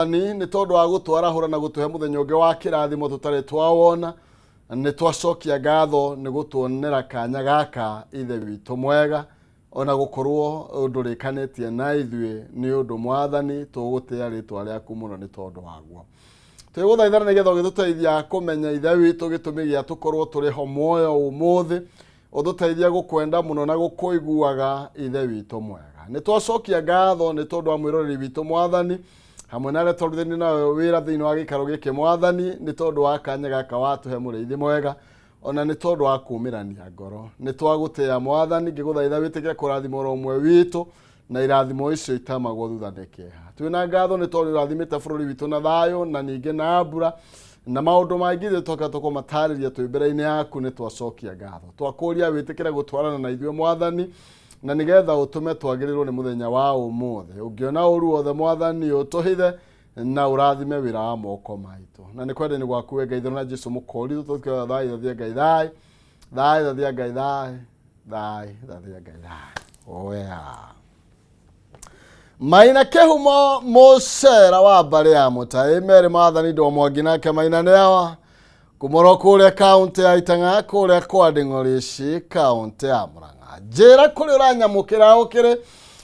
Mwathani nĩ tondũ wa gũtwarahũra na gũtũhe mũthenya ũngĩ wa kĩrathimo tũtarĩ twawona. Nĩ twacokia ngatho nĩ gũtuonera kanya gaka, Ithe witũ mwega, ona gũkorwo ndũrĩkanĩtie na ithuĩ. Nĩ ũndũ Mwathani tũgũtĩa rĩtwa rĩaku mũno nĩ tondũ waguo. Twĩgũthaithana nĩgetha ũgĩtũteithia kũmenya, Ithe witũ, gĩtũmi gĩa tũkorwo tũrĩ ho muoyo ũmũthĩ, ũtũteithia gũkwenda mũno na gũkũiguaga, Ithe witũ mwega. Nĩ twacokia ngatho nĩ tondũ wa mwĩroreri witũ, Mwathani, hamwe na arĩa twarutithania nawe wĩra thĩinĩ wa gĩikaro gĩkĩ, Mwathani, nĩ tondũ wa kanya gaka watũhe, mũrĩithi mwega, ona nĩ tondũ wa kumĩrania ngoro. Nĩ twagũtĩa, Mwathani. Ngĩgũthaitha wĩtĩkĩre kũrathima oro ũmwe witũ na irathimo icio itamagwo thutha nĩ kĩeha. Twĩna ngatho nĩ tondũ ũrathimĩte bũrũri witũ na thayũ na ningĩ na mbura na maũndũ mangĩ ithuĩ twoka tũkũmatarĩria twĩ mbere-inĩ yaku. Nĩ twacokia ngatho, twakũria wĩtĩkĩre gũtwarana na ithuĩ, Mwathani, na nĩgetha ũtũme twagĩrĩrwo nĩ mũthenya wa ũmũthĩ. Ũngĩona ũru wothe, Mwathani, ũtũhithe na ũrathime wĩra wa moko maitũ, na nĩ kwenda-inĩ gwaku we Ngai na Jesu mũkũri tũtũkĩoya. Thayũ thathia Ngai, thayũ, thayũ thathia Ngai, thayũ, thayũ thathia Ngai, thayũ. Oya Maina Kĩhumo, mũcera wa mbarĩ ya Mũtaĩ merĩ Maathani ndo Mwangi nake Maina nĩ awa kumoro kũrĩa kaũntĩ ya Itang'a, kũrĩa kwa Nding'orici, kaũntĩ ya Murang'a. Njĩra kũrĩa ũranyamũkĩra ũkĩrĩ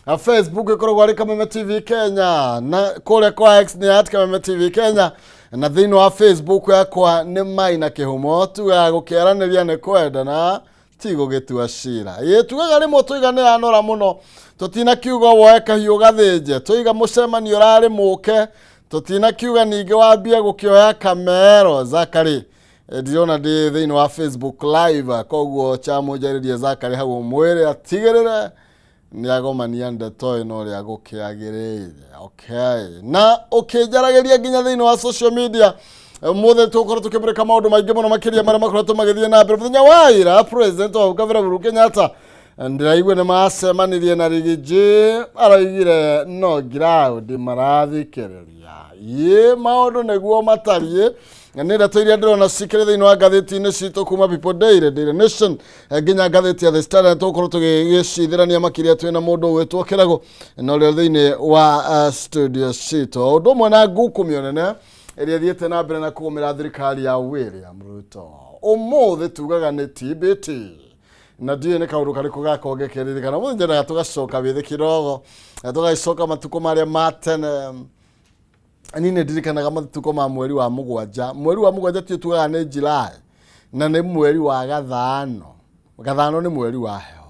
na Facebook ĩkoragwo arĩ Kameme TV Kenya, na kũrĩa kwa X nĩ @KamemeTV Kenya, na thĩinĩ wa Facebook yakwa nĩ Maina Kĩhumo. Tugaga gũkĩaranĩria nĩ kwendana, ti gũgĩtua cira. Ĩ tugaga rĩmwe tũiga nĩ yanora mũno, tũtina kiuga woe kahiũ gathĩnje. Tũiga mũcemanio ũrarĩ mũke, tũtina kiuga ningĩ wambie gũkĩoya kamero. Zakari, ndirona ndĩ thĩinĩ wa Facebook Live, koguo chamũnjarĩrie Zakari hau mwĩre atigĩrĩre nĩ agomania ndeto ĩno ũrĩa gũkĩagĩrĩire. Okay, na ũkĩnjaragĩria nginya thĩinĩ wa social media, ũmũthĩ tũgũkorwo tũkĩmũrĩka maũndũ maingĩ mũno makĩria marĩa makoretwo magĩthiĩ na mbere. Mũthenya wa ira, President wa kabere Uhuru Kenyatta, ndĩraigua nĩ macemanirie na Riggy G, araigire no ground marathikĩrĩria. Ĩ maũndũ nĩguo matariĩ. Nĩ ndeto iria ndĩrona cikĩrĩ thĩinĩ wa ngathĩti-inĩ citũ kuma People Daily, Daily Nation, nginya ngathĩti ya The Standard. Tũgũkorwo tũgĩgĩcithĩrania makĩria twĩna mũndũ ũgwĩtwo Kĩrago na ũrĩa thĩinĩ wa studio citũ, o ũndũ ũmwe na ngukumio nene ĩrĩa ĩthiĩte na mbere na kũgũmĩra thirikari ya William Ruto. Ũmũthĩ tugaga nĩ TBT, na ndiũĩ nĩ kaũndũ karĩkũ gakwa ngĩkĩririkana. Mũthĩ nyendaga tũgacoka wĩthĩ kidogo, na tũgagĩcoka matukũ marĩa ma tene. Niĩ nĩ ndirikanaga matukũ ma mweri wa mũgwanja. Mweri wa mũgwanja tio tugaga nĩ July, na nĩ mweri wa gathano. Gathano nĩ mweri wa heho.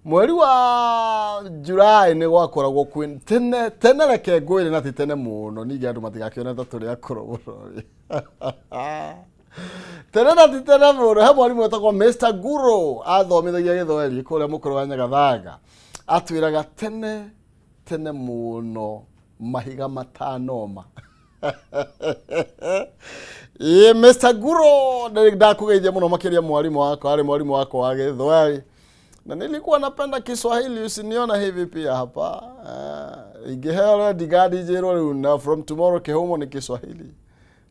Mweri wa July nĩ gwakoragwo kwĩ tene tene. Reke ngwĩre, na ti tene mũno ningĩ andũ matigakĩone ta tũrĩ akũrũ mũno. Tene na ti tene mũno, he mwarimũ wetagwo Mr Guro, athomithagia gĩthweri kũrĩa mũkũrũ wa Nyagathanga. Atwĩraga tene tene mũno mahiga matanoma. Ĩ Mr Guro, ndakũgeithia mũno makĩria, mwarimũ wakwa, arĩ mwarimũ wakwa wa gĩthweri, na nilikuwa napenda Kiswahili, usiniona hivi pia hapa. Ingĩheo rendi gadi njĩrwo rĩu na from tomorrow Kĩhumo ni Kiswahili,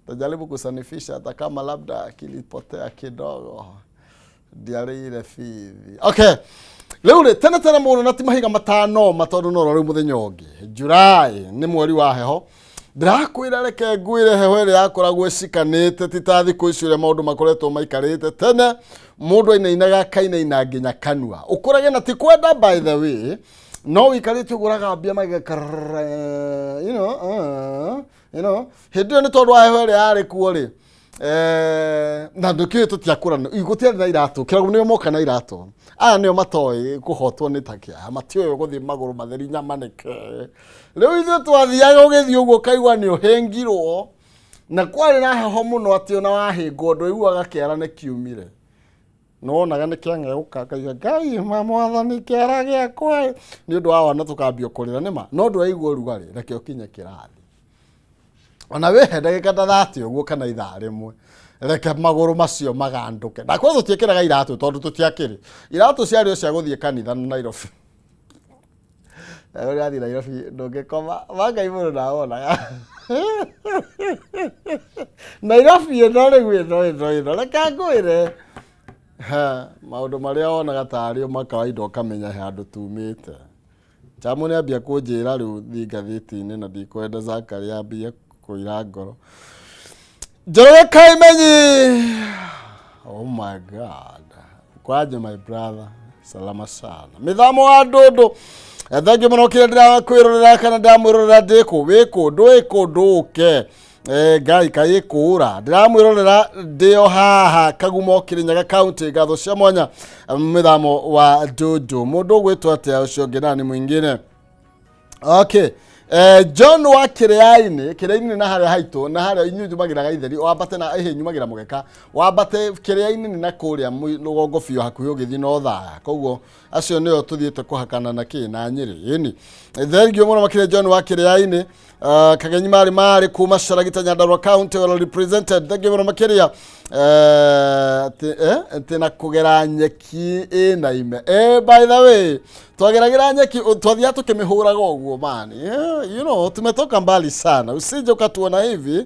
tajaribu kusanifisha hata kama labda kilipotea kidogo, ndiarĩire bithi. Okay, rĩu rĩ, tene tene mũno, na ti mahiga matanoma, tondũ no rĩu mũthenya ũngĩ July nĩ mweri wa heho. Ndĩrakwĩra, reke ngwĩre, heho ĩrĩa yakoragwo ĩcikanĩte ti ta thikũ ici ũrĩa maũndũ makoretwo maikarĩte. Tene mũndũ ainainaga akainaina nginya kanua ũkũrage, na ti kwenda, by the way, no wĩikarĩte ũguo ũragambia magega, hĩndĩ ĩyo nĩ tondũ wa heho ĩrĩa yarĩ kuo rĩ. Na ndũkĩũĩ tũtiakũrana, gũtiarĩ na iratũ. Kĩragu nĩo moka na iratũ, aya nĩo matoĩ kũhotwo nĩ takĩa, matiũĩ gũthiĩ magũrũ matheri nyama nĩke. Rĩu ithuĩ twathiaga, ũgĩthiĩ ũguo ũkaigua nĩ ũhĩngirwo, na kwarĩ na heho mũno atĩ ona wahĩngwo ndwaiguaga kĩara nĩ kiumire, nĩwonaga nĩ kĩang'eũka, kaiga Ngai ma Mwathani kĩara gĩakwa. Nĩ ũndũ wa wana tũkambia kũrĩra nĩma, no ndũraigua ũrugarĩ. Reke ũkinye kĩrathi ona wĩhe ndagĩka ta 30 ũguo kana ithaa rĩmwe, reke magũrũ macio magandũke. Na korwo tũtiĩkĩraga iratũ, tondũ tũtiakĩrĩ iratũ, ciarĩ o cia gũthiĩ kanitha na Nairobi. Ũrathiĩ Nairobi ndũngĩkoma mangai mũno, nawonaga Nairobi ĩno rĩu ĩno ĩno ĩno. Reke ngwĩre, ha, maũndũ marĩa wonaga tarĩ o makawaida, ũkamenya he handũ tumĩte. Chamo nĩ ambia kũnjĩra rĩu thiĩ ngathĩti-inĩ na ndikwenda Zakari ambie kũira ngoro. Njoroge Kaimenyi! Oh my God. Kwaje my brother. Salama sana. Mĩthamo wa ndũndũ. Thengiũ mũno kĩrĩa ndĩrakwĩrorera kana ndĩramwĩrorera ndĩ kũ wĩ kũ ndũĩ kũ ndũke. Ngai kaĩ kũra ndĩramwĩrorera ndĩ o haha Kagumo Kirinyaga County ngatho cia mwanya mĩthamo wa ndũndũ mũndũ ũgwĩtwo atĩa ũcio ũngĩ nani mwingine. Okay. John wa Kĩrĩainĩ, Kĩrĩainĩ na harĩa haitũ na harĩa inyuĩ njumagĩra gaitheri wambate na ĩhĩ nyumagĩra mũgeka wambate Kĩrĩainĩ nĩ na kũrĩa rũgongo biũ hakuhĩ ũgĩthiĩ no thaya koguo acio nĩo tũthiĩte kũhakana na kĩ na Nyĩrĩ ĩni thengio mũno makĩria John wa Kĩrĩainĩ. Kagenyi marĩ marĩ kuma Caragita Nyandarua County well represented thengio mũno makĩria atĩ na kũgera nyeki ĩna ime. By the way twageragĩra nyeki twathiaga tũkĩmĩhũraga ũguo mani. Tumetoka mbali sana usije ukatuona hivi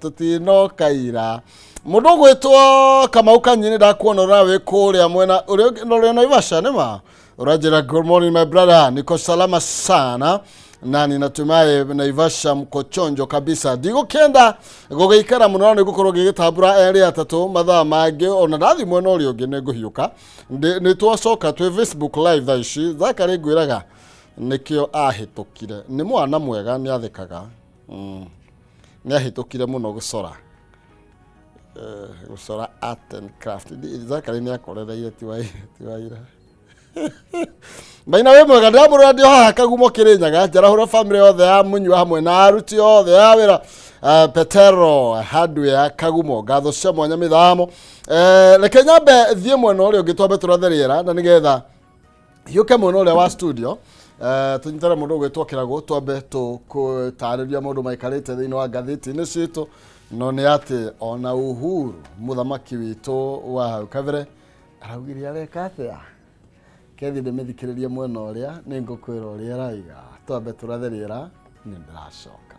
tutinoka ira mũndũ ũgwĩtwo Kamau Kanyini ndakuona ũra wĩ kũrĩa mwena ũrĩa ũrĩa Naivasha nĩma ũranjĩra good morning my brother, niko salama sana na ninatumai Naivasha mko chonjo kabisa. Ndigũkĩenda gũgĩikara mũno nĩ ngũkorwo ngĩgĩtambũra erĩ atatũ mathaa mangĩ ona ndathiĩ mwena ũrĩa ũngĩ nĩ ngũhiũka. Nĩ twacoka twĩ Facebook live thaa ici Zakari ngwĩraga nĩkĩo ahĩtũkire nĩ mwana mwega nĩ athekaga. Nĩ ahĩtũkire mũno gũcora. Gũcora art and craft. Zakari nĩ akorereire ti waira. Maina wĩ mwega ndĩramũrora ndĩ haha Kagumo Kĩrĩnyaga njarahũra family yothe ya Mũnyua hamwe na aruti othe a wĩra Petero Hardware Kagumo ngatho cia mwanya mĩthamo. Reke nyambe thiĩ mwena ũrĩa ũngĩ twambe tũrathe rĩera na nĩgetha hiũke mwena ũrĩa wa studio tũnyitane mũndũ ũgwĩtwo Kĩragũ twambe tũtarĩria maũndũ maikarĩte thĩinĩ wa ngathĩti-inĩ citũ no nĩ atĩ ona Uhuru mũthamaki witũ wa hau kabere araugire areka atĩa kethi ndĩmĩthikĩrĩrie mwena ũrĩa nĩ ngũkwĩra ũrĩa araiga twambe tũrathe rĩera nĩ ndĩracoka.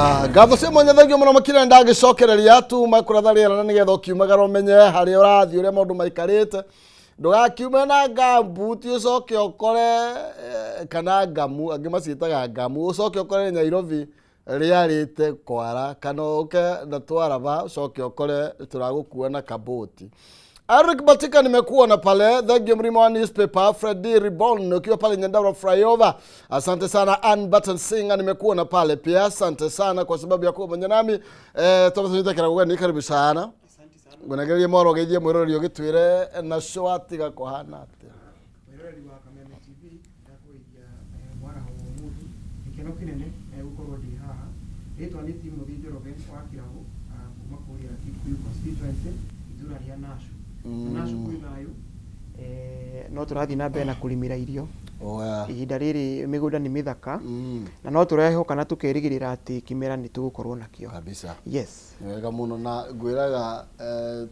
Ah, ngatho cia mwanya thengio mũno makĩria ndagĩcokereria tuma kũratha rĩera na nĩgetha ũkiumagara ũmenye harĩa ũrathiĩ ũrĩa maũndũ maikarĩte ndũgakiume na ngambuti ũcoke ũkore kana ngamu angĩ maciĩtaga ngamu ũcoke ũkore Nairobi rĩarĩte kwara kana ũke na twaraba ũcoke ũkore tũragũkua na kaboti. Eric Batika nimekuona pale. Thank you Mrima wa newspaper. Freddy Ribon ukiwa pale Nyandarua flyover. Asante sana Ann Button Singer nimekuona pale pia. Asante sana kwa sababu ya kuwa pamoja nami. Thomas Nita kirago karibu sana. Ngunageria mwaro geithie mwiroreri ũgĩtwĩre na watiga kũhana atĩa. Mwĩroreri wa Kameme TV, ndakũgeithia mwaraho wa ũmũthĩ. Gĩkeno kĩnene gũkorwo ndĩ haha. Rĩtwa nĩ Timothy Njoroge wa Kĩragũ, kuma kũrĩa Kikuyu constituency, itũra rĩa Nashu. Na Nashu kwĩ thayũ, no tũrathiĩ na mbere na kũrĩmĩra irio. Ihinda rĩrĩ mĩgũnda nĩ mĩthaka na no tũrehoka na tũkerĩgĩrĩra atĩ kĩmera nĩ tũgũkorwo nakĩo. Kabisa. Yes. Nĩ wega mũno na ngwĩraga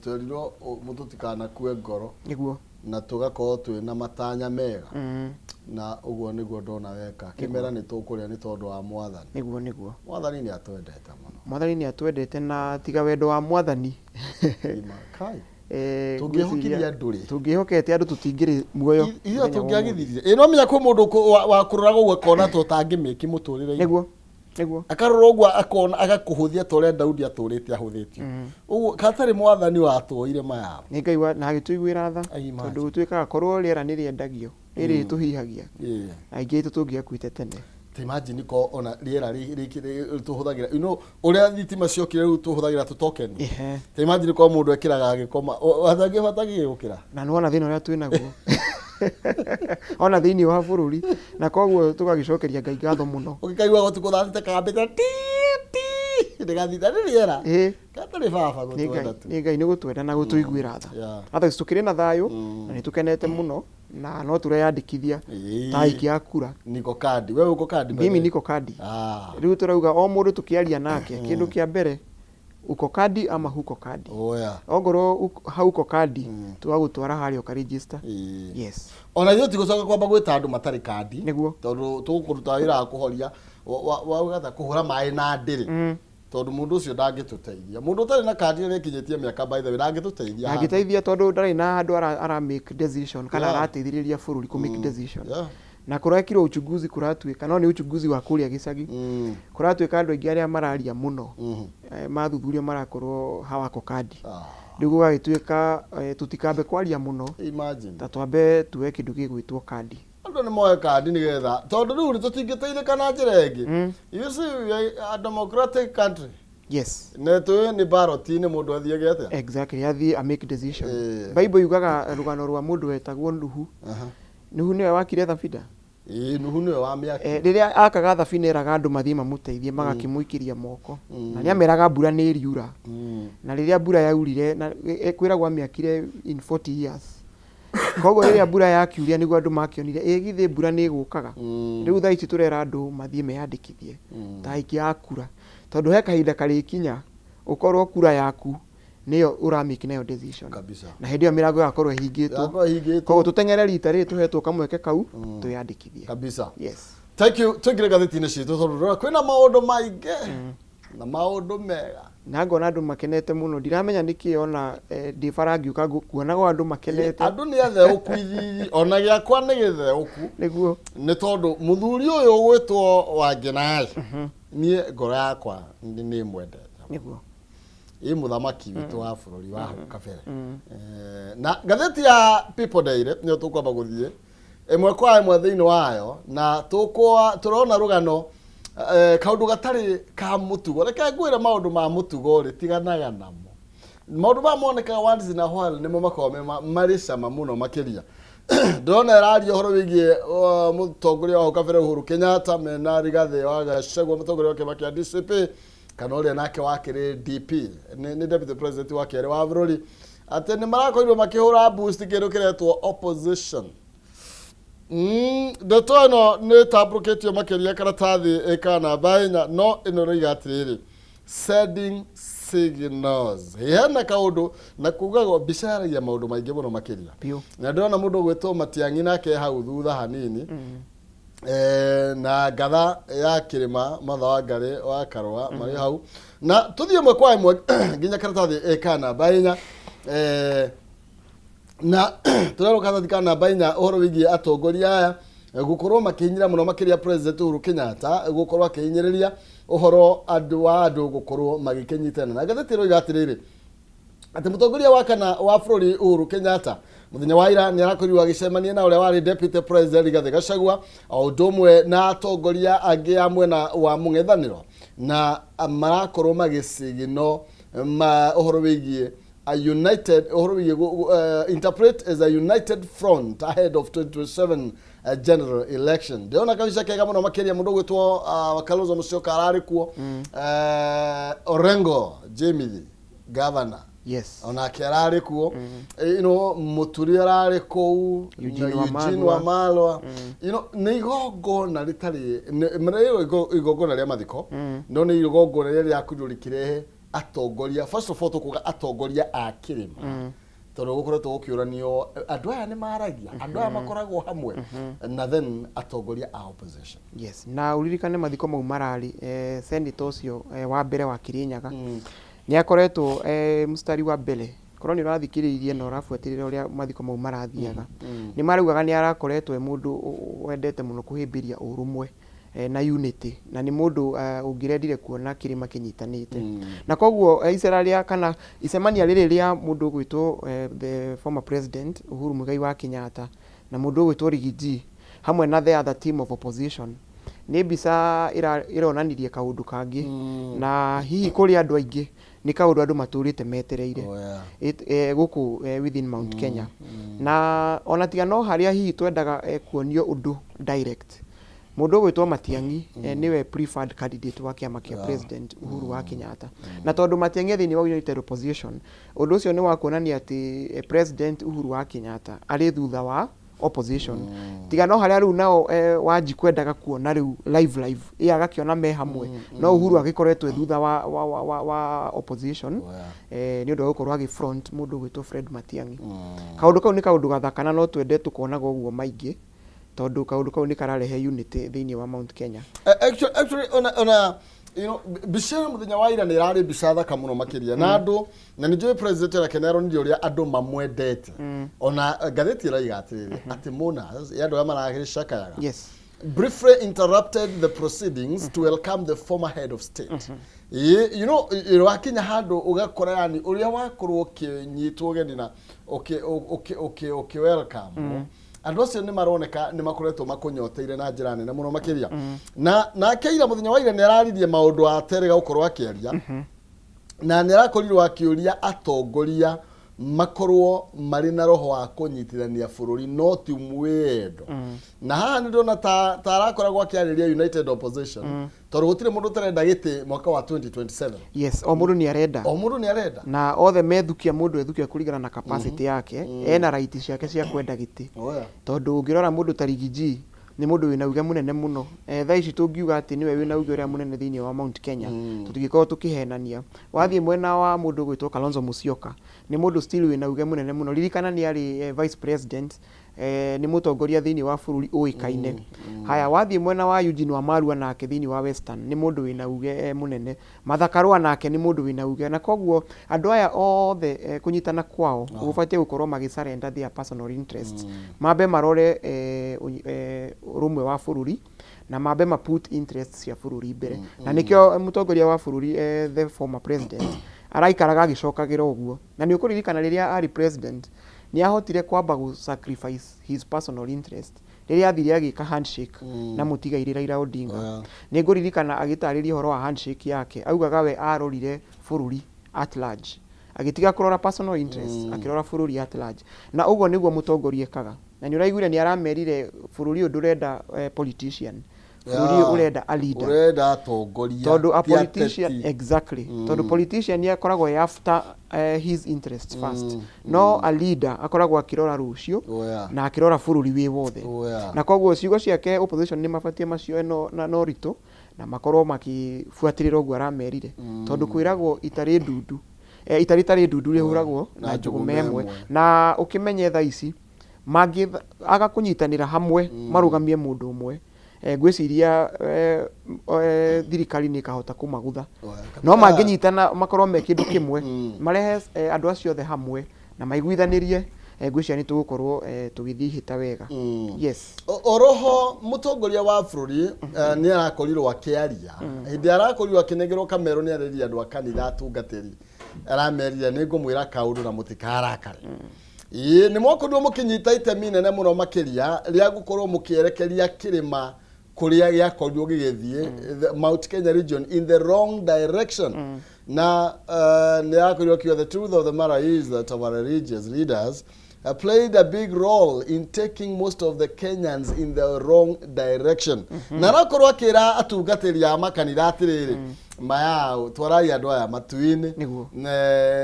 twerirwo tũtikanakue ngoro. Nĩguo. Na tũgakorwo twĩna matanya mega. Na ũguo nĩguo ndona weka. Kĩmera nĩ tũkũrĩa nĩ tondũ wa Mwathani. Nĩguo nĩguo. Mwathani nĩ atwendete mũno. Mwathani nĩ atwendete na tiga wendo wa Mwathani. Ima, kai. Tũngĩhokire andũ rĩ? Tũngĩhokete andũ tũtingĩrĩ muoyo. Ithuĩ tũngĩagĩthirie. Ĩ no menya kwĩ mũndũ wa kũroraga ũguo akona ta ũtangĩmĩki mũtũrĩre-inĩ. Nĩguo. Nĩguo. Akarora ũguo akona agakũhũthia ta ũrĩa Daudi atũrĩte ahũthĩtio. Ũguo hatarĩ Mwathani watwoire maya. Nĩ Ngai na agĩtũiguĩra tha. Imagine. Tondũ gũtuĩkaga korwo rĩera nĩ rĩendagio, rĩrĩ rĩtũhihagia. Aingĩ aitũ tũngĩakuĩte tene. Ta imagine ko ona rĩera rĩkĩ tũhũthagĩra, you know, ũrĩa thitima ciokire rĩu tũhũthagĩra tũ token. Ta imagine ko mũndũ ekĩraga agĩkoma, atangĩhota gũkĩra. Na nĩwona thĩna ũrĩa twĩ naguo. Ona thĩinĩ wa bũrũri. Na koguo tũgagĩcokeria Ngai ngatho mũno. Ũgĩkaigua gũtukũ thaa thita kambĩte ti ti ndĩgathita nĩ rĩera. Gatarĩ baba gũtwenda tu. Nĩ Ngai nĩ gũtwenda na gũtũiguĩra tha. Otherwise tũkĩrĩ na thayũ na nĩ tũkenete mũno na no tũreyandĩkithia ta aikia a kura. Niko kandi. Wewe uko kandi? Mimi niko kandi. Rĩu tũrauga o mũndũ tũkĩaria nake kĩndũ kĩa mbere uko kandi ama huko kandi. Ongorwo hauko kandi tũgagũtwara harĩa ũka register. Yes. Ona ithuĩ tigũcoka kwamba gwĩta andũ matarĩ kandi. Nĩguo. Tondũ tũkũruta wĩra wa kũhoria wa kũhũra maĩ na ndĩrĩ. Tondũ mũndũ ũcio ndangĩtũteithia. Mũndũ ũtarĩ na kandi nĩ ekinyĩtie mĩaka by the way ndangĩtũteithia. Ndangĩteithia tondũ ndarĩ na handũ ara make decision kana arateithĩrĩria bũrũri kũ make decision. Na kũrekirwo uchunguzi kũratuĩka no nĩ uchunguzi wa kũrĩa gĩcagi. Kũratuĩka andũ aingĩ arĩa mararia mũno mathuthuria marakorwo hawako kandi. Rĩu gũgagĩtuĩka tũtikambe kwaria mũno. Imagine. Ta twambe tuoe kĩndũ gĩgwĩtwo kandi. Andũ nĩ moe kandi nĩgetha tondũ rĩu tũtingĩteithĩka na njĩra ĩngĩ. You see we are a democratic country. Yes. Na tũĩ nĩ ballot-inĩ mũndũ athiage atĩa? Exactly, athiĩ a make decision. Bible yugaga rũgano rwa mũndũ wetagwo Nuhu. Nuhu nĩwe wakire thabina. Nuhu nĩwe wa mĩaki. Rĩrĩa akaga thabina eraga andũ mathiĩ mamũteithie magakĩmũikĩria moko. Na nĩameraga mbura nĩ ĩriura. Na rĩrĩa mbura yaurire na kwĩragwo amĩakire in 40 years. Koguo rĩrĩa mbura yakiuria nĩguo andũ makĩonire ĩ githĩ mbura nĩ ĩgũkaga. Rĩu thaa ici tũrera andũ mathiĩ meyandĩkithie ta aikia a kura. Tondũ he kahinda karĩkinya ũkorwo kura yaku nĩyo ũramake nayo decision. Kabisa. Na hĩndĩ ĩyo mĩrango ĩgakorwo ĩhingĩtwo. Ĩgakorwo ĩhingĩtwo. Koguo tũteng'ere rita rĩrĩ tũhetwo kamweke kau twĩyandĩkithie. Kabisa. Yes. Thank you. Tũingĩre ngathĩti-inĩ citũ tondũ ndĩrona kwĩna maũndũ maingĩ na maũndũ mega. Na ngona andũ makenete mũno. Ndiramenya nĩkĩ ona ndĩ bara ngĩũka kuonaga andũ makenete. Andũ nĩ atheũku ithithi, ona gĩakwa nĩ gĩtheũku. Nĩguo. Nĩ tondũ mũthuri ũyũ ũgwĩtwo Wangĩnaĩ, niĩ ngoro yakwa nĩ ĩmwendete. Nĩguo. Ĩ mũthamaki witũ wa bũrũri wa hau kabere. Na ngathĩti ya People Daily nĩyo tũkwamba gũthiĩ ĩmwe kwa ĩmwe thĩinĩ wayo na tũrona rũgano kaũndũ gatarĩ ka mũtugo. Reke ngwĩre maũndũ ma mũtugo rĩ, tiganaga namo. Maũndũ maya monekaga once in a while nĩmo makoragwo marĩ cama mũno makĩria. Ndĩrona ĩraria ũhoro wĩgiĩ mũtongoria wa hau kabere Uhuru Kenyatta mena Rigathĩ wa Gachagua mũtongoria wa kĩama kĩa DCP kana ũrĩa nake wakĩrĩ DP nĩ deputy president wa kerĩ wa bũrũri atĩ nĩ marakorirwo makĩhũra boost kĩndũ kĩretwo opposition. Ndeto ĩno nĩ ĩtambũrũkĩtio makĩria karatathi ĩka namba inya no ĩno ĩroiga atĩrĩrĩ sending signals. Hena kaũndũ na kugaga mbica yaragia maũndũ maingĩ mũno makĩria. Biũ. Na ndĩrona mũndũ ũgwĩtwo Matiang'i nake hau thutha hanini. Na ngatha ya kĩrĩma Martha Wangari wa Karũa marĩ hau, na tũthiĩ ĩmwe kwa ĩmwe nginya karatathi ka namba 4. Na tũrerwo karatathi ka namba 4 ũhoro wĩgiĩ atongoria aya gũkorwo makĩhinyĩra mũno makĩria President Uhuru Kenyatta gũkorwo akĩhinyĩrĩria ũhoro andũ wa andũ gũkorwo magĩkĩnyitana. Na ngathĩti ĩroiga atĩrĩrĩ, atĩ mũtongoria wa kana wa bũrũri Uhuru Kenyatta mũthenya wa ira nĩ arakorirwo agĩcemania na ũrĩa warĩ Deputy President Rigathĩ Gachagua, o ũndũ ũmwe na atongoria angĩ a mwena wa mũng'ethanĩro, na marakorwo magĩcigino ma ũhoro wĩgiĩ a united ũhoro wĩgiĩ interpret as a united front ahead of 2027 general election. Ndĩrona kabica kega mũno makĩria, mũndũ ũgwĩtwo Kalonzo Musyoka ararĩ kuo, Orengo Jimmy governor onake ararĩ kuo, Mũturi ararĩ kũu, Eugene na Eugene Wamalwa. Wamalwa. Nĩ igongona rĩtarĩ nĩ igongona rĩa mathiko, no nĩ igongona rĩrĩa rĩrakorirwo rĩkĩrehe atongoria, first of all tũkuga atongoria a kĩrĩma, tondũ gũkoretwo gũkĩũranio andũ aya nĩ maragia, andũ aya makoragwo hamwe, na then atongoria a opposition. Yes, na ũririkane mathiko mau mararĩ senator ũcio wa mbere wa Kirinyaga nĩ akoretwo mũstari wa mbere. Korwo nĩ ũrathikĩrĩirie na ũrabuatĩrĩra ũrĩa mathiko mau marathiaga, nĩ maraugaga nĩ arakoretwo e mũndũ wendete mũno kũhĩmbĩria ũrũmwe na unity, na nĩ mũndũ ũngĩrendire kuona kĩrĩma kĩnyitanĩte. Na koguo icera rĩa kana icemania rĩrĩ rĩa mũndũ ũgwĩtwo the former President Uhuru Muigai wa Kenyatta na mũndũ ũgwĩtwo Riggy G hamwe na the other team of opposition nĩ mbica ĩronanirie kaũndũ kangĩ, na hihi kũrĩ andũ aingĩ nĩ kaũndũ andũ matũrĩte metereire gũkũ within Mount Kenya. Na ona tiga no harĩa hihi twendaga kuonio ũndũ direct, mũndũ ũgwĩtwo Matiang'i nĩwe preferred candidate wa kĩama kĩa President Uhuru wa Kenyatta. Na tondũ Matiang'i e thĩinĩ wa United Opposition, ũndũ ũcio nĩ wa kuonania atĩ President Uhuru wa Kenyatta arĩ thutha wa opposition. Tiga no harĩa rĩu nao Wanji kwendaga kuona rĩu live live ĩ agakĩona me hamwe, no Uhuru agĩkoretwo e thutha wa opposition nĩ ũndũ wa gũkorwo agĩ front mũndũ ũgwĩtwo Fred Matiang'i. Kaũndũ kau nĩ kaũndũ gathaka na no twende tũkonaga ũguo maingĩ, tondũ kaũndũ kau nĩ kararehe unity thĩinĩ wa Mount Kenya. Actually ona mbica ya mũthenya wa ira nĩ ĩrarĩ mbica thaka mũno makĩria, na andũ na nĩ njũĩ president onake nĩ aronire ũrĩa andũ mamwendete. Ona ngathĩti ĩroiga atĩrĩrĩ, atĩ mourners ya andũ arĩa maragĩcakayaga briefly interrupted the proceedings to welcome the former head of state. Wakinya handũ ũgakora yani ũrĩa wakorwo ũkĩnyitwo ũgeni na ũkĩ welcome, andũ acio nĩ maroneka nĩ makoretwo makũnyoteire na njĩra nene mũno makĩria. Na nake ira, mũthenya wa ira, nĩ araririe maũndũ aterĩga gũkorwo akĩaria, na nĩ arakorirwo akĩũria atongoria makorwo marĩ na roho wa kũnyitithania bũrũri, no ti mwĩyendo. Na haha nĩ ndĩrona ta arakoragwo akĩarĩria United Opposition, tondũ gũtirĩ mũndũ ũtarenda gĩtĩ mwaka wa 2027. Yes, o mũndũ nĩ arenda. O mũndũ nĩ arenda. Na othe methukia, mũndũ ethukia kũringana na capacity yake, ena right ciake cia kwenda gĩtĩ. Tondũ ũngĩrora mũndũ ta Riggy G nĩ mũndũ wĩna uge mũnene mũno. Thaa ici tũngiuga atĩ nĩwe wĩna uge ũrĩa mũnene thĩinĩ wa Mount Kenya, tũtingĩkorwo tũkĩhenania. Wathiĩ mwena wa mũndũ ũgwĩtwo Kalonzo Musyoka, nĩ mũndũ still wĩna uge mũnene mũno. Ririkana nĩ arĩ vice president, nĩ mũtongoria thĩinĩ wa bũrũri ũĩkaine. Haya, wathiĩ mwena wa Eugene Wamalwa, nake thĩinĩ wa Western nĩ mũndũ wĩna uge mũnene. Martha Karũa nake nĩ mũndũ wĩna uge. Na koguo andũ aya othe kũnyitana kwao gũbatiĩ gũkorwo magĩ surrender their personal interests, mambe marore ũrũmwe wa bũrũri na mambe ma put interests cia bũrũri mbere. Na nĩkĩo mũtongoria wa bũrũri, the former president, araikaraga agĩcokagĩra ũguo. Na nĩ ũkũririkana rĩrĩa arĩ president nĩ ahotire kwamba gũ sacrifice his personal interest rĩrĩa athire agĩka handshake na mũtigairĩ Raila Odinga. Nĩ ngũririkana agĩtarĩria ũhoro wa handshake yake, augaga we arorire bũrũri at large, agĩtiga kũrora personal interest, akĩrora bũrũri at large. Na ũguo nĩguo mũtongoria ekaga. Na nĩ ũraiguire nĩ aramerire bũrũri ũyũ ndũrenda politician, bũrũri ũyũ ũrenda a leader. Ũrenda atongoria, Tondũ a ti politician ateti. Exactly, tondũ politician nĩ akoragwo e after his interests first, no a leader akoragwo akĩrora rũciũ na akĩrora bũrũri wĩ wothe. Na koguo ciugo ciake, opposition nĩ mabatie macioe na ũritũ na makorwo makĩbuatĩrĩra ũguo aramerire, tondũ kwĩragwo itarĩ ndundu, itarĩ tarĩ ndundu rĩhũragwo na na njũgũma njũgũma ĩmwe. ĩmwe. Na ũkĩmenye thaa ici mangĩ aga kũnyitanĩra hamwe marũgamie mũndũ ũmwe. Ngwĩciria thirikari nĩ ĩkahota kũmagutha. No mangĩnyitana makorwo me kĩndũ kĩmwe, marehe andũ acio othe hamwe na maiguithanĩrie, ngwĩciria nĩ tũgũkorwo tũgĩthiĩ ihĩta wega. Yes. Oroho mũtongoria wa bũrũri nĩ arakorirwo akĩaria hĩndĩ arakorirwo akĩnengerwo kamero nĩ arĩria andũ a kanitha atungatĩri aramerire nĩ ngũmwĩra kaũndũ na mũtikarakare. Ĩĩ nĩ mwakorirwo mũkĩnyita itemi inene mũno makĩria rĩa gũkorwo mũkĩerekeria kĩrĩma kũrĩa gĩakorirwo gĩgĩthiĩ, the Mount Kenya region, in the wrong direction. Na nĩ arakorirwo akiuga, "The truth of the matter is that our religious leaders played a big role in taking most of the Kenyans in the wrong direction." Na arakorwo akĩra atungatĩri a makanitha atĩrĩrĩ, mayao twarai andũ aya matu-inĩ.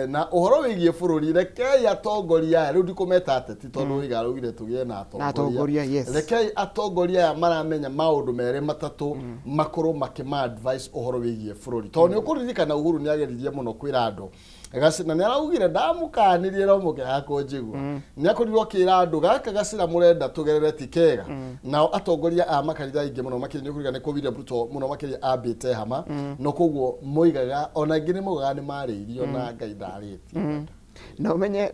Na ũhoro wĩgiĩ bũrũri, rekei atongoria aya, rĩu ndikũmeta ateti tondũ mm. araugire tũgĩe na atongoria, yes. Rekei atongoria aya maramenya maũndũ merĩ matatũ makorwo makĩma advice ũhoro wĩgiĩ bũrũri, tondũ nĩ ũkũririkana Uhuru nĩ ageririe mũno kwĩra andũ na nĩ araugire ndamũkanirie no mũkĩaga kũnjigua. Nĩ akorirwo akĩra andũ gaka gacĩra mũrenda tũgerere ti kega. Nao atongoria a makanitha aingĩ mũno makĩria nĩ ũkũririkana nĩ kũ William Ruto mũno makĩria ambĩte hama no koguo moigaga ona angĩ nĩ moigaga nĩ marĩirio na Ngai ndarĩtie. Na ũmenye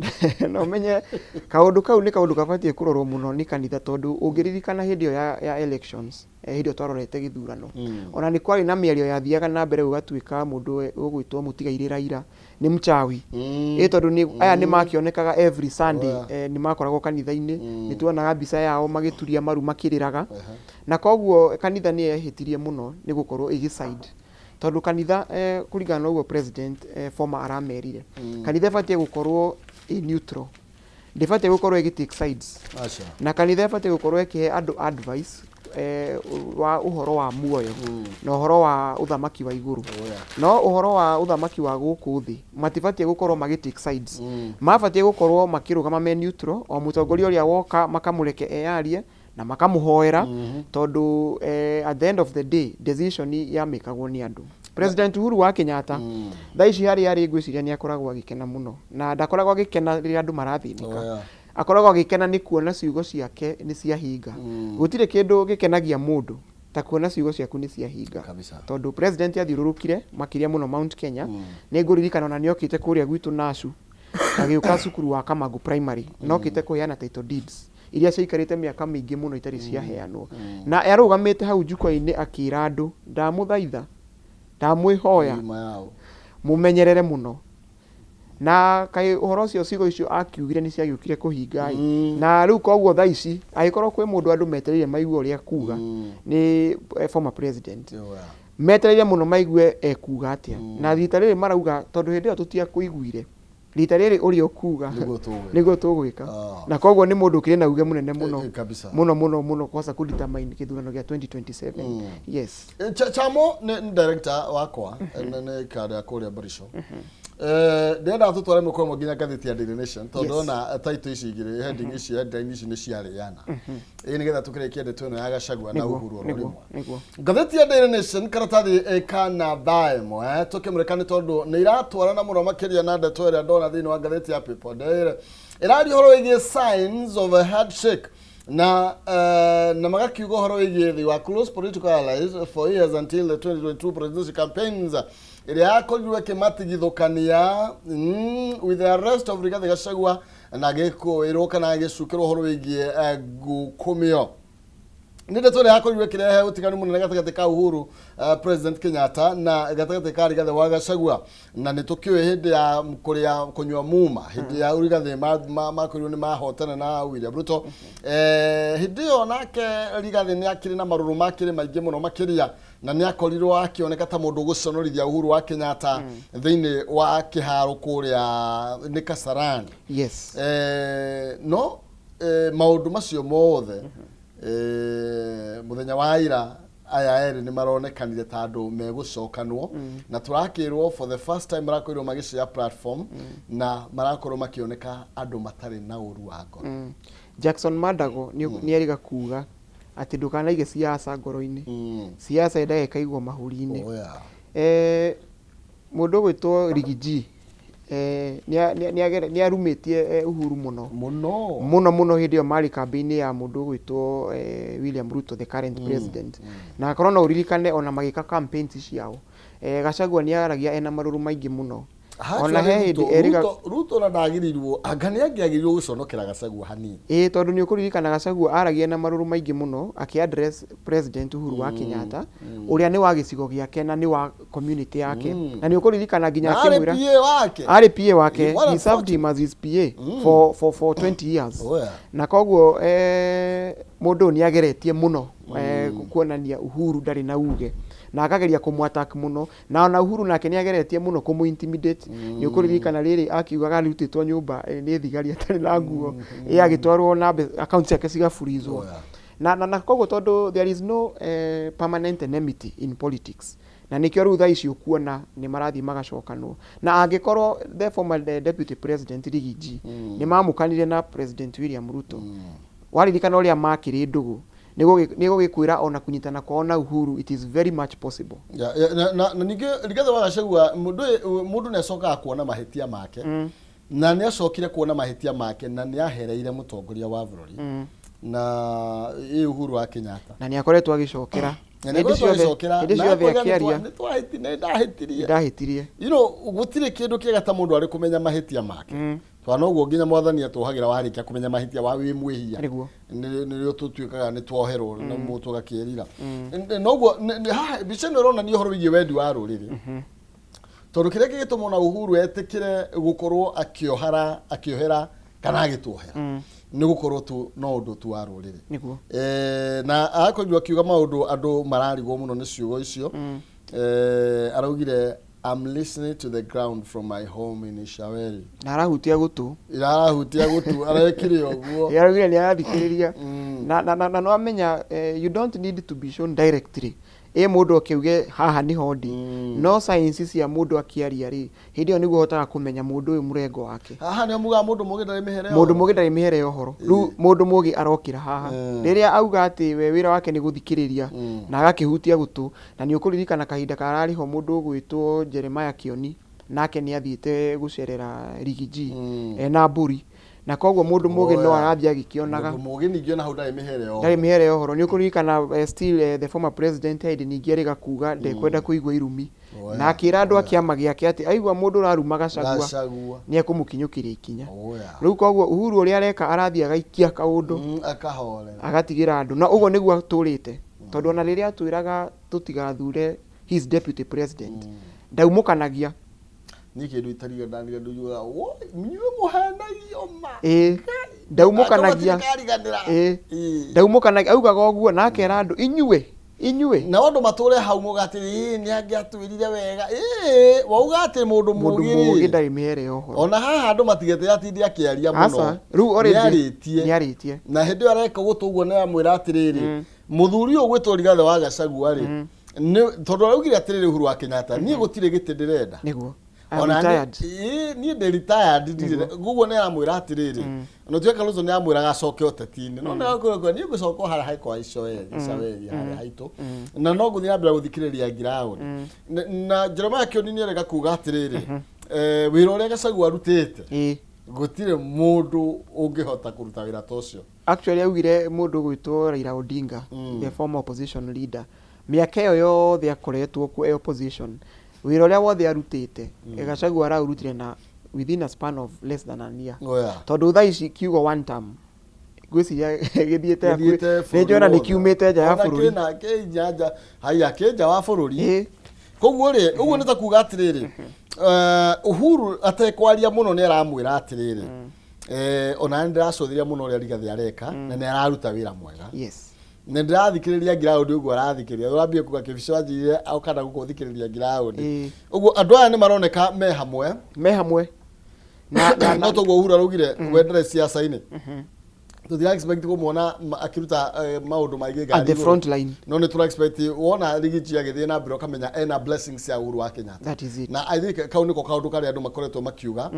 kaũndũ kau nĩ kaũndũ gabatiĩ kũrorwo mũno nĩ kanitha, tondũ ũngĩririkana hĩndĩ ĩyo ya elections, hĩndĩ ĩyo twarorete gĩthurano, ona nĩ kwarĩ na mĩario yathiaga na mbere gũgatuĩka mũndũ ũgwĩtwo mũtigairĩ Raila nĩ mchawi. Ĩ tondũ nĩ aya nĩ makĩonekaga every Sunday. Oh, yeah. Nĩ makoragwo kanitha-inĩ, nĩ tuonaga mbica yao magĩturia maru makĩrĩraga, na koguo kanitha nĩ yehĩtirie mũno nĩ gũkorwo ĩgĩ-side, tondũ kanitha, kũringana na ũguo president former aramerire, kanitha ĩbatiĩ gũkorwo ĩ neutral, ndĩbatiĩ gũkorwo ĩgĩ take sides. Aca. Na kanitha ĩbatiĩ gũkorwo ĩkĩhe andũ advice wa ũhoro wa muoyo na ũhoro wa ũthamaki wa igũrũ. No ũhoro wa ũthamaki wa gũkũ thĩ matibatiĩ gũkorwo magĩ take sides. Mabatiĩ gũkorwo makĩrũgama me neutral, o mũtongoria ũrĩa woka makamũreke eyarie na makamũhoera, tondũ at the end of the day decision yamĩkagwo nĩ andũ. President Uhuru wa Kenyatta thaa ici harĩa arĩ ngwĩciria nĩ akoragwo agĩkena mũno, na ndakoragwo agĩkena rĩrĩa andũ marathĩnĩka. Akoragwo agĩkena nĩ kuona ciugo ciake nĩ ciahinga. Gũtirĩ kĩndũ gĩkenagia mũndũ ta kuona ciugo ciaku nĩ ciahinga. Kabisa. Tondũ president athiũrũrũkire makĩria mũno Mount Kenya, nĩ ngũririkana ona nĩ okĩte kũrĩa gwitũ Nacu, agĩũka cukuru wa Kamangu Primary, na okĩte kũheana title deeds iria ciaikarĩte mĩaka mĩingĩ mũno itarĩ ciaheanwo, na arũgamĩte hau njukwa-inĩ akĩra andũ, "Ndamũthaitha, ndamwĩhoya, Nyuma yao. mũmenyerere mũno." Na kaĩ ũhoro ũcio ciugo icio akiugire nĩ ciagĩũkire kũhinga ĩ. Na rĩu koguo thaa ici angĩkorwo kwĩ mũndũ andũ metereire maigue ũrĩa kuga nĩ former president. Metereire mũno maigue ekuga atĩa, na rita rĩrĩ marauga tondũ hĩndĩ ĩyo tũtiakũiguire, rita rĩrĩ ũrĩa ũkuga Nĩguo tũgwĩka. Nĩguo tũgwĩka. Na koguo nĩ mũndũ ũkĩrĩ na uge mũnene mũno. Kabisa. Mũno mũno mũno kwaca kũ determine gĩthurano gĩa 2027, yes. Chamo nĩ director wakwa, nĩ karĩa kũrĩa Barisho. Ndĩrenda tũtware mũkwa ĩmwe nginya ngathĩti ya Daily Nation, tondũ ona title ici igĩrĩ, heading ici, headline ici nĩ ciarĩana. Ĩ nĩgetha tũkĩrĩkie ndeto ĩno ya Gachagua na Uhuru oro rĩmwe. Ngathĩti ya Daily Nation karatathi ka namba 1 tũkĩmũrĩka nĩ tondũ nĩ iratwarana mũno makĩria na ndeto ĩrĩa ndona thĩinĩ wa ngathĩti ya People Daily. Ĩraria ũhoro wĩgiĩ signs of a handshake na magakiuga ũhoro wĩgiĩ they were close political allies for years until the 2022 presidential campaigns ĩrĩa yakorirwo ĩkĩmatigithũkania with the arrest of Rigathi Gachagua na gĩkũĩrwo kana gĩcukĩrwo ũhoro wĩgiĩ ngukumio. Nĩ ndeto ĩrĩa yakorirwo ĩkĩrehe ũtiganu mũnene gatagatĩ ka Uhuru, President Kenyatta, na gatagatĩ ka Rigathi wa Gachagua. Na nĩ tũkĩũĩ hĩndĩ ya kũrĩa kũnyua muma, hĩndĩ ya Rigathi makorirwo nĩ mahotana na William Ruto, hĩndĩ ĩyo nake Rigathi nĩ akĩrĩ na marũrũ makĩrĩ maingĩ mũno makĩria, na nĩ akorirwo akĩoneka ta mũndũ ũgũconorithia Uhuru wa Kenyatta thĩinĩ wa kĩharo kũrĩa nĩ Kasarani. No maũndũ macio mothe, mũthenya wa ira aya erĩ nĩ maronekanire ta andũ megũcokanwo, na tũrakĩrwo for the first time marakorirwo magĩshare platform na marakorwo makĩoneka andũ matarĩ na ũru wa ngoro. Jackson Mandago nĩ erĩga kuga atĩ ndũkanaige siasa ngoro-inĩ. Siasa yendaga ĩkaigwo mahũri-inĩ. Mũndũ ũgwĩtwo Riggy G Eh, nĩarumĩtie Uhuru mũno. Mũno. Mũno mũno hĩndĩ ĩyo marĩ kambĩ-inĩ ya mũndũ ũgwĩtwo William Ruto, the current president. Na akorwo no ũririkane ona magĩka campaigns ciao, Gachagua nĩaragia ena marũrũ maingĩ mũno. Ona he Actually, hĩndĩ Ruto, erĩga Ruto ona ndagĩrĩirwo, anga nĩ angĩagĩrĩirwo gũconokera Gachagua hanini. Ĩĩ, tondũ nĩ ũkũririkana Gachagua aragia na marũrũ maingĩ mũno akĩ address President Uhuru wa Kenyatta, ũrĩa nĩ wa gĩcigo gĩake na nĩ wa community yake. Na nĩ ũkũririkana nginya Na arĩ akĩmwĩra PA wake. arĩ PA wake, What he served him as his PA for 20 years. Oh, yeah. Na koguo mũndũ ũyũ nĩ ageretie mũno kuonania Uhuru ndarĩ na uge na akageria kũmũ-attack mũno, na ona Uhuru nake nĩ ageretie mũno kũmũ intimidate. Nĩ ũkũririkana rĩrĩ akiugaga arutĩtwo nyũmba nĩ thigari atarĩ na nguo, ĩ agĩtwarwo na account ciake cigaburizwo. Oh, yeah. Na koguo tondũ there is no permanent enmity in politics, na nĩkĩo rĩu thaa ici ũkuona nĩ marathiĩ magacokanwo. Na angĩkorwo the former deputy president Riggy G nĩ mamũkanire na President William Ruto, waririkana ũrĩa makĩrĩ ndũgũ, nĩ gũgĩkwĩra ona kũnyitana kwao na Uhuru, it is very much possible. Yeah, na ningĩ Rigathĩ wa Gachagua, mũndũ nĩ acokaga kuona mahĩtia make, na nĩ acokire kuona mahĩtia make na nĩ ahereire mũtongoria wa bũrũri na ĩ Uhuru wa Kenyatta. Na nĩ akoretwo agĩcokera. Na nĩ Hĩndĩ akoretwo ciothe, agĩcokera, hĩndĩ na ciothe akoiga akĩaria. Nĩ ndahĩtirie. Ndahĩtirie. Gũtirĩ kĩndũ kĩega ta mũndũ arĩ kũmenya mahĩtia make. Tondũ noguo nginya mwathani atũhagĩra warĩkia kũmenya mahĩtia wa wĩ mwĩhia. Nĩguo. Nĩrĩo tũtuĩkaga nĩ twoherwo na mũndũ agakĩĩrira. Noguo haha mbica ĩno ĩronania ũhoro wĩgiĩ wendi wa rũrĩrĩ. Tondũ kĩrĩa kĩgĩtũma ona Uhuru etĩkĩre gũkorwo akĩohara, akĩohera kana agĩtuohera, nĩ gũkorwo tu no ũndũ tu wa rũrĩrĩ. Nĩguo. Na akorirwo akiuga maũndũ andũ mararigwo mũno nĩ ciugo icio. Araugire, "I'm listening to the ground from my home in Ishaweri." Na arahutia gũtũ. Arahutia gũtũ, arekire ũguo. Ĩ, araugire nĩ arathikĩrĩria. Na no amenya, you don't need to be shown directly. Ĩ mũndũ akiuge haha nĩho ndĩ. No science cia mũndũ akĩaria rĩ, hĩndĩ ĩyo nĩguo ũhotaga kũmenya mũndũ ũyũ mũrengo wake. Haha nĩho mugaga mũndũ mũgĩ ndarĩ mĩhere ya Mũndũ ũhoro. mũgĩ ndarĩ mĩhere ya ũhoro. Rĩu mũndũ mũgĩ arokĩra haha. Rĩrĩa auga atĩ we wĩra wake nĩ gũthikĩrĩria na agakĩhutia gũtũ, na nĩ ũkũririkana kahinda kararĩ ho mũndũ ũgwĩtwo Jeremiah Kĩoni, nake nĩ athiĩte gũcerera Riggy G ena mbũri. Na koguo mũndũ mũgĩ no Oya. arathiĩ agĩkĩonaga. Mũndũ mũgĩ ningĩ ona hau ndarĩ mĩhere ya ũhoro. Ndarĩ mĩhere ya ũhoro. Nĩ ũkũririkana still the former president hĩndĩ ningĩ erĩga kuga ndekwenda kũigua irumi. Oya. Na akĩra andũ a kĩama gĩake atĩ aigua mũndũ ũraruma Gachagua Gachagua. nĩ ekũmũkinyũkĩria ikinya. Oya. Rĩu koguo Uhuru ũrĩa areka arathiĩ agaikia kaũndũ. Akahorera. Agatigĩra andũ. Na ũguo nĩguo atũrĩte. Tondũ ona rĩrĩa atwĩraga tũtigathure his deputy president, ndaumũkanagia. Niĩ kĩndũ itariga ndaniga ndujugaga, "Woi, inyuĩ mũhenagio ma." Ĩĩ, ndaumũkanagia. Andũ matirikariganĩra. Ĩĩ. Ĩĩ. Ndaumũkanagia, augaga ũguo na akera andũ inyuĩ, inyuĩ. Na andũ matũre hau muga atĩ ĩĩ nĩ angĩatwĩrire wega. Ĩĩ, wauga atĩ mũndũ Mũndũ mũgĩ mũgĩ rĩ. ndarĩ mĩhere ya ũhoro. Ona haha andũ matigete atinde akĩaria mũno. Aca, rĩu already Nĩarĩtie. nĩarĩtie. Na hĩndĩ ĩyo areka gũtũ ũguo nĩ amwĩra atĩrĩrĩ, mũthuri ũyũ ũgwĩtwo Rigathĩ wa Gachagua rĩ, nĩ tondũ araugire atĩrĩrĩ Uhuru wa Kenyatta, niĩ gũtirĩ gĩtĩ ndĩrenda. Nĩguo. I'm Ona retired. Niĩ ndĩ retired, ndirĩ. Koguo nĩ aramwĩra atĩrĩrĩ, ona tuĩka Kalonzo nĩ amwĩraga acoke ũteti-inĩ, no nĩ akwĩra niĩ ngũcoka o harĩa haikwa Icaweri, Icaweri harĩa haitũ, na no ngũthiĩ na mbere gũthikĩrĩria ground. Na Jeremiah Kĩoni nĩ arega kuga atĩrĩrĩ, wĩra ũrĩa Gachagua arutĩte, gũtirĩ mũndũ ũngĩhota kũruta wĩra ta ũcio. Actually augire mũndũ ũgwĩtwo Raila Odinga, the former opposition leader, mĩaka ĩyo yothe akoretwo kuo e opposition, wĩra ũrĩa wothe arutĩte, Gachagua araũrutire na within a span of less than a year. Oh, yeah. Tondũ thaa ici kiugo one term ngwĩciria gĩthiĩte Gĩthiĩte nĩ njona nĩ bũrũri kiumĩte nja ya wothe. Ona bũrũri. kĩna kĩ nja haya kĩ nja wa bũrũri. Koguo rĩ, ũguo nĩ ta kuga atĩrĩrĩ, Uhuru atekwaria mũno nĩ aramwĩra atĩrĩrĩ, ona nĩ ndĩracũthĩria mũno ũrĩa Rigathĩ areka na nĩ araruta wĩra mwega. Nĩ ndĩrathikĩrĩria ground ũguo arathikĩrĩria. Ũrambia kuga kĩbico anjĩrire okana gũkũ thikĩrĩria ground. Ũguo andũ aya nĩ maroneka me hamwe. Me hamwe. Na No toguo Uhuru araugire wendere siasa-inĩ. Tũtira expect kũmuona akĩruta maũndũ maingĩ ngari At the igũrũ. front line. No nĩ tũra expect wona Riggy G agĩthiĩ na mbere ũkamenya ena blessings ya Uhuru wa Kenyatta. That is it. Na I think kau nĩko kaũndũ karĩa andũ makoretwo makiuga,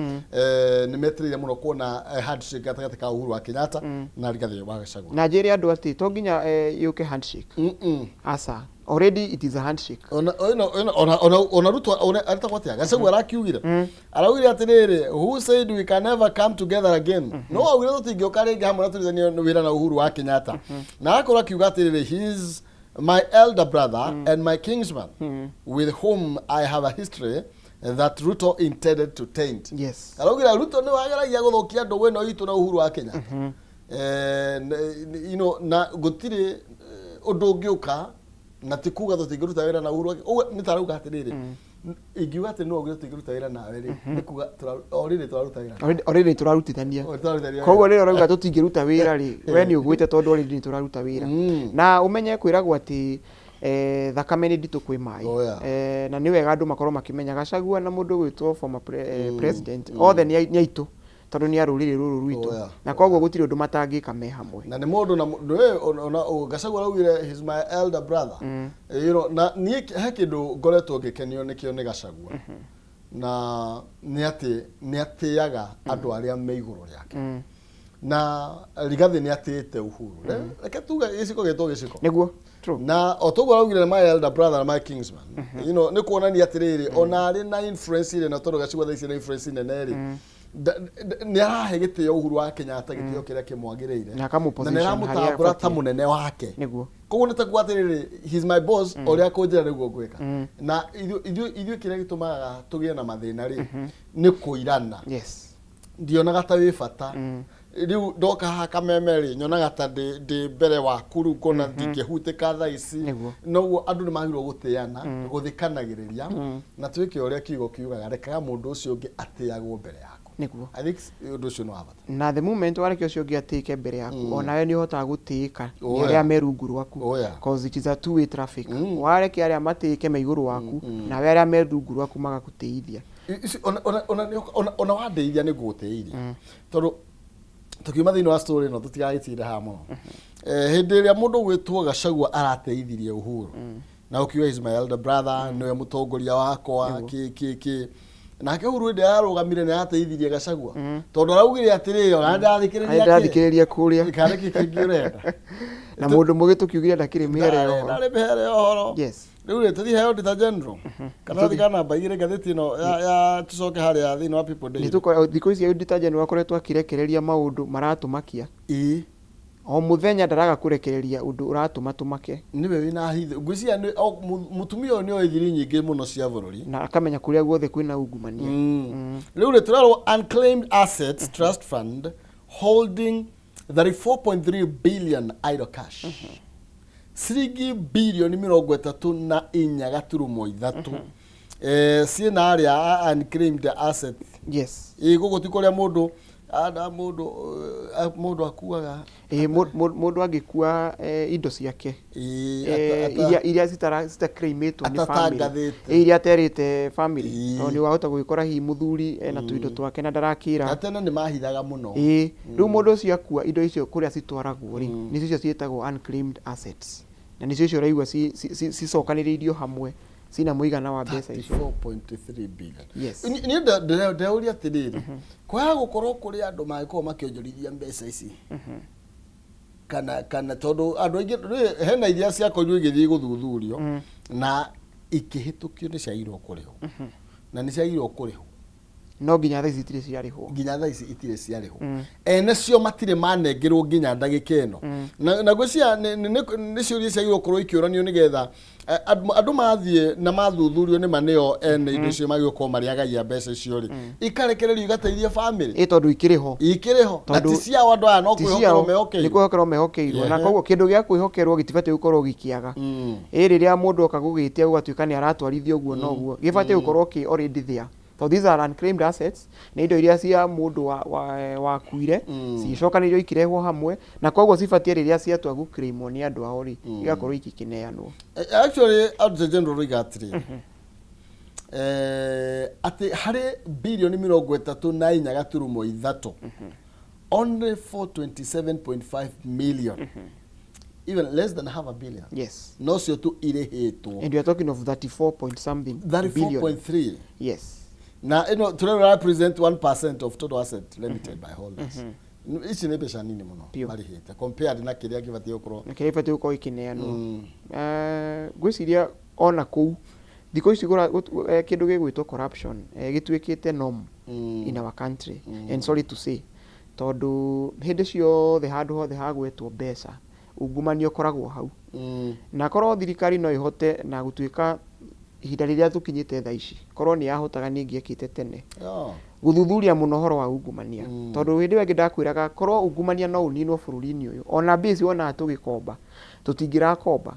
nĩ metereire mũno kuona handshake gatagatĩ ka Uhuru wa Kenyatta na Rigathĩ wa Gachagua. Na njĩre andũ atĩ to nginya yũke handshake. Aca. Already it is a handshake. Ona ona ona ona ona Ruto ona aretagwo atĩa, Gachagua arakiugire, araugire atĩrĩrĩ, "Who said we can never come together again?" No augire tũtingĩũka rĩngĩ hamwe na tũrutithanie wĩra na Uhuru wa Kenyatta, na akorwo akiuga atĩrĩrĩ, "He is my elder brother and my kinsman with whom I have a history that Ruto intended to taint." Araugire Ruto nĩ wageragia gũthũkia ndũgũ ĩno itũ na Uhuru wa Kenyatta. Na gũtirĩ ũndũ ũngĩũka na ti kuga tũtingĩruta wĩra na Uhuru ũguo nĩ tarauga atĩrĩrĩ, ingiuga atĩ no augire tũtingĩruta wĩra nawe rĩ, nĩ kuga already tũraruta wĩra. Already tũrarutithania. O, tũrarutithania. Koguo rĩrĩa ũrauga tũtingĩruta wĩra rĩ, we nĩ ũgwĩte tondũ already nĩ tũraruta wĩra. Na ũmenye kwĩragwo atĩ thakame nĩ nditũ kwĩ maĩ. Na nĩ wega andũ makorwo makĩmenya Gachagua na mũndũ ũgwĩtwo former president othe nĩ aitũ tondũ nĩ a rũrĩrĩ rũrũ rwitũ. Na koguo gũtirĩ ũndũ matangĩka me hamwe. Na nĩ mũndũ na nĩ ona Gachagua araugire, "He's my elder brother." Na niĩ he kĩndũ ngoretwo ngĩkenio nĩkĩo nĩ Gachagua, na nĩ atĩ nĩ atĩaga andũ arĩa me igũrũ rĩake, na Rigathĩ nĩ atĩĩte Uhuru. Reke tuge gĩciko gĩtwo gĩciko. Nĩguo, true. Na o toguo araugire my elder brother na my kinsman, nĩ kuonania atĩrĩrĩ, ona arĩ na influence ĩrĩ na tondũ Gachagua thaa ici na influence nene rĩ, nĩ arahe gĩtĩo Uhuru wa Kenyatta, gĩtĩo kĩrĩa kĩmwagĩrĩire. Na akamũ na nĩ position harĩa aramũtambũra ta abatiĩ. Mũnene wake. Koguo nĩ takuga atĩrĩrĩ, "He's my boss, ũrĩa akũnjĩra nĩguo ngwĩka." Na ithuĩ kĩrĩa gĩtũmaga tũgĩe na mathĩna rĩ, nĩ kũirana. Ndionaga ta wĩ bata. Rĩu ndoka haha Kameme rĩ, nyonaga ta ndĩ mbere waku, rĩu ngona ndingĩhutĩka thaa ici. Noguo andũ nĩ magĩrĩirwo gũtĩana, gũthikanagĩrĩria, na twĩke ũrĩa kiugo kiugaga, rekaga mũndũ ũcio ũngĩ atĩagwo mbere yaku. I think ũndũ ũcio nĩ wa bata. Na the moment wareke ũcio ũngĩ atĩĩke mbere yaku, onawe nĩ ũhotaga gũtĩĩka nĩ arĩa me rungu rwaku. 'Cause it is a two way traffic. Wareke arĩa matĩĩke me igũrũ waku, nawe arĩa me rungu rwaku magagũtĩithia. Ona wandeithia nĩ ngũgũtĩithia, tondũ tũkiuma thĩinĩ wa story ĩno tũtigagĩtinde haha mũno. Hĩndĩ ĩrĩa mũndũ gwĩtwo Gachagua arateithirie Uhuru na ũkiuga, "Is my elder brother, nĩwe mũtongoria wakwa," kĩ kĩ kĩ, nake Uhuru hĩndĩ ĩrĩa ararũgamire nĩ arateithirie Gachagua, tondũ araugire atĩrĩrĩ, ona ndathikĩrĩria. Ndathikĩrĩria kũrĩa. Kana kĩ kĩngĩ ũrenda? Na mũndũ mũgĩ tũkiugire ndakĩrĩ mĩhere ya ũhoro. Ndarĩ mĩhere ya ũhoro. Rĩu rĩ, tũthiĩ he Auditor General kana tũthiĩ kana namba 2 ngathĩti ĩno ya tũcoke harĩa thĩinĩ wa People Daily. Thikũ ici Auditor General akoretwo akĩrekereria maũndũ maratũmakia. O mũthenya ndaraga kũrekereria ũndũ ũratũma tũmake. Nĩwe wĩna hitho, ngwĩciria mũtumia ũyũ nĩ oĩ thiri nyingĩ mũno cia bũrũri. Na akamenya kũrĩa guothe kwĩna ungumania. Rĩu rĩ, tũrerwo Unclaimed Assets Trust Fund holding 34.3 billion idle cash, ciringi 34.3 bilioni ciĩna arĩa a unclaimed asset. Ĩ gũkũ ti kũrĩa mũndũ mũndũ akuaga. Ĩ mũndũ angĩkua indo ciake iria citaclaimĩtwo nĩ family. Atatangathĩte. Iria aterĩte family. Tondũ nĩ wahota gũgĩkora hihi mũthuri ena tũindo twake na ndarakĩra. Na tene nĩ mahithaga mũno. Ĩ rĩu mũndũ ũcio akua, indo icio kũrĩa citwaragwo rĩ, nĩcio icio ciĩtagwo unclaimed assets, na nĩcio icio ũraigua cicokanĩrĩirio hamwe cina mũigana wa mbeca icio. 34.3 billion. Yes. Niĩ ndĩrauria atĩrĩrĩ, kwaga gũkorwo kũrĩ andũ mangĩkorwo makĩonjorithia mbeca ici, kana tondũ andũ aingĩ rĩ, hena iria ciakorirwo igĩthiĩ gũthuthurio na ikĩhĩtũkio nĩ ciagĩrĩirwo kũrĩhwo, na nĩ ciagĩrĩirwo kũrĩhwo. No nginya thaa ici itirĩ ciarĩhwo. Nginya thaa ici itirĩ ciarĩhwo, ene cio matirĩ manengerwo nginya ndagĩka ĩno. Na ngwĩciria nĩ ciũria ciagĩrĩirwo gũkorwo ikĩũranio nĩgetha andũ mathiĩ na mathuthurio nĩ ma nĩo ene indo icio magĩrĩirwo gũkorwo marĩ agai a mbeca icio rĩ, ikarekererio igateithie family. Ĩ tondũ ikĩrĩ ho. Ikĩrĩ ho na ti ciao, andũ aya no Ti kwĩhokerwo ciao, nĩ mehokeirwo. kwĩhokerwo mehokeirwo, na koguo kĩndũ gĩa kwĩhokerwo gĩtibatiĩ gũkorwo gĩkĩaga. Ĩ rĩrĩa mũndũ oka gũgĩtia gũgatuĩka nĩ aratwarithia ũguo, noguo gĩbatiĩ gũkorwo kĩ already there. So these are unclaimed assets, nĩ indo iria cia mũndũ wakuire cicokanĩrĩrio ikĩrehwo hamwe, na koguo cibatiĩ rĩrĩa ciatua gũclaimwo nĩ andũ ao rĩ, igakorwo igĩkĩneanwo. Actually Auditor General oiga atĩrĩrĩ, atĩ harĩ 34.3 bilioni, only 427.5 million, even less than half a billion, nocio tu irĩhĩtwo. And we are talking of 34 point something billion. 34.3. Na ĩno tũrerwo represent 1% of total asset limited by holders. Ici nĩ mbeca nini mũno Biũ. marĩhĩte compared na kĩrĩa kĩbatiĩ gũkorwo Na kĩrĩa ibatiĩ gũkorwo ikĩneanwo. Ngwĩciria ona kũu thikũ ici kĩndũ gĩgwĩtwo corruption gĩtuĩkĩte norm in our country, and sorry to say, tondũ hĩndĩ ciothe handũ hothe hagwetwo mbeca, ungumania ũkoragwo hau. Na korwo thirikari no ĩhote na gũtuĩka ihinda rĩrĩa tũkinyĩte thaa ici, korwo nĩ yahotaga nĩ ĩngĩekĩte tene gũthuthuria mũno ũhoro wa ungumania, tondũ hĩndĩ ĩyo ĩngĩ ndakwĩraga korwo ungumania no ũninwo bũrũri-inĩ ũyũ, ona mbia ici wonaga tũgĩkomba tũtingĩrakomba.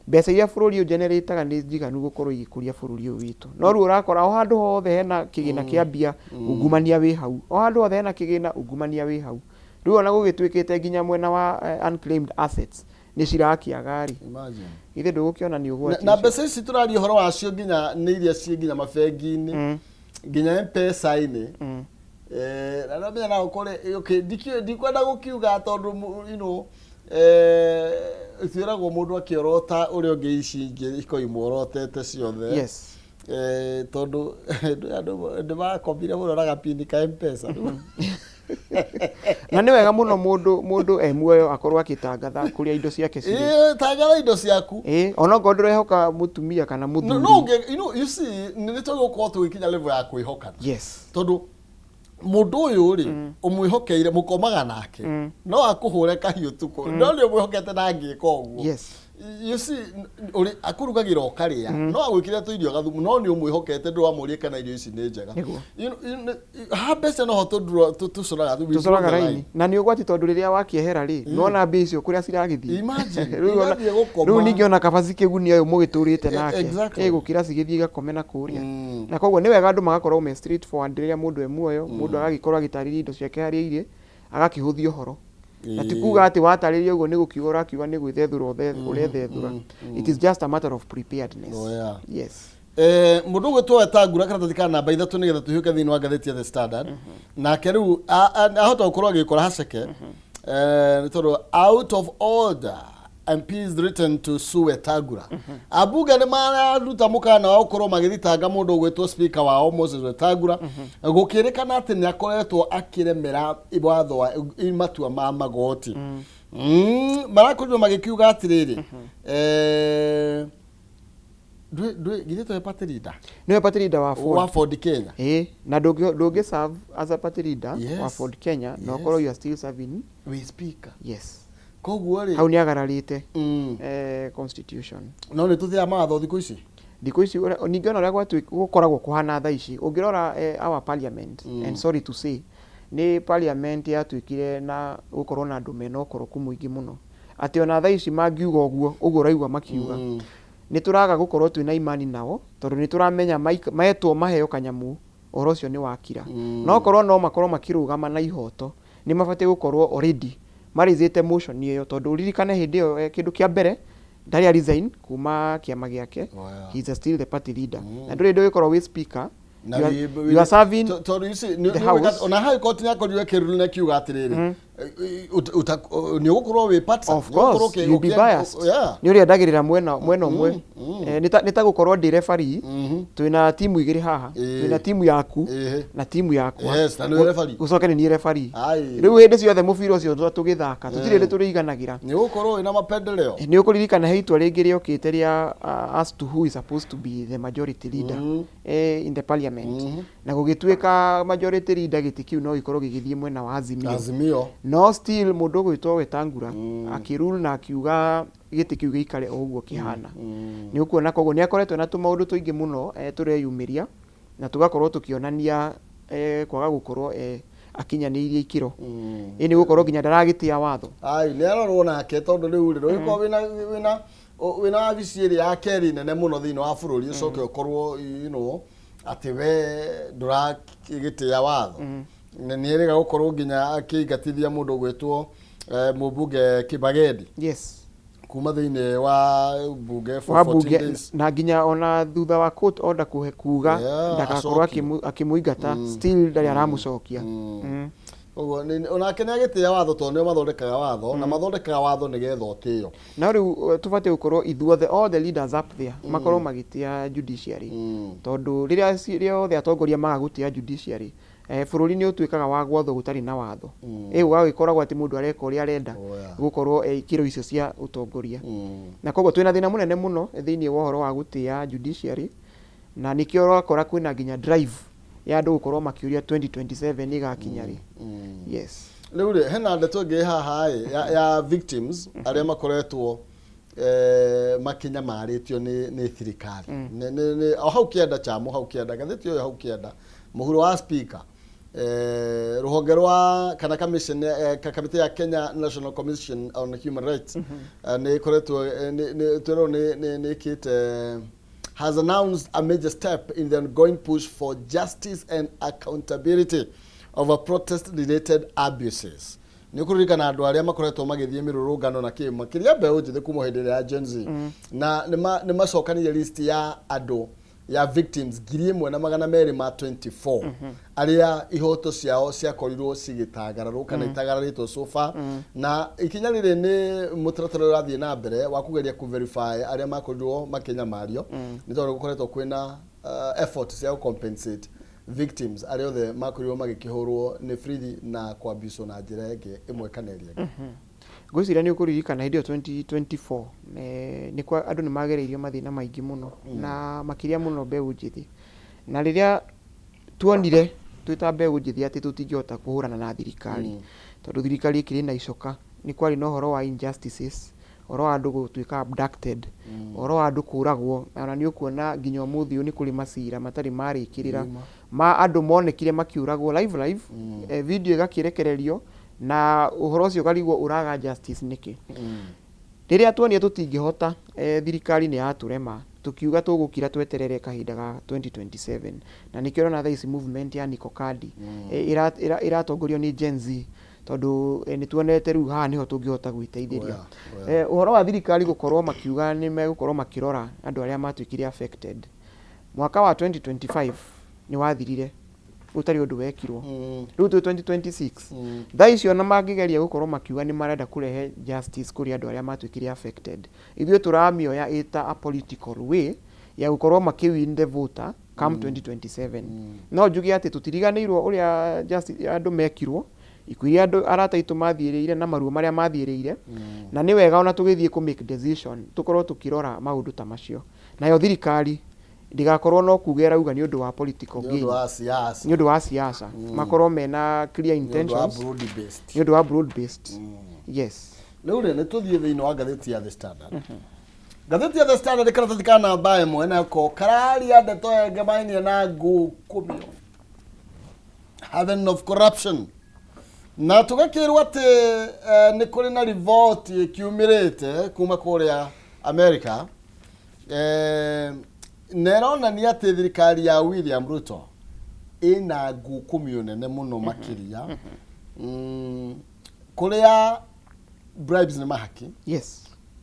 Mbeca iria bũrũri ũyũ generate-aga nĩ njiganu gũkorwo igĩkũria bũrũri ũyũ witũ. No rĩu ũrakora o handũ hothe hena kĩgĩna kĩa mbia, ungumania wĩ hau. O handũ hothe hena kĩgĩna, ungumania wĩ hau. Rĩu ona gũgĩtuĩkĩte nginya mwena wa unclaimed assets nĩ cirakĩaga rĩ. Imagine. Githĩ ndũgũkĩona nĩ ũgwati Na ũcio? mbeca ici tũraria ũhoro wacio nginya nĩ iria ciĩ nginya mabengi-inĩ, nginya mpesa-inĩ. Na no menya no ũkore, okay, ndikwenda gũkiuga tondũ twĩragwo mũndũ akĩorota ũrĩa ũngĩ ici ingĩ ikoimwo orotete ciothe. Tondũ andũ nĩ makomire mũno na gapini ka mpesa. Na nĩ wega mũno mũndũ e muoyo akorwo akĩtangatha kũrĩa indo ciake cirĩ. Ĩĩ, tangatha indo ciaku. Ĩĩ, ona okorwo ndũrehoka mũtumia kana No, mũthuri. no, you see, nĩ tũgũkorwo tũgĩkinya level ya kwĩhokana. Tondũ mũndũ ũyũ rĩ, ũmwĩhokeire mũkomaga nake, no akũhũre kahiũ tukũ, no nĩ ũmwĩhokete na angĩka ũguo. You see, ũrĩ akũrugagĩra ũkarĩa, no agwĩkĩre tũirio gathumu, no nĩ ũmwĩhokete, ndũramũrie kana irio ici nĩ njega. Ha mbeca noho tũcoraga, we draw Tũcoraga the raini. line. Na nĩ ũgwati tondũ rĩrĩa wakĩehera rĩ, nĩwona mbia icio kũrĩa ciragĩthiĩ. Imagine, Rĩu ona- igathiĩ gũkoma. Rĩu ningĩ ona kaba cikĩgunia ũyũ mũgĩtũrĩte nake. Ĩgũkĩra cigĩthiĩ igakome na kũrĩa. Na koguo nĩ wega andũ magakorwo me straight forward rĩrĩa mũndũ e muoyo, mũndũ agagĩkorwo agĩtarĩria indo ciake harĩa irĩ, agakĩhũthia ũhoro. Na ti kuga atĩ watarĩria ũguo nĩ gũkiuga ũrakiuga nĩ gwĩthethũra ũrethethũra. It is just a matter of preparedness. Oh, yeah. Yes. Mũndũ ũgwĩtwo Wetangula karatathi ka namba 3 nĩgetha tũhiũke thĩinĩ wa ngathĩti ya The Standard. Nake rĩu ahota gũkorwo agĩkora haceke. Nĩ tondũ out of order MPs written to sue Wetangula. Ambunge nĩ mararuta mũkana wa gũkorwo magĩthitanga mũndũ ũgwĩtwo speaker wao Moses Wetangula, gũkĩrĩkana atĩ nĩ akoretwo akĩremera watho wa matua ma magoti. Marakorirwo magĩkiuga atĩrĩrĩ, ndwĩ githĩ towe party leader? Nĩwe party leader wa Ford. Wa Ford Kenya. Ĩĩ, na ndũngĩ serve as a party leader wa Ford Kenya, na ũkorwo you are still serving with speaker. Yes. Koguo rĩ, hau nĩ agararĩte constitution. No nĩ tũthĩaga mawatho thikũ ici. Thikũ ici ningĩ ona ũrĩa gũkoragwo kũhana thaa ici, ũngĩrora our parliament, and sorry to say, nĩ parliament yatuĩkire na gũkorwo na andũ mena ũkoroku mũingĩ mũno. Atĩ ona thaa ici mangiuga ũguo, ũguo ũraigua makiuga, nĩ tũraga gũkorwo twĩna imani nao, tondũ nĩ tũramenya metwo maheo kanyamũ, ũhoro ũcio nĩ wakira. No korwo no makorwo makĩrũgama na ihoto, nĩ mabatiĩ gũkorwo already marĩzĩte motion ĩyo, tondũ ũririkane hĩndĩ ĩyo kĩndũ kĩa mbere ndarĩ a resign kuma kĩama gĩake. Oh, yeah. He is still the party leader. Na ndũrĩ hĩndĩ ũgĩkorwo wĩ speaker, Na you are serving tondũ you see, the house. Ona high court nĩ akorirwo ĩkĩruru na ĩkiuga atĩrĩrĩ, nĩ ũgũkorwo wĩ partisan, Of nĩ ũgũkorwo course, you'll be biased. Nĩ ũrĩendagĩrĩra mwena ũmwe. Nĩ ta gũkorwo ndĩ referee, twĩna timu igĩrĩ haha, twĩna timu yaku na timu yakwa. Yes, na nĩwe referee. Gũcoke nĩ niĩ referee. Ai. Rĩu hĩndĩ ciothe mũbira ũcio tũgĩthaka, tũtirĩ hĩndĩ tũrĩiganagĩra. Nĩ ũgũkorwo wĩna mapendeleo. Nĩ ũkũririkana he itua rĩngĩ rĩokĩte rĩa as to who is supposed to be the majority leader in the parliament. Na gũgĩtuĩka majority leader gĩtĩ kĩu no gĩkorwo gĩgĩthiĩ mwena wa Azimio. Azimio. No still mũndũ ũgwĩtwo Wetangula akĩrule na akiuga gĩtĩ kĩu gĩikare o ũguo kĩhana. Nĩ ũkuona koguo nĩ akoretwo na tũmaũndũ tũingĩ mũno tũreyumĩria na tũgakorwo tũkĩonania kwaga gũkorwo akinyanĩirie ikĩro. Ĩ nĩ gũkorwo nginya ndaragĩtĩa watho. Ai, nĩ arorwo nake tondũ rĩu rĩ, ũgĩkorwo wĩna wabici ĩrĩa ya kerĩ nene mũno thĩinĩ wa bũrũri, ũcoke ũkorwo atĩ we ndũragĩtĩa watho. Na nĩ erĩga gũkorwo nginya akĩingatithia mũndũ ũgwĩtwo mũmbunge Kibagendi kuma thĩinĩ wa bunge for Wa 14 bunge days. Na nginya ona thutha wa court order kũhe kuga ndagakorwo acokio. akĩmũingata, still ndarĩ aramũcokia. Ũguo onake nĩ agĩtĩa watho tondũ nĩo mathondekaga watho, na mathondekaga watho nĩgetha ũtĩo. No rĩu tũbatiĩ gũkorwo ithuothe, all the leaders up there, makorwo magĩtĩa judiciary, tondũ rĩrĩa rĩothe atongoria maga gũtĩa judiciary, Bũrũri nĩ ũtuĩkaga wa gwathwo gũtarĩ na watho. Ĩ gũgagĩkoragwo atĩ mũndũ areka ũrĩa arenda gũkorwo e ikĩro icio cia ũtongoria. Na koguo twĩna thĩna mũnene mũno thĩinĩ wa ũhoro wa gũtĩa judiciary, na nĩkĩo ũrakora kwĩna nginya drive ya andũ gũkorwo makĩũria 2027 ĩgakinya rĩ. Yes. Rĩu rĩ, hena ndeto ĩngĩ ĩ haha ĩ ya, ya victims arĩa makoretwo makĩnyamarĩtio nĩ thirikari. Nĩ o hau kĩanda chamo hau kĩanda ngathĩti ũyũ hau kĩanda mũhuro wa speaker, rũhonge rwa kana commission, kamĩtĩ ya Kenya National Commission on Human Rights, nĩ ĩkoretwo, twĩrwo nĩ ĩkĩte, has announced a major step in the ongoing push for justice and accountability over protest related abuses. Nĩ ũkũririkana andũ arĩa makoretwo magĩthiĩ mĩrũrũngano na kĩ, makĩria mbeũ njĩthĩ kuma hĩndĩ ĩrĩa ya Gen Z, na nĩ macokanire list ya andũ ya victims 1224 arĩa ihoto ciao ciakorirwo cigĩtagararwo kana itagararĩtwo so far. Na ikinya rĩrĩ nĩ mũtaratara ũrathiĩ na mbere wa kũgeria kũ-verify arĩa makorirwo makĩnyamario, nĩ tondũ gũkoretwo kwĩna effort cia compensate victims arĩa othe makorirwo magĩkĩhũrwo nĩ borithi na kwambicwo na njĩra ĩngĩ ĩmwe kana ĩrĩa ĩngĩ. Ngwĩciria nĩ ũkũririkana hĩndĩ ĩyo 2024 nĩ kwa andũ nĩ magereirio mathĩna maingĩ mũno, na makĩria mũno mbeũ njĩthĩ. Na rĩrĩa tuonire twĩ ta mbeũ njĩthĩ atĩ tũtingĩhota kũhũrana na thirikari, tondũ thirikari ĩkĩrĩ na icoka, nĩ kwarĩ na ũhoro wa injustices, ũhoro wa andũ gũtuĩka abducted, ũhoro wa andũ kũragwo. Ona nĩ ũkuona nginya ũmũthĩ ũyũ nĩ kũrĩ macira matarĩ marĩkĩrĩra ma andũ monekire makĩũragwo live live, video ĩgakĩrekererio na ũhoro ũcio ũkarigwo ũraga justice nĩkĩ. Rĩrĩa tuonire tũtingĩhota, thirikari nĩ yatũrema, tũkiuga tũgũkira tweterere kahinda ga 2027. Na nĩkĩo ũrona thaa ici movement ya Niko Kadi ĩratongorio nĩ Gen Z, tondũ nĩ tuonete rĩu haha nĩho tũngĩhota gwĩteithĩria. Ũhoro wa thirikari gũkorwo makiuga nĩ megũkorwo makĩrora andũ arĩa matuĩkire affected, mwaka wa 2025 nĩ wathirire ũtarĩ ũndũ wekirwo. Rĩu twĩ 2026. Thaa icio ona mangĩgeria gũkorwo makiuga nĩ marenda kũrehe justice kũrĩ andũ arĩa matuĩkire affected, ithuĩ tũramĩoya ĩta a political way ya gũkorwo makĩ win the voter come 2027. No njuge atĩ tũtiriganĩirwo ũrĩa justice andũ mekirwo, ikuũ iria andũ arata aitũ mathiĩrĩire na maruo marĩa mathiĩrĩire. Na nĩ wega ona tũgĩthiĩ kũ make decision tũkorwo tũkĩrora maũndũ ta macio, nayo thirikari ndĩgakorwo no kuga ĩrauga nĩ ũndũ wa political nĩ gain, ũndũ wa siasa, nĩ ũndũ wa siasa, makorwo mena clear nĩ ũndũ wa intentions, broad based, nĩ ũndũ wa broad based, yes. Rĩu rĩ, nĩ tũthiĩ thĩinĩ wa ngathĩti ya The Standard. Ngathĩti ya The Standard, karatathi ka namba 1 nako kararia ndeto yengemainie na ngũkũmio, haven of corruption, na tũgakĩrwo atĩ nĩ kũrĩ na riboti ĩkiumĩrĩte kuma kũrĩa America, na ĩronania atĩ thirikari ya William Ruto ĩna ngukumio nene mũno makĩria, kũrĩa bribes nĩ mahaki,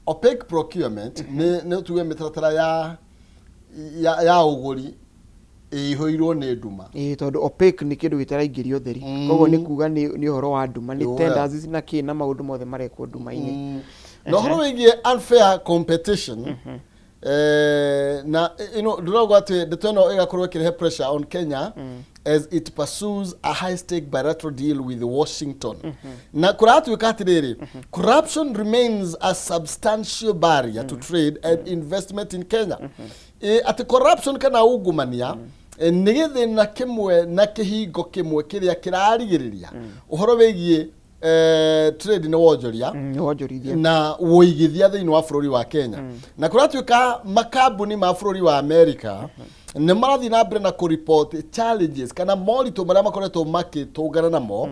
opaque procurement, nĩ tuge mĩtaratara ya ũgũri ĩihũirwo nĩ nduma. Ĩĩ, tondũ opaque nĩ kĩndũ gĩtaraingĩria ũtheri. Koguo nĩ kuga nĩ ũhoro wa nduma, nĩ tenders na kĩ na maũndũ mothe marekwo nduma-inĩ. Na ũhoro wĩgiĩ unfair competition, na ndĩrauga atĩ ndeto ĩno ĩgakorwo ĩkĩrehe pressure on Kenya as it pursues a high stake bilateral deal with Washington. Na kũratuĩka atĩrĩrĩ, corruption remains a substantial barrier to trade and investment in Kenya. Atĩ corruption kana ungumania nĩ gĩthĩna kĩmwe na kĩhingo kĩmwe kĩrĩa kĩrarigĩrĩria ũhoro wĩgiĩ trade nĩ wonjoria Nĩ wonjorithia na wũigithia thĩinĩ wa bũrũri wa Kenya. Na kũratuĩka makambuni ma bũrũri wa America nĩ marathiĩ na mbere na kũ-report challenges kana moritũ marĩa makoretwo makĩtũngana namo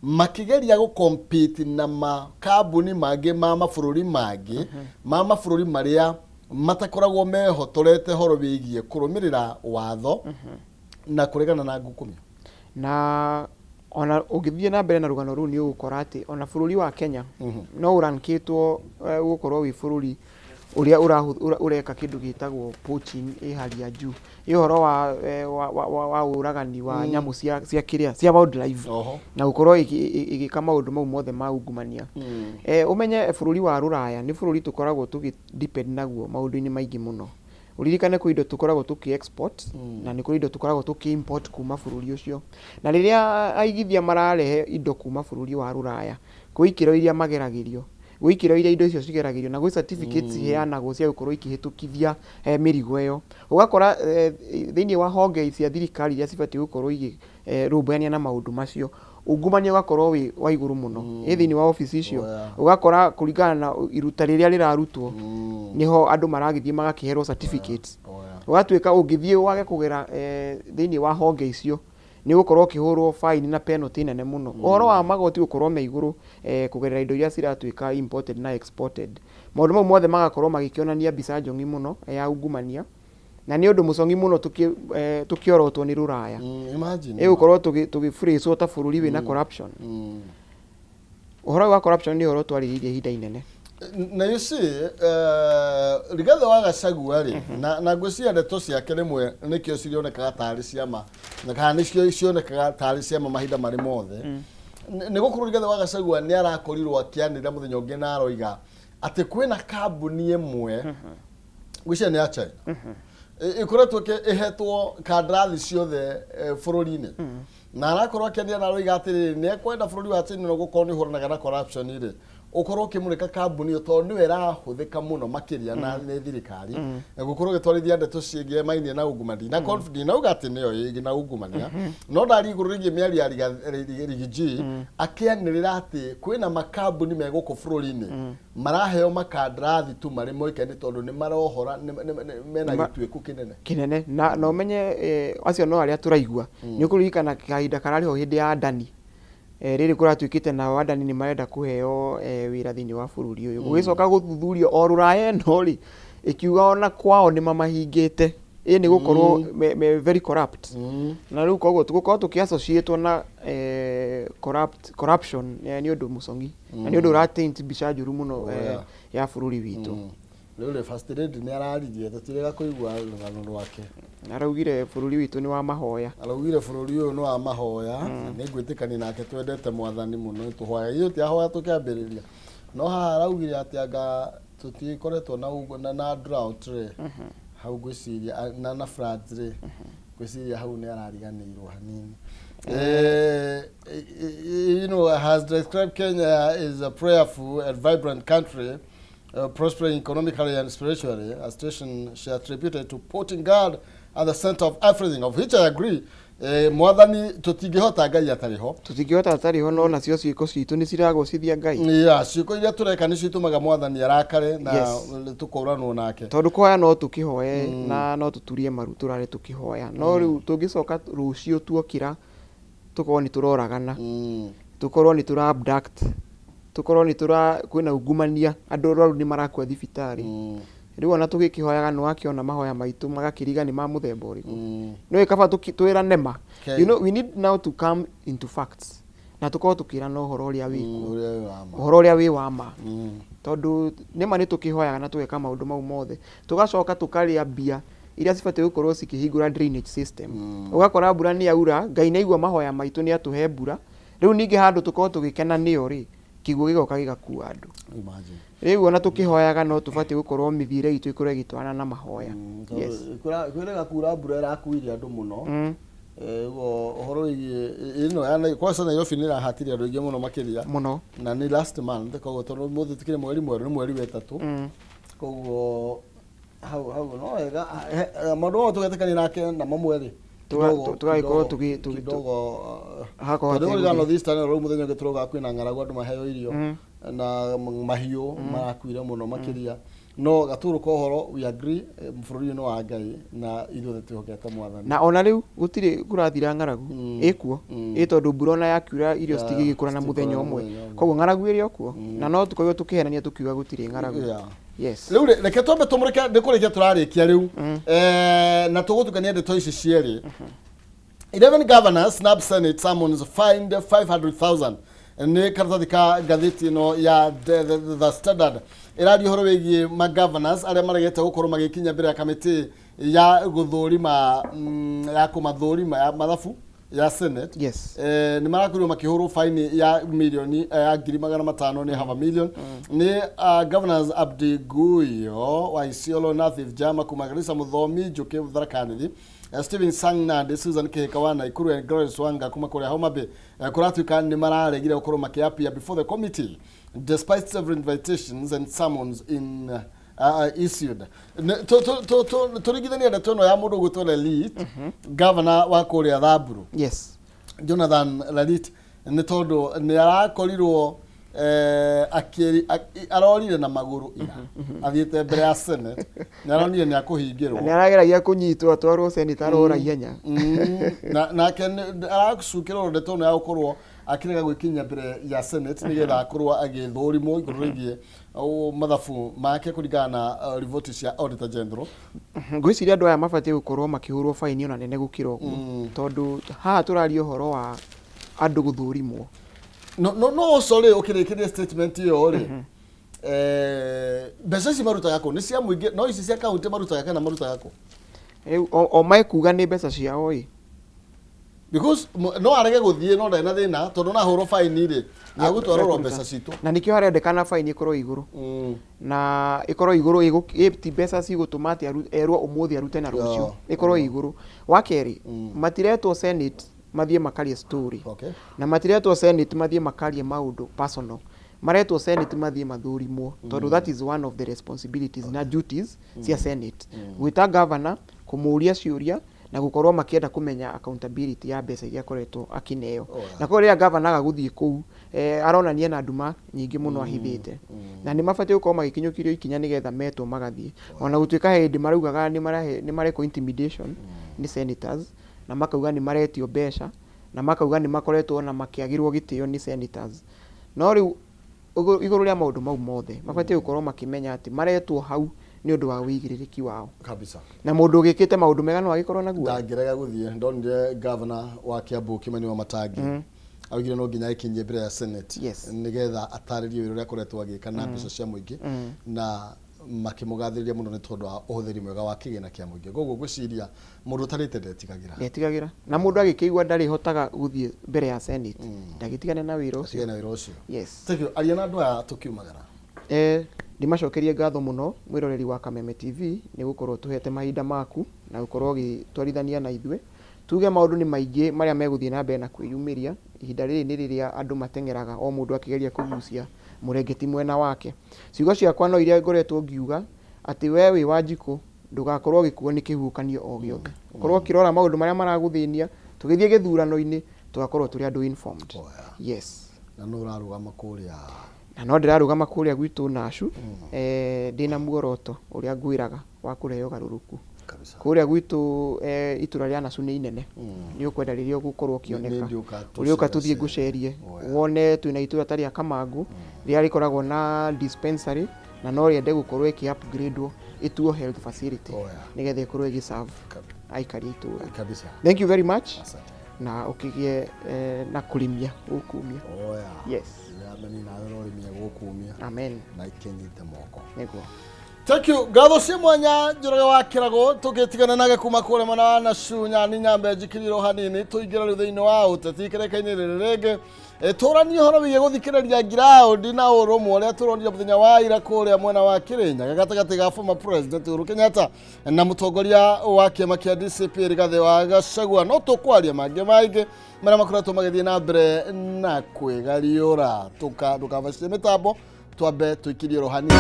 makĩgeria gũ-compete na makambuni mangĩ ma mabũrũri mangĩ, ma mabũrũri marĩa matakoragwo mehotorete horo wĩgiĩ kũrũmĩrĩra watho na kũregana na ngukumio. Na ona ũngĩthiĩ na mbere na rũgano rũu, nĩ ũgũkora atĩ ona bũrũri wa Kenya no ũrankĩtwo gũkorwo wĩ bũrũri ũrĩa ũreka kĩndũ gĩtagwo poaching ĩ hali ya juu, ĩ ũhoro wa ũragani wa nyamũ cia kĩrĩa cia wildlife, na gũkorwo ĩgĩka maũndũ mau mothe ma ungumania. Ũmenye bũrũri wa rũraya nĩ bũrũri tũkoragwo tũgĩ depend naguo maũndũ-inĩ maingĩ mũno. Ũririkane kwĩ indo tũkoragwo tũkĩ export na nĩ kũrĩ indo tũkoragwo tũkĩ import kuma bũrũri ũcio. Na rĩrĩa aigithia mararehe indo kuma bũrũri wa rũraya, kwĩ ikĩro iria mageragĩrio, gwĩ ikĩro iria indo icio cigeragĩrio na gwĩ certificates iheanagwo cia gũkorwo ikĩhĩtũkithia mĩrigo ĩyo. Ũgakora thĩinĩ wa honge cia thirikari iria cibatiĩ gũkorwo ikĩrũmbũyania na maũndũ macio, ungumania ũgakorwo wĩ wa igũrũ mũno. Ĩ thĩinĩ wa obici icio, Oh, yeah. ũgakora kũringana na iruta rĩrĩa rĩrarutwo, nĩho andũ maragĩthiĩ magakĩherwo certificates. Oh, yeah. Ũgatuĩka ũngĩthiĩ wage kũgera thĩinĩ wa honge icio, nĩ ũgũkorwo ũkĩhũrwo fine na penalty nene mũno. Ũhoro wa magoti gũkorwo me igũrũ kũgerera indo iria ciratuĩka imported na exported. Maũndũ mau mothe magakorwo magĩkĩonania mbica njong'i mũno ya ungumania, na nĩ ũndũ mũcong'i mũno tũkĩorotwo nĩ rũraya. Imagine. Ĩgũkorwo tũgĩburĩcwo ta bũrũri wĩna corruption. Ũhoro ũyũ wa corruption nĩ ũhoro twarĩrĩirie ihinda inene. Na you see, Rigathĩ wa Gachagua rĩ, na ngwĩciria ndeto ciake rĩmwe nĩkĩo cirionekaga tarĩ ciama, na kana nĩcio cionekaga tarĩ ciama mahinda marĩ mothe. Nĩ gũkorwo Rigathĩ wa Gachagua nĩ arakorirwo akĩanĩrĩra mũthenya ũngĩ na aroiga atĩ kwĩna kambuni ĩmwe, ngwĩciria nĩ ya China, ĩkoretwo ĩhetwo kandarathi ciothe bũrũri-inĩ. Na arakorwo akĩanĩrĩra na aroiga atĩrĩrĩ, nĩ ekwenda bũrũri wa China na gũkorwo nĩ ũhũranaga na corruption rĩ, ũkorwo ũkĩmũrĩka kambuni ĩyo tondũ nĩyo ĩrahũthĩka mũno makĩria na nĩ thirikari na gũkorwo ĩgĩtwarithia ndeto ciĩgiĩ mainie na ungumania. Na ndinauga atĩ nĩyo ĩĩ na ungumania, no ndaria igũrũ rĩgiĩ mĩario ya Riggy G akĩanĩrĩra atĩ kwĩna makambuni me gũkũ bũrũri-inĩ maraheo makandarathi tu marĩ moikaine tondũ nĩ marohora mena gĩtuĩku kĩnene. Kĩnene na ũmenye acio no arĩa tũraigua. Nĩ ũkũririkana kahinda kararĩ ho hĩndĩ ya Adani, rĩrĩ kũratuĩkĩte nao Adani nĩ marenda kũheo wĩra thĩinĩ wa bũrũri ũyũ. Gũgĩcoka gũthuthurio o rũraya ĩno rĩ, ĩkiuga ona kwao nĩ mamahingĩte, ĩ nĩ gũkorwo me very corrupt. Na rĩu koguo tũgũkorwo tũkĩ associate na corruption nĩ ũndũ mũcong'i na nĩ ũndũ ũra taint mbica njũru mũno ya bũrũri witũ. Rĩu rĩ, First Lady nĩ araririe, tũtirega kũigua rũgano rwake. Araugire bũrũri witũ nĩ wa mahoya. Araugire bũrũri ũyũ nĩ wa mahoya, na nĩ ngwĩtĩkania nake, twendete mwathani mũno, tũhoya ithuĩ tiahoya tũkĩambĩrĩria. No haha araugire atĩ anga tũtikoretwo na na drought rĩ, hau ngwĩciria na floods rĩ, ngwĩciria hau nĩ arariganĩirwo hanini. Has described Kenya as a prayerful and vibrant country, prospering economically and spiritually, a situation she attributed to putting God at the center of everything, of which I agree. Mwathani tũtingĩhota Ngai atarĩ ho. Tũtingĩhota atarĩ ho, no nacio ciĩko citũ nĩ ciragocithia Ngai. Yeah, ciĩko iria tũreka nĩcio itũmaga mwathani arakare na tũkũranwo nake. Tondũ kũhoya no tũkĩhoye na no tũturie maru tũrare tũkĩhoya, no rĩu tũngĩcoka rũciũ tuokĩra tũkorwo nĩ tũroragana, tũkorwo nĩ tũra abduct, tũkorwo nĩ tũra kwĩna ungumania, andũ arwaru nĩ marakua thibitarĩ, rĩu ona tũgĩkĩhoyaga nĩ wakĩona mahoya maitũ magakĩriga nĩ ma mũthemba ũrĩkũ. Nĩ kaba twĩrane ma. We need now to come into facts na tũkorwo tũkĩrana ũhoro ũrĩa wĩkuo, Ũrĩa wĩ wa ma. Ũhoro ũrĩa wĩ wa ma, tondũ nĩma nĩ tũkĩhoyaga na tũgeka maũndũ mau mothe, tũgacoka tũkarĩa mbia iria cibatiĩ gũkorwo cikĩhingũra drainage system. Ũgakora mbura nĩ yaura, Ngai nĩ aigua mahoya maitũ, nĩ atũhe mbura. Rĩu ningĩ handũ tũkorwo tũgĩkena nĩyo rĩ, kĩguũ gĩgoka gĩgakua andũ. Imagine. Rĩu ona tũkĩhoyaga no tũbatiĩ gũkorwo mĩthiĩre itũ ĩkorwo ĩgĩtwarana na mahoya. Yes. Kwĩrĩga kura mbura ĩrakuire andũ mũno. Ũguo ũhoro wĩgiĩ ĩno ya kwanza Nairobi nĩ ĩrahatire andũ aingĩ mũno makĩria. Mũno. Na nĩ last month, koguo tondũ mũthĩ tũkĩrĩ mweri mwerũ, nĩ mweri wa ĩtatũ. Koguo hau hau no wega maũndũ mamwe tũgetĩkania nake na mamwe rĩ Tũgagĩkorwo kidogo hakorwo tondũ hategũthiĩ. rĩu North Eastern rĩu mũthenya ũngĩ tũrauga kwĩna ng'aragu, andũ maheo irio na mahiũ marakuire mũno makĩria, no gatũrũ ka ũhoro, we agree, bũrũri ũyũ nĩ wa Ngai na ithuothe twĩhokete mwathani. Na ona rĩu gũtirĩ kũrathira ng'aragu ĩkuo, ĩ tondũ mbura ona yakiura irio citigĩgĩkũra na mũthenya citikũra na ũmwe. Mũthenya ũmwe. Koguo ng'aragu ĩrĩ o kuo na no tũkorirwo tũkĩhenania tũkiuga gũtirĩ ng'aragu. Yes. Rĩu rĩ, reke twambe tũmũrĩke, nĩ kũrĩkia tũrarĩkia rĩu na tũgũtukania ndeto ici cierĩ. 11 governors snub Senate summons, fined 500,000, nĩ karatathi ka ngathĩti ĩno ya The Standard ĩraria ũhoro wĩgiĩ magovernors arĩa maregete gũkorwo magĩkinya mbere ya kamĩtĩ ya gũthũrima ya kũmathũrima ya mathabu. Ya Senate. Yes. Nä marakorirwo makä hå rwo faini ya milioni ya 500,000, nĩ half a million, nĩ governors Abdi Guyo wa Isiolo, Nathif Jama kuma Garissa, Muthomi Njuki Tharaka Nithi, Stephen Sang Nandi, Susan Kihika wa Nakuru and Gladys Wanga kuma kũrĩa Homa Bay. Kũratuĩka nĩ mararegire gũkorwo makĩappear before the committee despite several invitations and summons in issued. Tũringithanie ndeto ĩno ya mũndũ ũgwĩtwo Lelit, governor wa kũrĩa Thamburu. Jonathan Lalit, nĩ tondũ nĩ arakorirwo arorire na magũrũ ira athiĩte mbere ya Senate, nĩ aronire nĩ akũhingĩrwo. Nĩ arageragia kũnyitwo atwarwo Senate, arora ihenya. Nake aracukĩrwo ndeto ĩno ya gũkorwo akĩrega gwĩkinyia mbere ya Senate nĩgetha akorwo agĩthũrimwo igũrũ rĩgiĩ mathabu make kũringana na riboti cia Auditor General. Ngwĩciria andũ aya mabatiĩ gũkorwo makĩhũrwo faini ona nene gũkĩra ũguo, tondũ haha tũraria ũhoro wa andũ gũthũrimwo. No ũcio rĩ, ũkĩrĩkĩria statement ĩyo rĩ, mbeca ici marutaga kũ? Nĩ cia mũingĩ, no ici cia kaunti marutaga kana marutaga kũ? Rĩu o mekuga nĩ mbeca ciao ĩ. Because no arege gũthiĩ, no ndarĩ na thĩna, tondũ no ahũrwo faini rĩ, nĩ agũtwarwo mbeca citũ. Na nĩkĩo harendekana faini ĩkorwo igũrũ na ĩkorwo igũrũ ti mbeca cigũtũma atĩ erwo ũmũthĩ arute na rũciũ. Ĩkorwo igũrũ. Wa kerĩ, matiretwo Senate mathiĩ makarie story, na matiretwo Senate mathiĩ makarie maũndũ personal. Maretwo Senate mathiĩ mathũrimwo, tondũ that is one of the responsibilities na duties cia Senate, gwĩta governor, kũmũria ciũria na gũkorwo makĩenda kũmenya accountability ya mbeca iria akoretwo akĩneo. Na koguo rĩrĩa governor aga gũthiĩ kũu, aronania na nduma nyingĩ mũno ahithĩte, na nĩ mabatiĩ gũkorwo magĩkinyũkĩrio ikinya nĩgetha metwo magathiĩ, ona gũtuĩka he hĩndĩ maraugaga nĩ marekwo intimidation nĩ senators, na makauga nĩ maretio mbeca, na makauga nĩ makoretwo ona makĩagĩrwo gĩtĩo nĩ senators. No rĩu igũrũ rĩa maũndũ mau mothe, mabatiĩ gũkorwo makĩmenya atĩ maretwo hau nĩ ũndũ wa wĩigĩrĩrĩki wao. Na mũndũ ũgĩkĩte maũndũ mega no agĩkorwo na guoya? Ndangĩrega gũthiĩ. Ndonire governor wa Kiambu Kimani wa Matangi augire no nginya aikinyie mbere ya Senate nĩgetha atarĩrie wĩra ũrĩa akoretwo agĩka na mbeca cia mũingĩ, na makĩmũgathĩrĩria mũno nĩ tondũ wa ũhũthĩri mwega wa kĩgĩna kĩa mũingĩ. Koguo ngwĩciria mũndũ ũtarĩte ndetigagĩra. Ndetigagĩra, na mũndũ agĩkĩigua ndarĩhotaga gũthiĩ mbere ya Senate, ndagĩtigane na wĩra ũcio. Atigane na wĩra ũcio. Yes. Thank you. Aria na andũ aya tũkiumagara. Ndimacokerie ngatho mũno, mwĩroreri wa Kameme TV, nĩ gũkorwo tũhete mahinda maku na gũkorwo ũgĩtwarithania na ithuĩ. Tuge maũndũ nĩ maingĩ marĩa megũthiĩ na mbere na kwĩyumĩria. Ihinda rĩrĩ nĩ rĩrĩa andũ mateng'eraga, o mũndũ akĩgeria kũgucia mũrengeti mwena wake. Ciugo ciakwa no iria ngoretwo ngiuga, atĩ we wĩ Wanjikũ ndũgakorwo ũgĩkuo nĩ kĩhuhũkanio o gĩothe, ũkorwo ũkĩrora maũndũ marĩa maragũthĩnia. Tũgĩthiĩ gĩthurano-inĩ tũgakorwo tũrĩ andũ informed. Yes. Na no ũrarũgama kũrĩa? Na no ndĩrarũgama kũrĩa gwitũ Nacu, ndĩna muoroto ũrĩa ngwĩraga wa kũrehe ũgarũrũku kũrĩa gwitũ. Itũra rĩa Nacu nĩ inene, nĩ ũkwenda rĩrĩa ũgũkorwo ũkĩoneka. Nĩ ndiũka. Ũrĩũka tũthiĩ ngũcerie, wone twĩna itũra ta rĩa Kamangũ rĩrĩa rĩkoragwo na dispensary, na no rĩende gũkorwo ĩkĩ upgrade ĩtuo health facility, nĩgetha ĩkorwo ĩgĩserve aikari a itũra. Thank you very much. Asante. Na ũkĩgĩe na kũrĩmia gũkumia. Yes. Ameni, nawe ũrorĩmia gũkumia. Amen. Na ikinyite moko. Nĩguo. Thank you. Ngatho cia mwanya Njoroge wa Kĩrago, tũgĩtigana nake kuma kũrĩa mwena wa Nacu. Nyani nyambe njikĩrĩrwo hanini, tũingĩre rĩu thĩinĩ wa ũteti kĩreka-inĩ rĩrĩ rĩngĩ. Tũranie ũhoro wĩgiĩ gũthikĩrĩria ngiraũndi na ũrũmwe ũrĩa tũronire mũthenya wa ira kũrĩa mwena wa Kĩrĩnyaga gatagatĩ ga former president Uhuru Kenyatta na mũtongoria wa kĩama kĩa DCP Rigathĩ wa Gachagua. No tũkwaria mangĩ maingĩ marĩa makoretwo magĩthiĩ na mbere na kwĩgariũra. Ndũkabacie mĩtambo, twambe tũikirie ro hanini.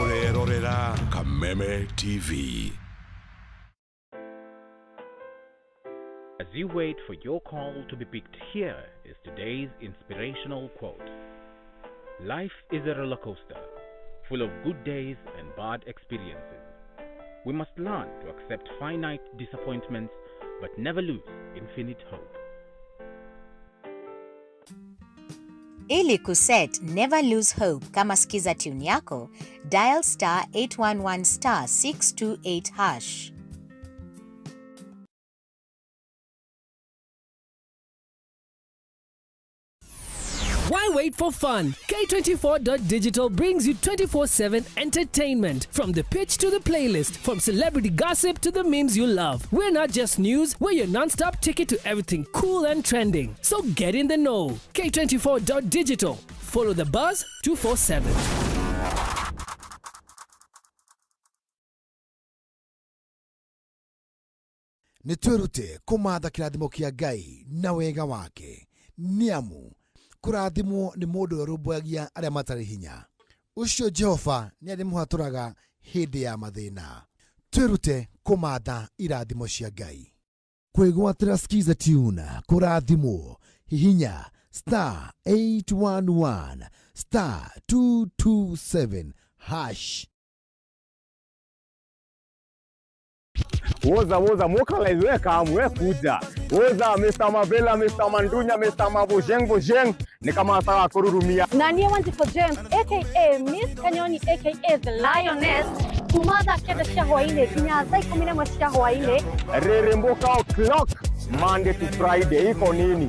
Ũrerorera Kameme TV. As you wait for your call to be picked, here is today's inspirational quote. Life is a roller coaster, full of good days and bad experiences. We must learn to accept finite disappointments but never lose infinite hope. Ili kuset Never Lose Hope kama skiza tune yako, dial *811*628#. Why Why wait for fun? K24.digital brings you 24/7 entertainment. From the pitch to the playlist, from celebrity gossip to the memes you love. We're not just news, we're your non-stop ticket to everything cool and trending. So get in the know. K24.digital. Follow the buzz 247. Nĩ twĩrute kũmatha kĩrathimo kĩa Ngai na wega wake, nĩ amu kũrathimwo nĩ mũndũ ũrĩa ũrũmbũyagia arĩa matarĩ hinya. Ũcio Jehova nĩ arĩmũhatũraga hĩndĩ ya mathĩna. Twĩrute kũmatha irathimo cia Ngai. Kwĩgwatĩra Skiza Tune, kũrathimwo, hihinya star 811 star 227 hash. Woza woza mokalize we kam we kuja. Woza Mr. Mavela, Mr. Mandunya, Mr. Mabujeng Bujeng ni kama sawa kururumia. Na niĩ Wanjikũ James aka Miss Kanyoni aka The Lioness kuma thaa 9 cia hwaĩ-inĩ nginya thaa 11 cia hwaĩ-inĩ. Reremboka o'clock Monday to Friday iko nini?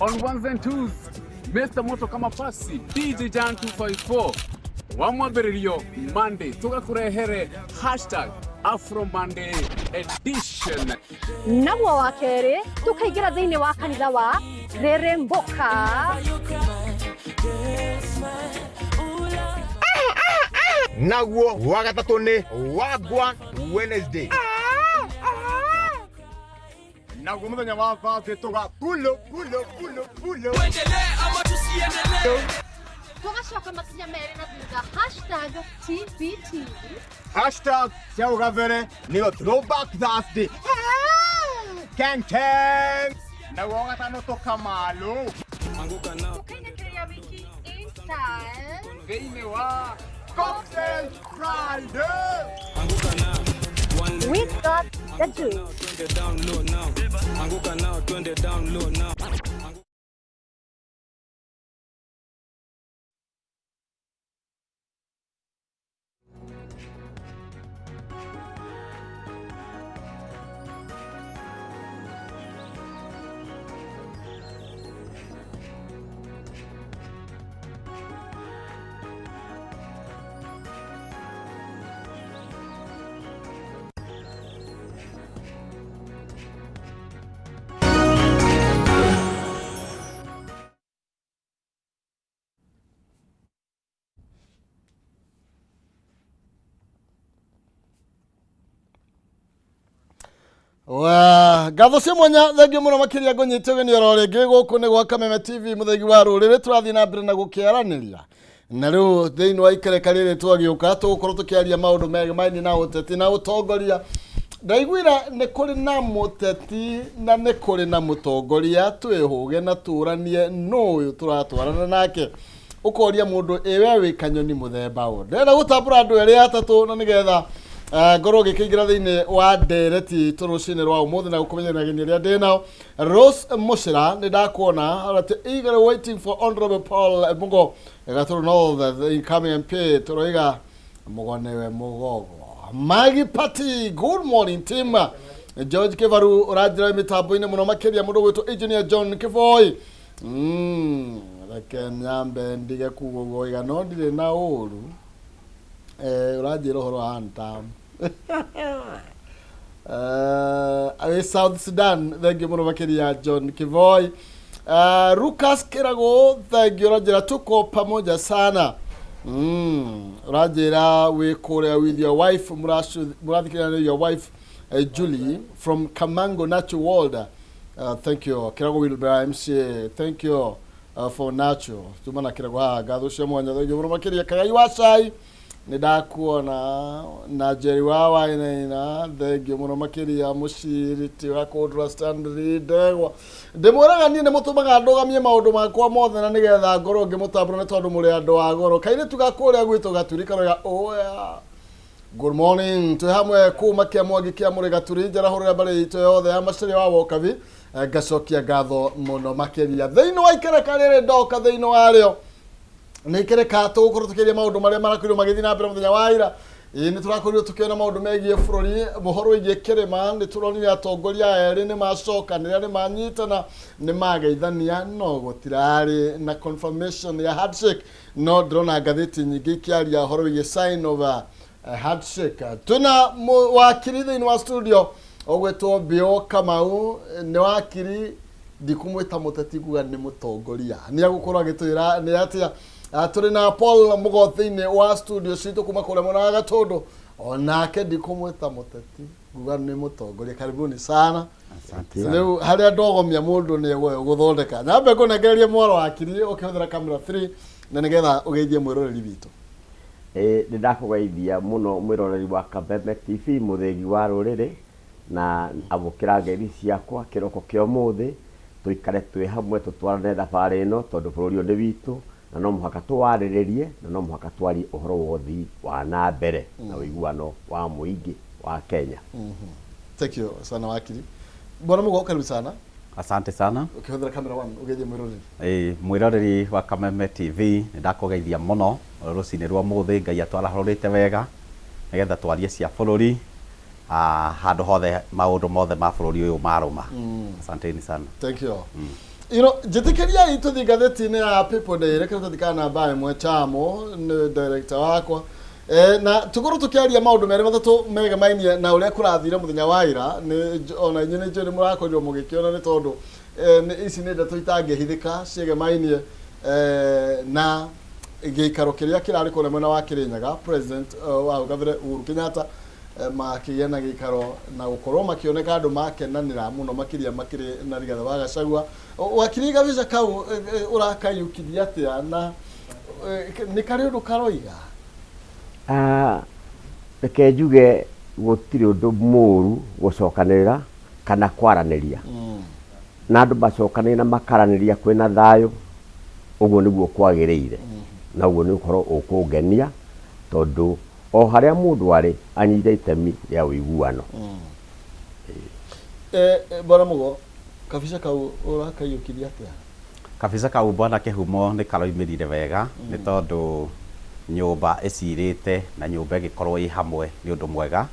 On ones and twos, Mr. Moto kama pasi, DJ Jan 254 wamwambĩrĩrio Monday tũgakũrehere hashtag Afro Monday edition. Naguo wa kerĩ tũkaingĩra thĩinĩ wa kanitha wa Reremboka. Naguo wa gatatũ nĩ Wagwan Wednesday. Naguo mũthenya wa Thursday tũga pulo pulo pulo pulo. Tũgacoka makinya merĩ na thutha hashtag TBT. Hashtag cia ũgabere nĩyo Throwback Thursday. Ken Ken. Naguo wa gatano tũkamalo. Tũkainĩkĩrĩria wiki in style. Thĩinĩ wa Cocktail Friday. We got the juice. Wa, ngatho cia mwanya thengio mũno makĩria ngũnyite ũgeni oro rĩngĩ gũkũ nĩ gwa Kameme TV mũthegi wa rũrĩrĩ tũrathiĩ na mbere na gũkĩaranĩria na rĩu thĩinĩ wa ikereka rĩrĩ twagĩũka tũgũkorwo tũkĩaria maũndũ megemainie na ũteti na ũtongoria. Ndaiguire nĩ kũrĩ na mũteti na nĩ kũrĩ na mũtongoria, twĩhũge na tũranie nũ ũyũ tũratwarana nake. Ũkoria mũndũ ĩ we wĩ kanyoni mũthemba ũyũ. Ndĩrenda gũtambũra andũ erĩ atatũ na nĩgetha ngorwo ngĩkĩingĩra thĩinĩ wa ndereti itũ rũcinĩ rwa ũmũthĩ na gũkũmenyera ageni arĩa ndĩ nao. Rose Mushira nĩ ndakuona arati eagerly waiting for Honorable Paul Mugo Gaturu North, the incoming MP. Tũroiga Mugo nĩwe Mugogo. Maggie Party, good morning team. George Kivaru ũranjĩra mĩtambo-inĩ mũno makĩria mũndũ gwĩtwo Engineer John Kivoi. Reke nyambe ndige kuga ũguo waiga no ndirĩ na ũru. Ũranjĩra ũhoro wa Antam. Wĩ South Sudan, thengiũ mũno makĩria John Kivoi. Lucas Kirago, thengiũ ũranjĩra tuko pamoja sana. Ũranjĩra wĩ kũrĩa with your wife, mũrathikĩrĩria nĩ your wife Julie from Kamango Natural World. Thank you Kirago Wilbur MCA, thank you for natural tuma na Kirago haha ngatho cia mwanya thengiũ mũno makĩria. Kagai wa cai nĩ ndakuona na Jerry wa Wainaina, thengio mũno makĩria. Mũciriti wa Kũndura Stanley Ndegwa, ndĩmwĩraga niĩ nĩ mũtũmaga ndũgamie maũndũ makwa mothe na nĩgetha ngorwo ngĩmũtambũra nĩ tondũ mũrĩ andũ a goro. Kairĩtu ga kũrĩa gwitũ Gaturi karoiga oya good morning, twĩ hamwe kuma kĩa Mwangi kĩa mũrĩ Gaturi njarahũrĩra mbarĩ itũ yothe ya Macharia wa Wokabi. Ngacokia ngatho mũno makĩria thĩinĩ wa ikereka rĩrĩ ndoka thĩinĩ warĩo. Nä kereka tågåkorwo tå kä aria maå ndå marä a marakorirwo magä na mbere mũthenya wa ira. Ĩĩ, nĩ tũrakorirwo tũkĩona maũndũ megiĩ bũrũri, ũhoro wĩgiĩ kĩrĩma. Nĩ tũronire atongoria erĩ nĩ macokanĩrĩra, nĩ manyitana, nĩ mageithania, no gũtirarĩ na confirmation ya handshake. No ndĩrona ngathĩti nyingĩ ikĩaria ũhoro wĩgiĩ sign of a handshake. Twĩna wakiri thĩinĩ wa studio ũgwĩtwo Bio Kamau. Nĩ wakiri, ndikumwĩta mũteti, nguga nĩ mũtongoria. Nĩ agũkorwo agĩtwĩra nĩ atĩa. Tũrĩ na Paul Mũgo thĩinĩ wa studio citũ kuma kũrĩa mwena wa Gatũndũ. Onake ndikumwĩta mũteti, nguga nĩ mũtongoria. Karibuni sana. Rĩu harĩa ndogomia mũndũ nĩ gũthondeka, nyambe ngũnengererie mwaro wakiri ũkĩhũthĩra camera 3 na nĩgetha ũgeithie mwĩroreri witũ. Ĩĩ, nĩ ndakũgeithia mũno mwĩroreri wa Kameme TV, mũthĩgi wa rũrĩrĩ, na amũkĩra ngeithi ciakwa kĩroko kĩa ũmũthĩ. Tũikare twĩ hamwe, tũtwarane thabarĩ ĩno, tondũ bũrũri ũyũ nĩ witũ na no mũhaka tũwarĩrĩrie na no mũhaka twarie ũhoro wa ũthii wa na mbere na ũiguano wa mũingĩ wa Kenya. Thank you sana, wakiri. Bwana Mũgo, karibu sana. Asante sana. Ũkĩhũthĩra camera 1 ũgeithie mwĩroreri. Ĩĩ, mwĩroreri wa Kameme TV, nĩ ndakũgeithia mũno rũcinĩ rwa mũthĩ. Ngai atwarahũrĩte wega nĩgetha twarie cia bũrũri, handũ hothe maũndũ mothe ma bũrũri ũyũ marũma. Asanteni sana. Thank you. Njĩtĩkĩriai tũthiĩ ngathĩti-inĩ ya People Daily, kĩratathi ka namba 1. Chamo nĩ director wakwa. Na tũkorwo tũkĩaria maũndũ merĩ matatũ megemainie na ũrĩa kũrathire mũthenya wa ira. Nĩ ona inyuĩ nĩ njũĩ nĩ mũrakorirwo mũgĩkĩona, nĩ tondũ ici nĩ ndeto itangĩhithĩka ciegemainie na gĩikaro kĩrĩa kĩrarĩ kũrĩa mwena wa Kĩrĩnyaga. President wa hau kabere Uhuru Kenyatta makĩgĩa na gĩikaro na gũkorwo makĩoneka andũ makenanĩra mũno makĩria makĩrĩ na Rigathĩ wa Gachagua. Wakiri, gabica kau ũrakaiyũkirie atĩa na nĩ karĩ ũndũ karoiga? Reke njuge gũtirĩ ũndũ mũũru gũcokanĩrĩra kana kwaranĩria na andũ macokanĩrĩra na makaranĩria kwĩna thayũ. Ũguo nĩguo kwagĩrĩire na ũguo nĩ ũkorwo ũkũngenia, tondũ o harĩa mũndũ arĩ anyite itemi rĩa ũiguano. Bwana Mugo, kabica kau ũrakaiyũkirie atĩa? Kabica kau, bwana Kĩhumo, nĩ karoimĩrire wega, nĩ tondũ nyũmba ĩcirĩte na nyũmba ĩgĩkorwo ĩ hamwe nĩ ũndũ mwega.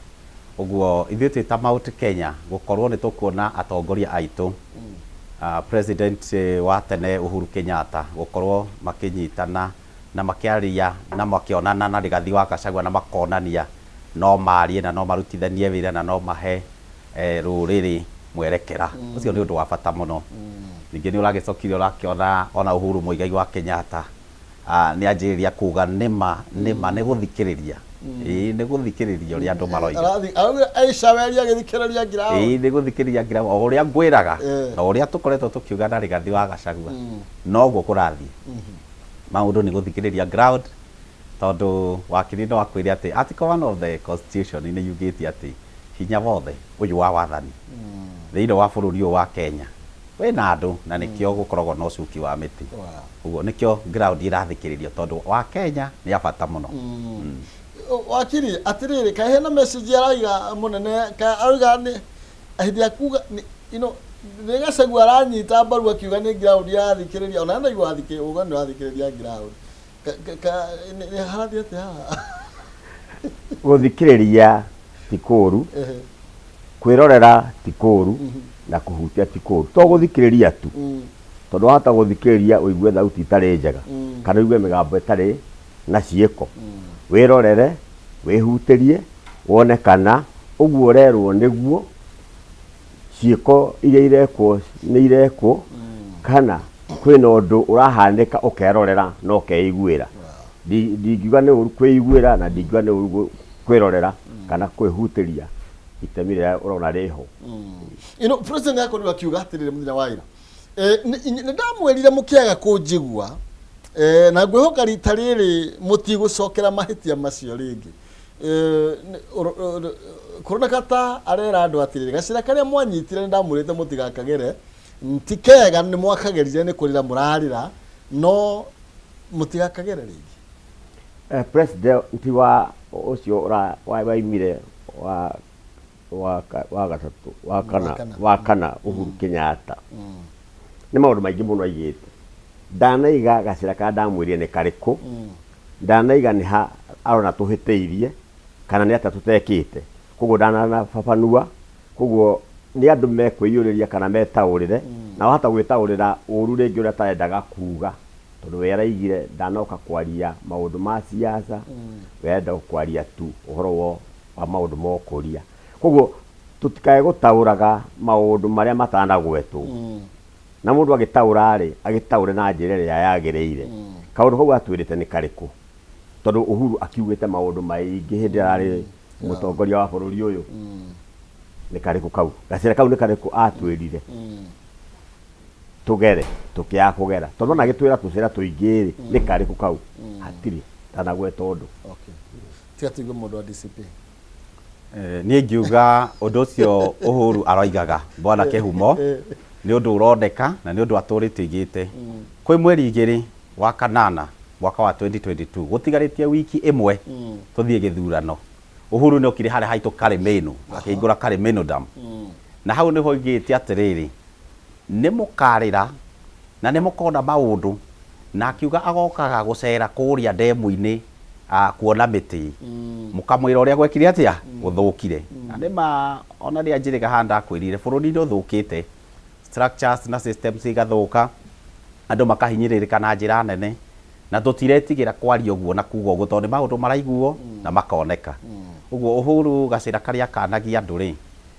Ũguo ithuĩ twĩ ta Mount Kenya, gũkorwo nĩ tũkuona atongoria aitũ, President wa tene Uhuru Kenyatta, gũkorwo makĩnyitana na makĩaria na makĩonana na Rigathi wa Gachagua na makonania no marie na no marutithanie wĩra na no mahe rũrĩrĩ mwerekera ũcio, nĩ ũndũ wa bata mũno. Ningĩ nĩ ũragĩcokire ũrakĩona ona Uhuru Muigai wa Kenyatta nĩ anjĩrĩria kuga nĩma nĩma nĩ gũthikĩrĩria, ĩĩ, nĩ gũthikĩrĩria ũrĩa andũ maroiga. Arauga aicaweria agĩthikĩrĩria ngiraũ. Ĩĩ, nĩ gũthikĩrĩria ngira o ũrĩa ngwĩraga na ũrĩa tũkoretwo tũkiuga na Rigathi wa Gachagua, noguo kũrathiĩ maũndũ, nĩ gũthikĩrĩria ground, tondũ wakiri no akwĩre atĩ article 1 of the constitution nĩ yugĩte atĩ hinya wothe ũyũ wa wathani thĩinĩ wa bũrũri ũyũ wa Kenya wĩna andũ, na nĩkĩo gũkoragwo na ũcuki wa mĩtĩ. Ũguo nĩkĩo ground ĩrathikĩrĩrio, tondũ wa Kenya nĩ a bata mũno. Wakiri, atĩrĩrĩ, kaĩ hena message araiga mũnene ka arauga nĩ hĩndĩ ya kuga nĩ Gachagua aranyita mbaru akiuga nĩ ground yathikĩrĩria, ona ndaigua athikĩ uga nĩ wathikĩrĩria ground. Nĩ harathiĩ atĩa haha? Gũthikĩrĩria ti kũũru, kwĩrorera ti kũũru, na kũhutia ti kũũru. To gũthikĩrĩria tu, tondũ wahota gũthikĩrĩria ũigue thauti itarĩ njega kana ũigue mĩgambo ĩtarĩ na ciĩko. Wĩrorere, wĩhutĩrie, wone kana ũguo ũrerwo nĩguo, ciĩko iria irekwo nĩ irekwo, kana kwĩna ũndũ ũrahanĩka, ũkerorera na ũkeiguĩra. Ndingiuga nĩ ũru kwĩiguĩra na ndingiuga nĩ ũru kwĩrorera kana kwĩhutĩria itemi rĩrĩa ũrona rĩho. President akorirwo akiuga atĩrĩrĩ mũthenya wa ira, nĩ ndamwĩrire mũkĩaga kũnjigua, na ngwĩhoka rita rĩrĩ mũtigũcokera mahĩtia macio rĩngĩ. Kũroneka ta arera andũ atĩrĩrĩ, gacĩra karĩa mwanyitire nĩ ndamwĩrĩte mũtigakagere, ti kega, nĩ mwakagerire, nĩ kũrĩra mũrarĩra, no mũtigakagere rĩngĩ. President wa ũcio waimire wa gatatũ, wa kana, kana. Wa kana, Uhuru Kenyatta, nĩ maũndũ maingĩ mũno aigĩte. Ndanaiga gacĩra karĩa ndamwĩrire nĩ karĩkũ, ndanaiga nĩ ha arona tũhĩtĩirie kana nĩ atĩa tũtekĩte. Koguo ndanababanua, koguo nĩ andũ mekwĩiyũrĩria kana metaũrĩre, na wahota gwĩtaũrĩra ũru rĩngĩ ũrĩa atarendaga kuga, tondũ we araigire ndanoka kwaria maũndũ ma siasa, we arenda kwaria tu ũhoro wa maũndũ ma ũkũria. Koguo tũtikae gũtaũraga maũndũ marĩa matanagwetwo. Na mũndũ agĩtaũra rĩ, agĩtaũre na njĩra ĩrĩa yagĩrĩire. Kaũndũ kau atwĩrĩte nĩ karĩkũ? Tondũ Uhuru akiugĩte maũndũ maingĩ hĩndĩ ĩrĩa ararĩ mũtongoria wa bũrũri ũyũ. Nĩ karĩkũ kau? Gacĩra kau nĩ karĩkũ atwĩrire? Tũgere, tũkĩaga kũgera. Tondũ ona agĩtwĩra tũcĩra tũingĩ rĩ, nĩ karĩkũ kau? Hatirĩ, ndanagweta ũndũ. Okay. Tiga tũigue mũndũ wa DCP. Niĩ ingiuga ũndũ ũcio Uhuru aroigaga bwana Kĩhumo nĩ ũndũ ũroneka na nĩ ũndũ atũrĩte oigĩte. Kwĩ mweri igĩrĩ wa kanana mwaka wa 2022 gũtigarĩtie wiki ĩmwe tũthiĩ gĩthurano, Uhuru nĩ okire harĩa haitũ Karĩmĩnũ akĩhingũra Karĩmĩnũ Dam. Na hau nĩho oigĩte atĩrĩrĩ, nĩ mũkarĩra na nĩ mũkona maũndũ, na akiuga agokaga gũcera kũrĩa ndemu-inĩ kuona mĩtĩ, mũkamwĩra ũrĩa gwekire atĩa, gũthũkire. Na nĩ ma ona rĩrĩa njĩrĩga haha ndakwĩrire bũrũri nĩ ũthũkĩte, structures na systems igathũka, andũ makahinyĩrĩrĩka na njĩra nene, na tũtiretigĩra kwaria ũguo na kuga ũguo tondũ nĩ maũndũ maraiguo na makoneka. Ũguo Uhuru gacĩra karĩa akanagia andũ rĩ,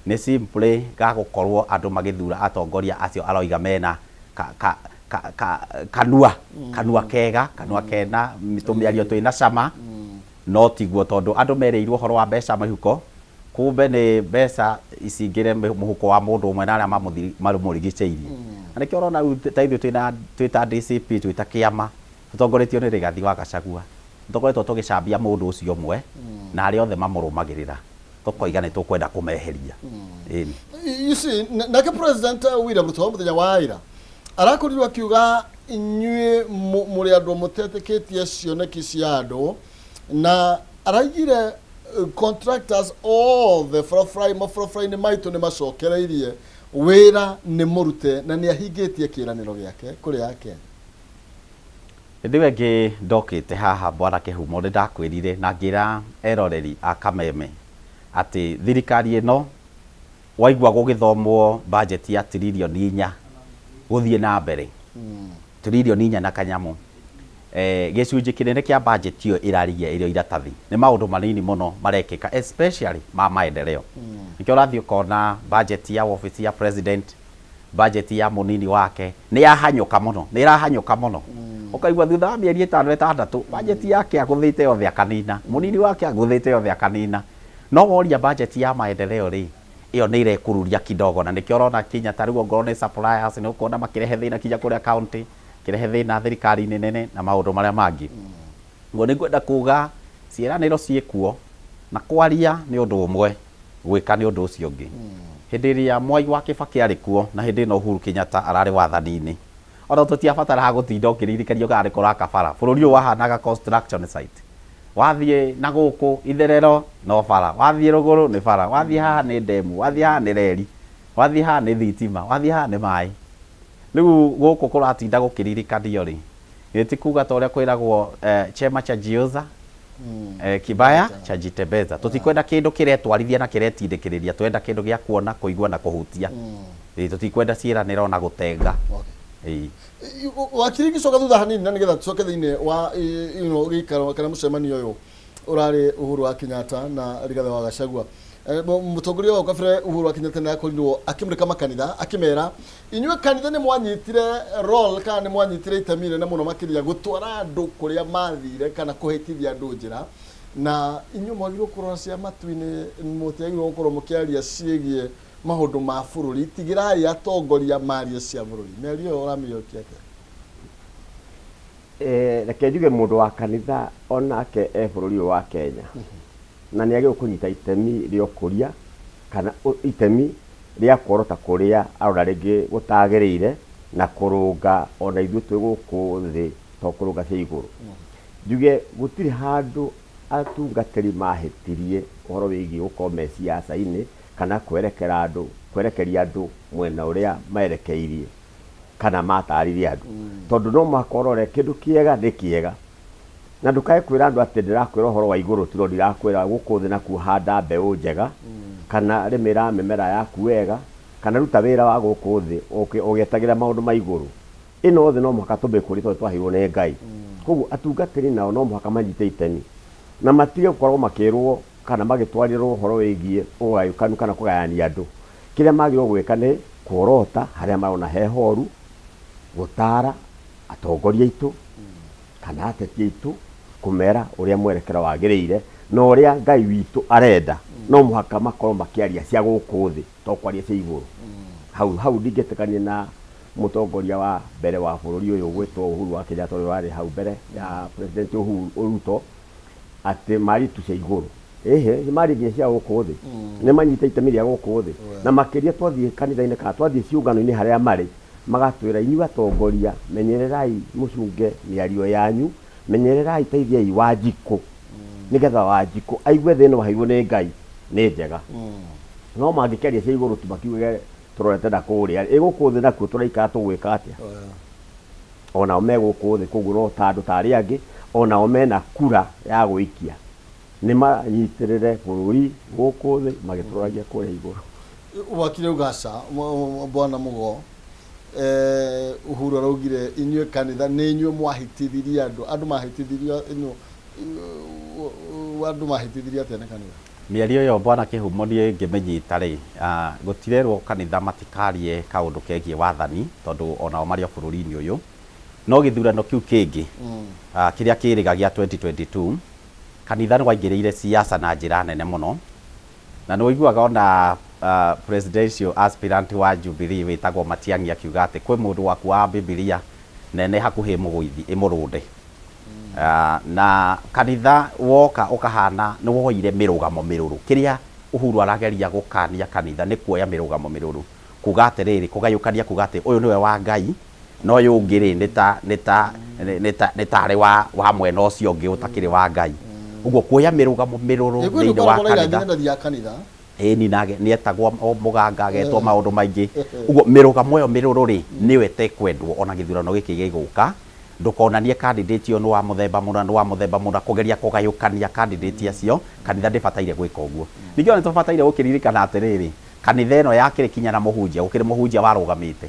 nĩ simply ga gũkorwo andũ magĩthura atongoria acio aroiga mena ka, ka, ka, ka, kanua kanua kega, kanua kena tũmĩario twĩna cama, no tiguo tondũ andũ merĩirwo ũhoro wa mbeca mĩhuko, kumbe nĩ mbeca cingĩre mũhuko wa mũndũ ũmwe na arĩa mamũrigicĩirie. Na nĩkĩo ũrona rĩu ta ithuĩ twĩna twĩ ta DCP, twĩ ta kĩama tũtongoretio nĩ Rigathi wa Gachagua, nĩtũkoretwo tũgĩcambia mũndũ ũcio ũmwe na arĩa othe mamũrũmagĩrĩra, tũkoiga nĩ tũkwenda kũmeheria. Ĩni. You see, nake President William Ruto mũthenya wa ira arakorirwo akiuga inyuĩ mũrĩ andũ mũtetĩkĩtie cioneki cia andũ, na araigire contractors othe barabara mabarabara-inĩ maitũ nĩ macokereirie wĩra nĩ mũrute, na nĩ ahingĩtie kĩĩranĩro gĩake kũrĩ Akenya. Hĩndĩ ĩyo ĩngĩ ndokĩte haha Bwana Kĩhumo nĩ ndakwĩrire na ngĩra eroreri a Kameme atĩ thirikari ĩno waigua gũgĩthomwo budget ya tiririoni inya gũthiĩ na mbere, tiririoni inya na kanyamũ, gĩcunjĩ kĩnene kĩa budget ĩyo ĩrarigia ĩrĩ o iratathi. Nĩ maũndũ manini mũno marekĩka especially ma maendeleo. Nĩkĩo ũrathiĩ ũkona budget ya wabici ya president, budget ya mũnini wake nĩ yahanyũka mũno, nĩ ĩrahanyũka mũno. Ũkaigua thutha wa mĩeri ĩtano ĩtandatũ budget yake agũthĩte yothe akanina, mũnini wake agũthĩte yothe akanina. No woria budget ya maendeleo rĩ, ĩyo nĩ ĩrekururia kidogo, na nĩkĩo ũrona kinya ta rĩu ongorwo nĩ suppliers nĩ ũkuona makĩrehe thĩna kinya kũrĩa county, makĩrehe thĩna thirikari-inĩ nene na maũndũ marĩa mangĩ. Ũguo nĩ ngwenda kuga ciĩranĩro ciĩkuo na kwaria nĩ ũndũ ũmwe, gwĩka nĩ ũndũ ũcio ũngĩ. Hĩndĩ ĩrĩa Mwai wa Kĩbakĩ arĩ kuo na hĩndĩ ĩno Uhuru Kenyatta ararĩ wathani-inĩ, ona tũtiabataraga gũtinda ũkĩririkania kana nĩ kũraka bara, bũrũri ũyũ wahanaga construction site. Wathiĩ na gũkũ itherero no bara, wathiĩ rũgũrũ nĩ bara, wathiĩ haha nĩ ndemu, wathiĩ haha nĩ reri, wathiĩ haha nĩ thitima, wathiĩ haha nĩ maĩ. Rĩu gũkũ kũratinda gũkĩririkanio rĩ, githĩ ti kuga ta ũrĩa kwĩragwo chema chajiuza kibaya chajitembeza. Tũtikwenda kĩndũ kĩretwarithia na kĩretindĩkĩrĩria, tũrenda kĩndũ gĩa kuona, kũigua na kũhutia. Ĩĩ, tũtikwenda ciĩranĩro na gũtenga. Ĩĩ. Wakiri, ngĩcoka thutha hanini na nĩgetha tũcoke thĩinĩ wa gĩikaro kana mũcemanio ũyũ ũrarĩ Uhuru wa Kenyatta na Rigathĩ wa Gachagua. Mũtongoria wa kabere Uhuru wa Kenyatta nĩ akorirwo akĩmũrĩka makanitha akĩmera inyuĩ kanitha nĩ mwanyitire role kana nĩ mwanyitire itemi inene mũno makĩria gũtwara andũ kũrĩa mathire kana kũhĩtithia andũ njĩra, na inyuĩ mwagĩrĩirwo kũrora cia matu-inĩ, mũtiagĩrĩirwo gũkorwo mũkĩaria ciĩgiĩ maũndũ ma bũrũri, tigĩrai atongoria marie cia bũrũri. Mĩario ĩyo ũramĩiyũkia atĩa? Reke njuge mũndũ wa kanitha onake e bũrũri ũyũ wa Kenya na nĩ agĩrĩirwo kũnyita itemi rĩa ũkũria kana itemi rĩa kuorota kũrĩa arona rĩngĩ gũtagĩrĩire na kũrũnga ona ithuĩ twĩ gũkũ thĩ to kũrũnga cia igũrũ. Njuge gũtirĩ handũ atungatĩri mahĩtirie ũhoro wĩgiĩ gũkorwo me ciaca-inĩ kana kwerekera andũ, kwerekeria andũ mwena ũrĩa merekeirie. kana matarire andũ tondũ no mũhaka ũrore kĩndũ kĩega nĩ kĩega na ndũkae kwĩra andũ atĩ ndĩrakwĩra ũhoro wa igũrũ tu no ndirakwĩra gũkũ thĩ nakuo handa mbeũ njega kana rĩmĩra mĩmera yaku wega kana ruta wĩra wa gũkũ thĩ ũgĩetagĩra maũndũ ma igũrũ. Ĩno thĩ no mũhaka tũmĩkũrie tondũ twaheirwo nĩ Ngai. Koguo atungatĩri nao no mũhaka manyite itemi na matige gũkorwo makĩrwo kana magĩtwarĩrwo ũhoro wĩgiĩ ũgayũkanu kana kũgayania andũ. Kĩrĩa magĩrĩirwo gwĩka nĩ kuorota harĩa marona he horu, gũtara atongoria aitũ kana ateti aitũ, kũmera ũrĩa mwerekera wagĩrĩire na ũrĩa Ngai witũ arenda. No mũhaka makorwo makĩaria cia gũkũ thĩ to kwaria cia igũrũ. Hau hau ndingĩtĩkania na mũtongoria wa mbere wa bũrũri ũyũ ũgwĩtwo Uhuru wa Kenyatta ũrĩa warĩ hau mbere ya President Uhuru Ruto atĩ marie tu cia igũrũ. Ĩhĩ, nĩ marie nginya cia gũkũ thĩ. Nĩ manyite itemi rĩa gũkũ thĩ. Na makĩria twathiĩ kanitha-inĩ kana twathiĩ ciũngano-inĩ harĩa marĩ, magatwĩra inyuĩ atongoria menyererai mũcunge mĩario yanyu, menyererai teithiai Wanjikũ nĩgetha Wanjikũ aigue thĩ ĩno aheirwo nĩ Ngai nĩ njega. No mangĩkĩaria cia igũrũ tu makiuge tũrorete na kũrĩa, ĩ gũkũ thĩ nakuo tũraikara tũgwĩka atĩa? Onao me gũkũ thĩ koguo no ta andũ ta arĩa angĩ, onao mena kura ya gũikia. Nĩ manyitĩrĩre bũrũri gũkũ thĩ magĩtũroragia kũrĩa igũrũ. Wakiri auga aca, bwana Mũgo, eh, Uhuru araugire inyuĩ kanitha nĩ inyuĩ mwahĩtithirie andũ, andũ mahĩtithirio ĩno, andũ mahĩtithirio atĩa nĩ kanitha? Mĩario ĩyo bwana Kĩhumo niĩ ngĩmĩnyita rĩ, gũtirerwo kanitha matikarie kaũndũ kegiĩ wathani tondũ onao marĩ o bũrũri-inĩ ũyũ. No gĩthurano kĩu kĩngĩ kĩrĩa kĩrĩga gĩa 2022, kanitha nĩ waingĩrĩire siasa na njĩra nene mũno. Na nĩ ũiguaga ona presidential aspirant wa Jubilee wĩtagwo Matiang'i akiuga atĩ kwĩ mũndũ wakuaga Bibilia nene hakuhĩ ĩmũgũithi ĩmũrũnde. Na kanitha woka ũkahana nĩ woire mĩrũgamo mĩrũrũ. Kĩrĩa Uhuru arageria gũkania kanitha nĩ kuoya mĩrũgamo mĩrũrũ. Kuga atĩrĩrĩ, kũgayũkania kuga atĩ ũyũ nĩwe wa Ngai na ũyũ ũngĩ rĩ nĩ ta nĩ ta nĩ ta nĩ tarĩ wa wa mwena ũcio ũngĩ ũtakĩrĩ wa Ngai. Ũguo kuoya mĩrũgamo mĩrũrũ Ĩ, kwĩ thĩinĩ wa ũkoragwo na kanitha. irathi nene kanitha. Ĩni na nĩ etagwo mũganga agetwo maũndũ maingĩ. Ũguo mĩrũgamo ĩyo mĩrũrũ rĩ nĩyo ĩtekwendwo ona gĩthurano gĩkĩ gĩgũka. Ndũkonanie candidate ũyũ nĩ wa mũthemba mũna nĩ wa mũthemba mũna kũgeria kũgayũkania candidate acio, kanitha ndĩbataire gwĩka ũguo. Ningĩ ona nĩ tũbataire gũkĩririkana atĩrĩrĩ, kanitha ĩno yakĩrĩ kinya na mũhunjia, gũkĩrĩ mũhunjia warũgamĩte.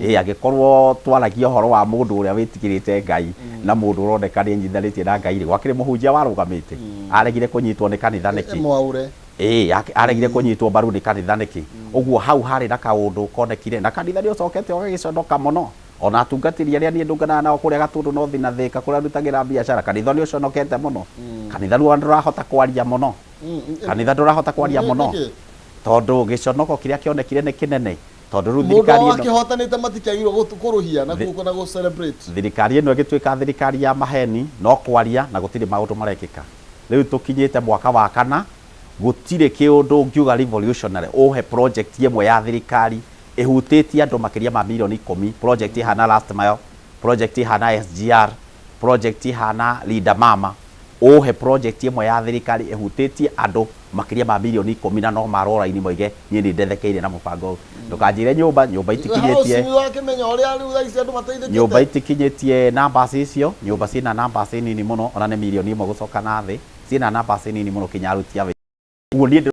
Ĩĩ angĩkorwo twaragia ũhoro wa mũndũ ũrĩa wĩtigĩrĩte Ngai na mũndũ ũroneka nĩ enyitithanĩtie na Ngai rĩ, gwakĩrĩ mũhunjia warũgamĩte? Aregire kũnyitwo nĩ kanitha nĩkĩ? Mwaure. Ĩĩ aregire kũnyitwo mbaru nĩ kanitha nĩkĩ? Ũguo hau harĩ na kaũndũ konekire na kanitha nĩ ũcokete ũgagĩconoka mũno. Ona atungatĩri arĩa niĩ ndũnganaga nao kũrĩa Gatũndũ North na Thĩka kũrĩa ndutagĩra biacara, kanitha nĩ ũconokete mũno. Kanitha rĩu ona ndũrahota kwaria mũno. Kanitha ndũrahota kwaria mũno. Tondũ gĩconoko kĩrĩa kĩonekire nĩ kĩnene. Tondũ rĩu Mũndũ thirikari ĩno wakĩhotanĩte matikĩagĩrĩirwo kũrũhia na na gũ celebrate. Thirikari ĩno ĩgĩtuĩka thirikari ya maheni, no kwaria na gũtirĩ maũndũ marekĩka. Rĩu tũkinyĩte mwaka wa kana, gũtirĩ kĩũndũ ũngiuga revolutionary, ũhe project ĩmwe ya thirikari ĩhutĩtie andũ makĩria ma mirioni ikũmi, project ĩhana last mile, project ĩhana SGR, project ĩhana Linda Mama, ũhe project ĩmwe ya thirikari ĩhutĩtie andũ makĩria ma mirioni ikũmi na no marwo raini moige niĩ nĩ ndethekeire na mũbango ũyũ. Ndũkanjĩre nyũmba, nyũmba itikinyĩtie Housing wakĩmenya ũrĩa rĩu thaa ici andũ mateithĩkĩte. Nyũmba itikinyĩtie numbers icio, nyũmba ciĩna numbers nini mũno, ona nĩ mirioni ĩmwe gũcoka na thĩ, ciĩna numbers nini mũno kinya aruti a wĩra. Ũguo niĩ ndĩrona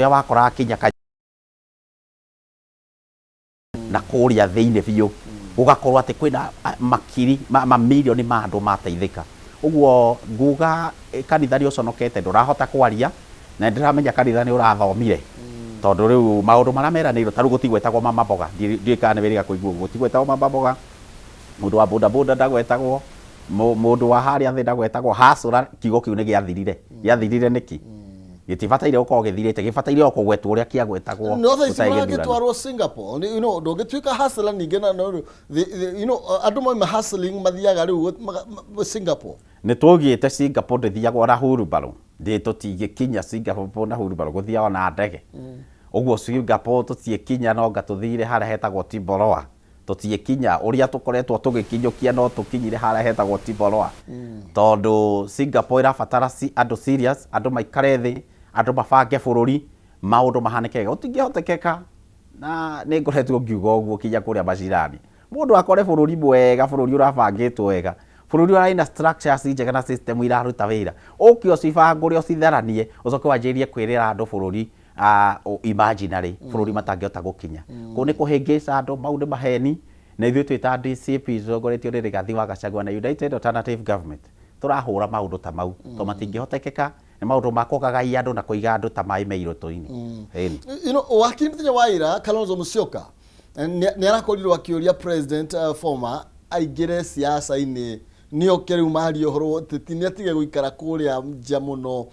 ũrĩa wakoraga kinya na kũrĩa thĩinĩ biũ gũgakorwo atĩ kwĩna makiri mamirioni ma andũ mateithĩka. Ũguo nguga kanitha nĩ ũconokete ndũrahota kwaria na nĩ ndĩramenya kanitha nĩ ũrathomire tondũ rĩu maũndũ marĩa meranĩirwo ta rĩu gũtigwetagwo mama mboga, ndiũĩ kana nĩ wĩrĩga kũigua ũguo, gũtigwetagwo mama mboga, mũndũ wa boda boda ndagwetagwo, mũndũ wa harĩa thĩ ndagwetagwo, hacũra kiugo kĩu nĩ gĩathirire. Gĩathirire nĩkĩ? Gĩtibataire gũkorwo gĩthirĩte, gĩbataire o kũgwetwo ũrĩa kĩagwetagwo No thaa ici gũtarĩ gĩthurano. mũragĩtwarwo Singapore. You know, ndũngĩtuĩka hustler ningĩ na no, the, you know, andũ mauma hustling mathiaga rĩu Singapore. Nĩ tũgĩte Singapore ndĩthiagwo na hurumbarũ, ndĩ tũtingĩkinya Singapore na hurumbarũ, gũthiagwo na ndege. Ũguo Singapore tũtiĩkinya no anga tũthire harĩa hetagwo Timboroa. Tũtiĩkinya, ũrĩa tũkoretwo tũgĩkinyũkia no tũkinyire harĩa hetagwo Timboroa. Tondũ Singapore ĩrabatara andũ serious, andũ maikare thĩ, andũ mabange bũrũri, maũndũ mahanĩke wega. Gũtingĩhotekeka Na nĩ ngoretwo ngiuga ũguo kinya kũrĩa macirani. Mũndũ akore bũrũri mwega, bũrũri ũrabangĩtwo wega, bũrũri ũrarĩ na structures njega na system iraruta wĩra, ũke ũcibangũre ũcitharanie, ũcoke wanjĩrĩrie kwĩrĩra andũ bũrũri imaginary, bũrũri matangĩhota gũkinya. Kũu nĩ kũhĩngĩca andũ, mau nĩ maheni, na ithuĩ twĩ ta DCP tũtongoretio nĩ Rigathi wa Gachagua na United Alternative Government, tũrahũra maũndũ ta mau, tondũ matingĩhotekeka, nĩ maũndũ ma kũgagaia andũ na kũiga andũ ta maĩ me irũtũ-inĩ. Ĩni. You know, wakiri mũthenya wa ira Kalonzo Musyoka nĩ arakorirwo akĩũria president former aingĩre siasa-inĩ nĩ oke rĩu marie ũhoro wa ũteti nĩ atige gũikara kũrĩa nja mũno.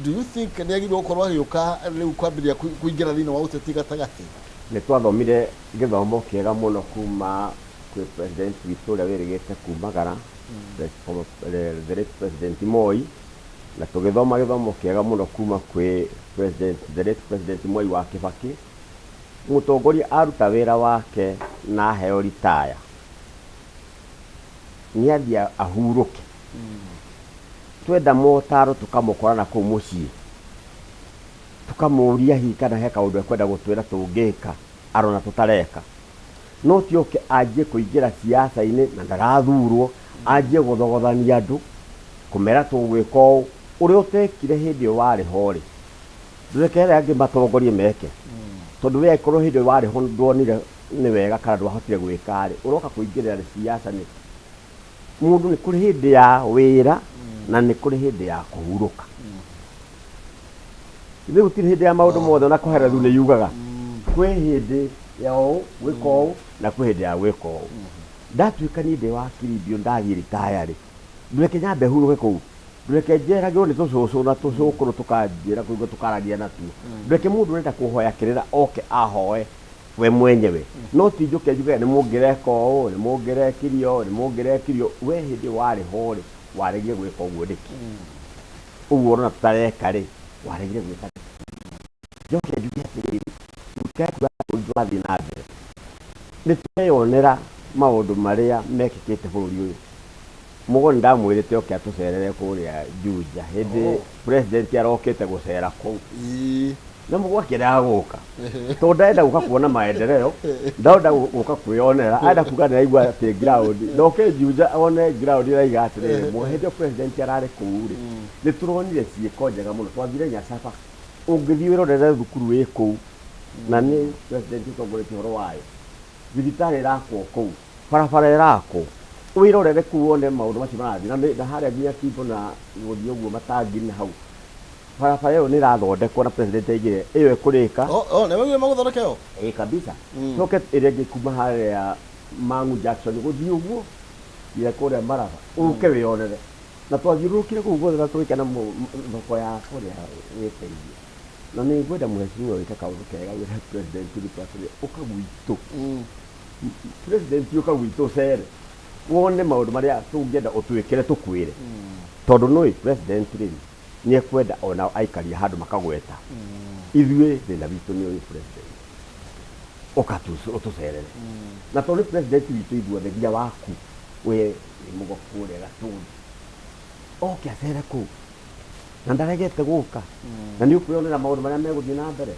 Do you think nĩ agĩrĩirwo gũkorwo agĩũka rĩu kwambĩrĩria kũingĩra thĩinĩ wa ũteti gatagatĩ? Nĩ twathomire gĩthomo kĩega mũno kuma kwĩ president witũ ũrĩa wĩrĩgĩte kumagara, the late President Moi, na tũgĩthoma gĩthomo kĩega mũno kuma kwĩ president, the late President Mwai wa Kĩbakĩ. Mũtongoria aruta wĩra wake na aheo ritaya, nĩ athiĩ ahurũke. Twenda motaro tũkamũkora na kũu mũciĩ, tũkamũria hihi kana he kaũndũ ekwenda gũtwĩra tũngĩka arona tũtareka. No ti oke anjie kũingĩra siasa-inĩ na ndarathurwo, anjie gũthogothania andũ, kũmera tũgwĩka ũũ, ũrĩa ũtekire hĩndĩ ĩyo warĩ ho rĩ, ndũreke arĩa angĩ matongorie meke. Tondũ we angĩkorwo hĩndĩ ĩyo warĩ ho ndwonire nĩ wega kana ndwahotire gwĩka rĩ, ũroka kũingĩrĩra siasa nĩkĩ? Mũndũ nĩ kũrĩ hĩndĩ ya wĩra na nĩ kũrĩ hĩndĩ ya kũhurũka. Ithuĩ gũtirĩ hĩndĩ ya maũndũ mothe ona kũherethu nĩ yugaga kwĩ hĩndĩ ya ũũ gwĩka ũũ na kwĩ hĩndĩ ya gwĩka ũũ. Ndatuĩka niĩ ndĩ wakiri mbiũ ndathiĩ ritaya rĩ, ndũreke nyambe hurũke kũu, ndũreke njeragĩrwo nĩ tũcũcũ na tũcũkũrũ tũkanjĩra kũigua tũkaragia natuo, ndũreke mũndũ ũrenda kũhoya kĩrĩra oke ahoe we mwenyewe, no ti njũke njuge nĩ mũngĩreka ũũ, nĩ mũngĩrekire ũũ, nĩ mũngĩrekire ũũ. We hĩndĩ ĩyo warĩ ho rĩ, waregire gwĩka ũguo nĩkĩ? Ũguo ũrona tũtareka rĩ, waregire gwĩka nĩkĩ? Njoke njuge atĩrĩrĩ, mũtikae kuga bũrũri ndũrathiĩ na mbere. Nĩ tũreyonera maũndũ marĩa mekĩkĩte bũrũri ũyũ. Mũgo nĩ ndamwĩrĩte oke atũcerere kũrĩa Juja hĩndĩ president arokĩte gũcera kũu. Na Mũgo akĩrega gũka tondũ ndarenda gũka kuona maendeleo, ndarenda gũka kwĩyonera, arenda kuga nĩ araigua atĩ ground, ndoke Juja one ground ĩraiga atĩrĩrĩ, Mũgo hĩndĩ ĩyo president ararĩ kũu rĩ, nĩ tũronire ciĩko njega mũno. Twathire Nyacaba, ũngĩthiĩ wĩrorere thukuru ĩ kũu na nĩ president ũtongoretie ũhoro wayo, thibitarĩ ĩrakwo kũu, barabara ĩrakwo, wĩrorere kũu wone maũndũ macio marathiĩ na na harĩa nginya Kimbo na gũthiĩ ũguo matangi-inĩ hau, barabara ĩyo nĩ ĩrathondekwo na president aigire ĩyo ĩkũrĩka. Oh, oh, nĩ maugire magũthondeka ĩyo? Ĩĩ kabisa. Coke ĩrĩa ĩngĩ kuma harĩa Mang'u Junction gũthiĩ ũguo nginya kũrĩa Maraba, ũke wĩyonere. Na twathiũrũrũkire kũu guothe na tũgĩkena thoko ya kũrĩa wĩteithia. Na nĩ ngwenda mũhecimiwa wĩke kaũndũ kega wĩre president Ruto atĩrĩ, ũka gwitũ. President ũka gwitũ ũcere wone maũndũ marĩa tũngĩenda ũtwĩkĩre tũkwĩre. Tondũ nũĩ president rĩ nĩ ekwenda onao aikaria handũ makagweta. Ithuĩ thĩna witũ nĩ ũyũ president. Ũka ũtũcerere. Na tondũ nĩ president witũ ithuothe nginya waku we wĩ mũgo kũrĩa Gatũndũ. Oke acere kũu. Na ndaregete gũka. Na nĩ ũkwĩyonera maũndũ marĩa megũthiĩ na mbere.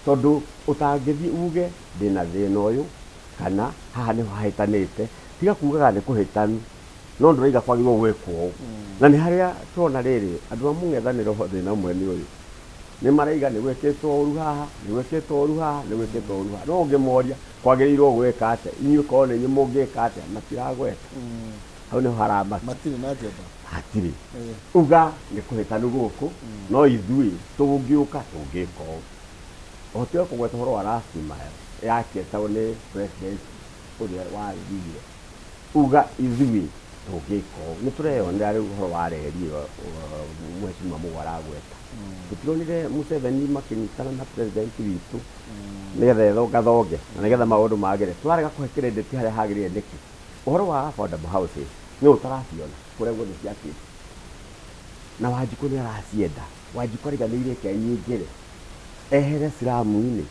Tondũ ũtangĩthiĩ uge ndĩna thĩna ũyũ kana haha nĩho hahĩtanĩte, tiga kugaga nĩ kũhĩtanu, no ndũraiga kwagĩrĩirwo gwĩkwo ũũ. Na nĩ harĩa tũrona rĩrĩ, andũ a mũng'ethanĩro thĩna ũmwe nĩ ũyũ, nĩ maraiga nĩ gwĩkĩtwo ũru haha, nĩ gwĩkĩtwo ũru haha, nĩ gwĩkĩtwo ũru haha. No ũngĩmoria kwagĩrĩirwo gwĩka atĩa, inyuĩ korwo nĩ inyuĩ mũngĩka atĩa, matiragweta. Hau nĩho haramaka. Matirĩ na agenda. Hatirĩ. Uga nĩ kũhĩtanu gũkũ, no ithuĩ tũngĩũka tũngĩka ũũ. Ũhoti wa kũgweta ũhoro wa last mile yakĩtagwo nĩ president ũrĩa wathire, uga ithuĩ tũngĩka ũũ. Nĩ tũreyonera rĩu ũhoro wa reri ĩyo Mheshimiwa Mugo aragweta. Tũtironire Museveni makĩnyitana na president witũ nĩgetha ethongathonge na nĩgetha maũndũ magĩre. Tũrarega kũhe credit harĩa hagĩrĩire nĩkĩ? Ũhoro wa affordable houses nũ ũtaraciona kũrĩa guothe ciakĩtwo? Na Wanjikũ nĩ aracienda. Wanjikũ araiga nĩ irĩke nyingĩre ehere slum-inĩ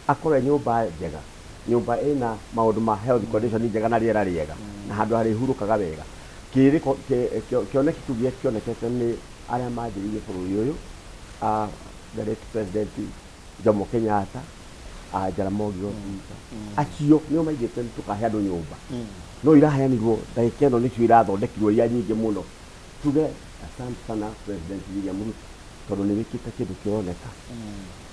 akorwo e nyũmba njega, nyũmba ĩna maũndũ ma health condition njega na rĩera rĩega na handũ harĩhurũkaga wega. Kĩrĩko, kĩoneki kĩu kĩonekete nĩ arĩa manjĩrĩirie bũrũri ũyũ, the late President Jomo Kenyatta. A Jaramogi Odinga acio nĩo maigĩte nĩ tũkahe andũ nyũmba no iraheanirwo ndagĩka ĩno nĩcio irathondekirwo iria nyingĩ mũno. Tuge asante sana President William Ruto tondũ nĩ wĩkĩte kĩndũ kĩroneka.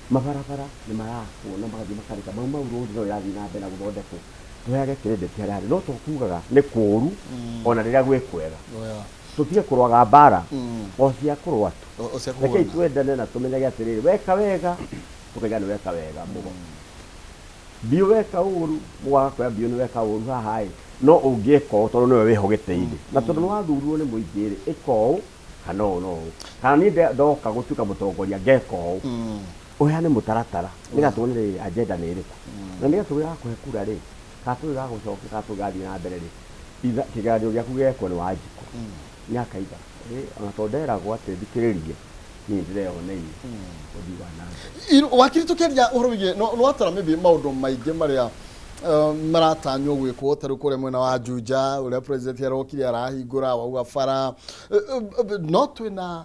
Mabarabara nĩ marakwo na magathiĩ makarĩka. Mau Mau Road no ĩrathiĩ na mbere na gũthondekwo. Tũheage credit harĩa harĩ no to kugaga nĩ kũru ona rĩrĩa gwĩ kwega. Tũtige kũrũaga mbara o cia kũrũa tu. O cia Rekei kũhũrana. twendane na tũmenyage atĩrĩrĩ, weka wega tũkaiga nĩ weka wega mũgo. Biũ weka ũru mũgo agakwĩra biũ nĩ weka ũru haha ĩ, no ũngĩka ũũ tondũ nĩwe wĩho gĩtĩ-inĩ. Na tondũ nĩ wathurirwo nĩ mũingĩ rĩ, ĩka ũũ kana ũũ na ũũ. Kana niĩ ndoka gũtuĩka mũtongoria ngeka ũũ. Ũheane mũtaratara nĩgetha tuone rĩ agenda nĩ ĩrĩkũ. Na nĩgetha tũgĩgakũhe kura rĩ, kana tũgĩgagũcokia kana tũgĩgathiĩ na mbere rĩ, kĩgeranio gĩaku gĩgekwo nĩ Wanjikũ. Nĩ akaiga, ĩ ona tondũ nderagwo atĩ thikĩrĩrie, niĩ nĩ ndĩreyoneire ũthii wa na mbere. Wakiri tũkĩaria ũhoro wĩgiĩ no watara maybe maũndũ maingĩ marĩa maratanywo gwĩkwo ta rĩu kũrĩa mwena wa Juja ũrĩa president arokire arahingũra wauga bara no twĩna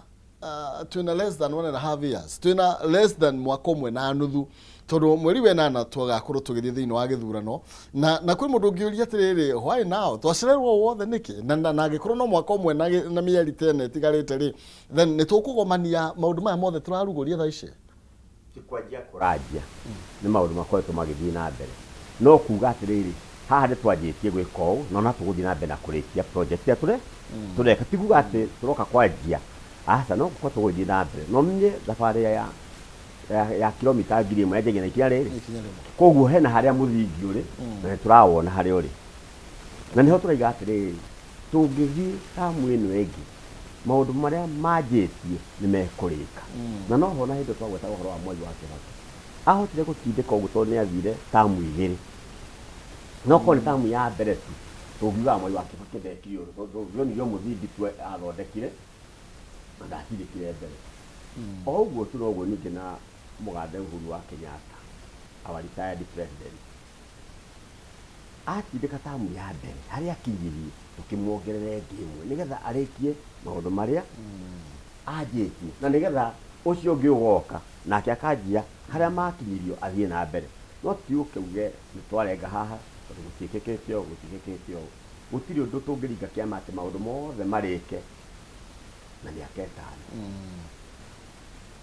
twĩna less than 1.5 years, twĩna less than mwaka ũmwe na nuthu tondũ mweri wa ĩnana twagakorwo tũgĩthiĩ thĩinĩ wa gĩthurano na kwĩ mũndũ ũngĩũria atĩrĩrĩ, why now, twacererwo wothe nĩkĩ na angĩkorwo no mwaka ũmwe na mĩeri ta ĩna ĩtigarĩte rĩ, then nĩ tũkũgomania maũndũ maya mothe tũrarugũria thaa ici? Ti kwanjia kũranjia, nĩ maũndũ makoretwo magĩthiĩ na mbere, no kuga atĩrĩrĩ, haha nĩ twanjĩtie gwĩka ũũ na ona tũgũthiĩ na mbere na kũrĩkia project ĩrĩa tũreka. Ti kuga atĩ tũroka kwanjia, aca, no gũkorwo tũgũthiĩ na mbere. No niĩ thabarĩ ya kilomita 1000 yanjagia na ikinya rĩrĩ, koguo hena harĩa mũthingi ũrĩ na nĩ tũrawona harĩa ũrĩ, na nĩho tũraiga atĩrĩrĩ, tũngĩthiĩ tamu ĩno ĩngĩ maũndũ marĩa manjĩtie nĩ mekũrĩka. Na noho na hĩndĩ twagwetaga ũhoro wa Mwai wa Kĩbakĩ, ahotire gũtindĩka ũguo tondũ nĩ athire tamu igĩrĩ. No korwo nĩ tamu ya mbere tu, tũngiugaga Mwai wa Kĩbakĩ ndekire ũndũ tondũ tũngĩonire o mũthingi tu athondekire na ndatindĩkire mbere. O ũguo tu noguo ningĩ na mũgathe Uhuru wa Kenyatta, our retired president, atindĩka tamu ya mbere harĩa akinyirie, tũkĩmuongerera ĩngĩ ĩmwe nĩgetha arĩkie maũndũ marĩa anjĩtie, na nĩgetha ũcio ũngĩ ũgoka nake akanjia harĩa makinyirio athiĩ na mbere. No ti ũke uge nĩ twarenga haha tondũ gũtiĩkĩkĩte ũũ, gũtiĩkĩkĩte ũũ. Gũtirĩ ũndũ tũngĩringa kĩama atĩ maũndũ mothe marĩke na mĩaka 5.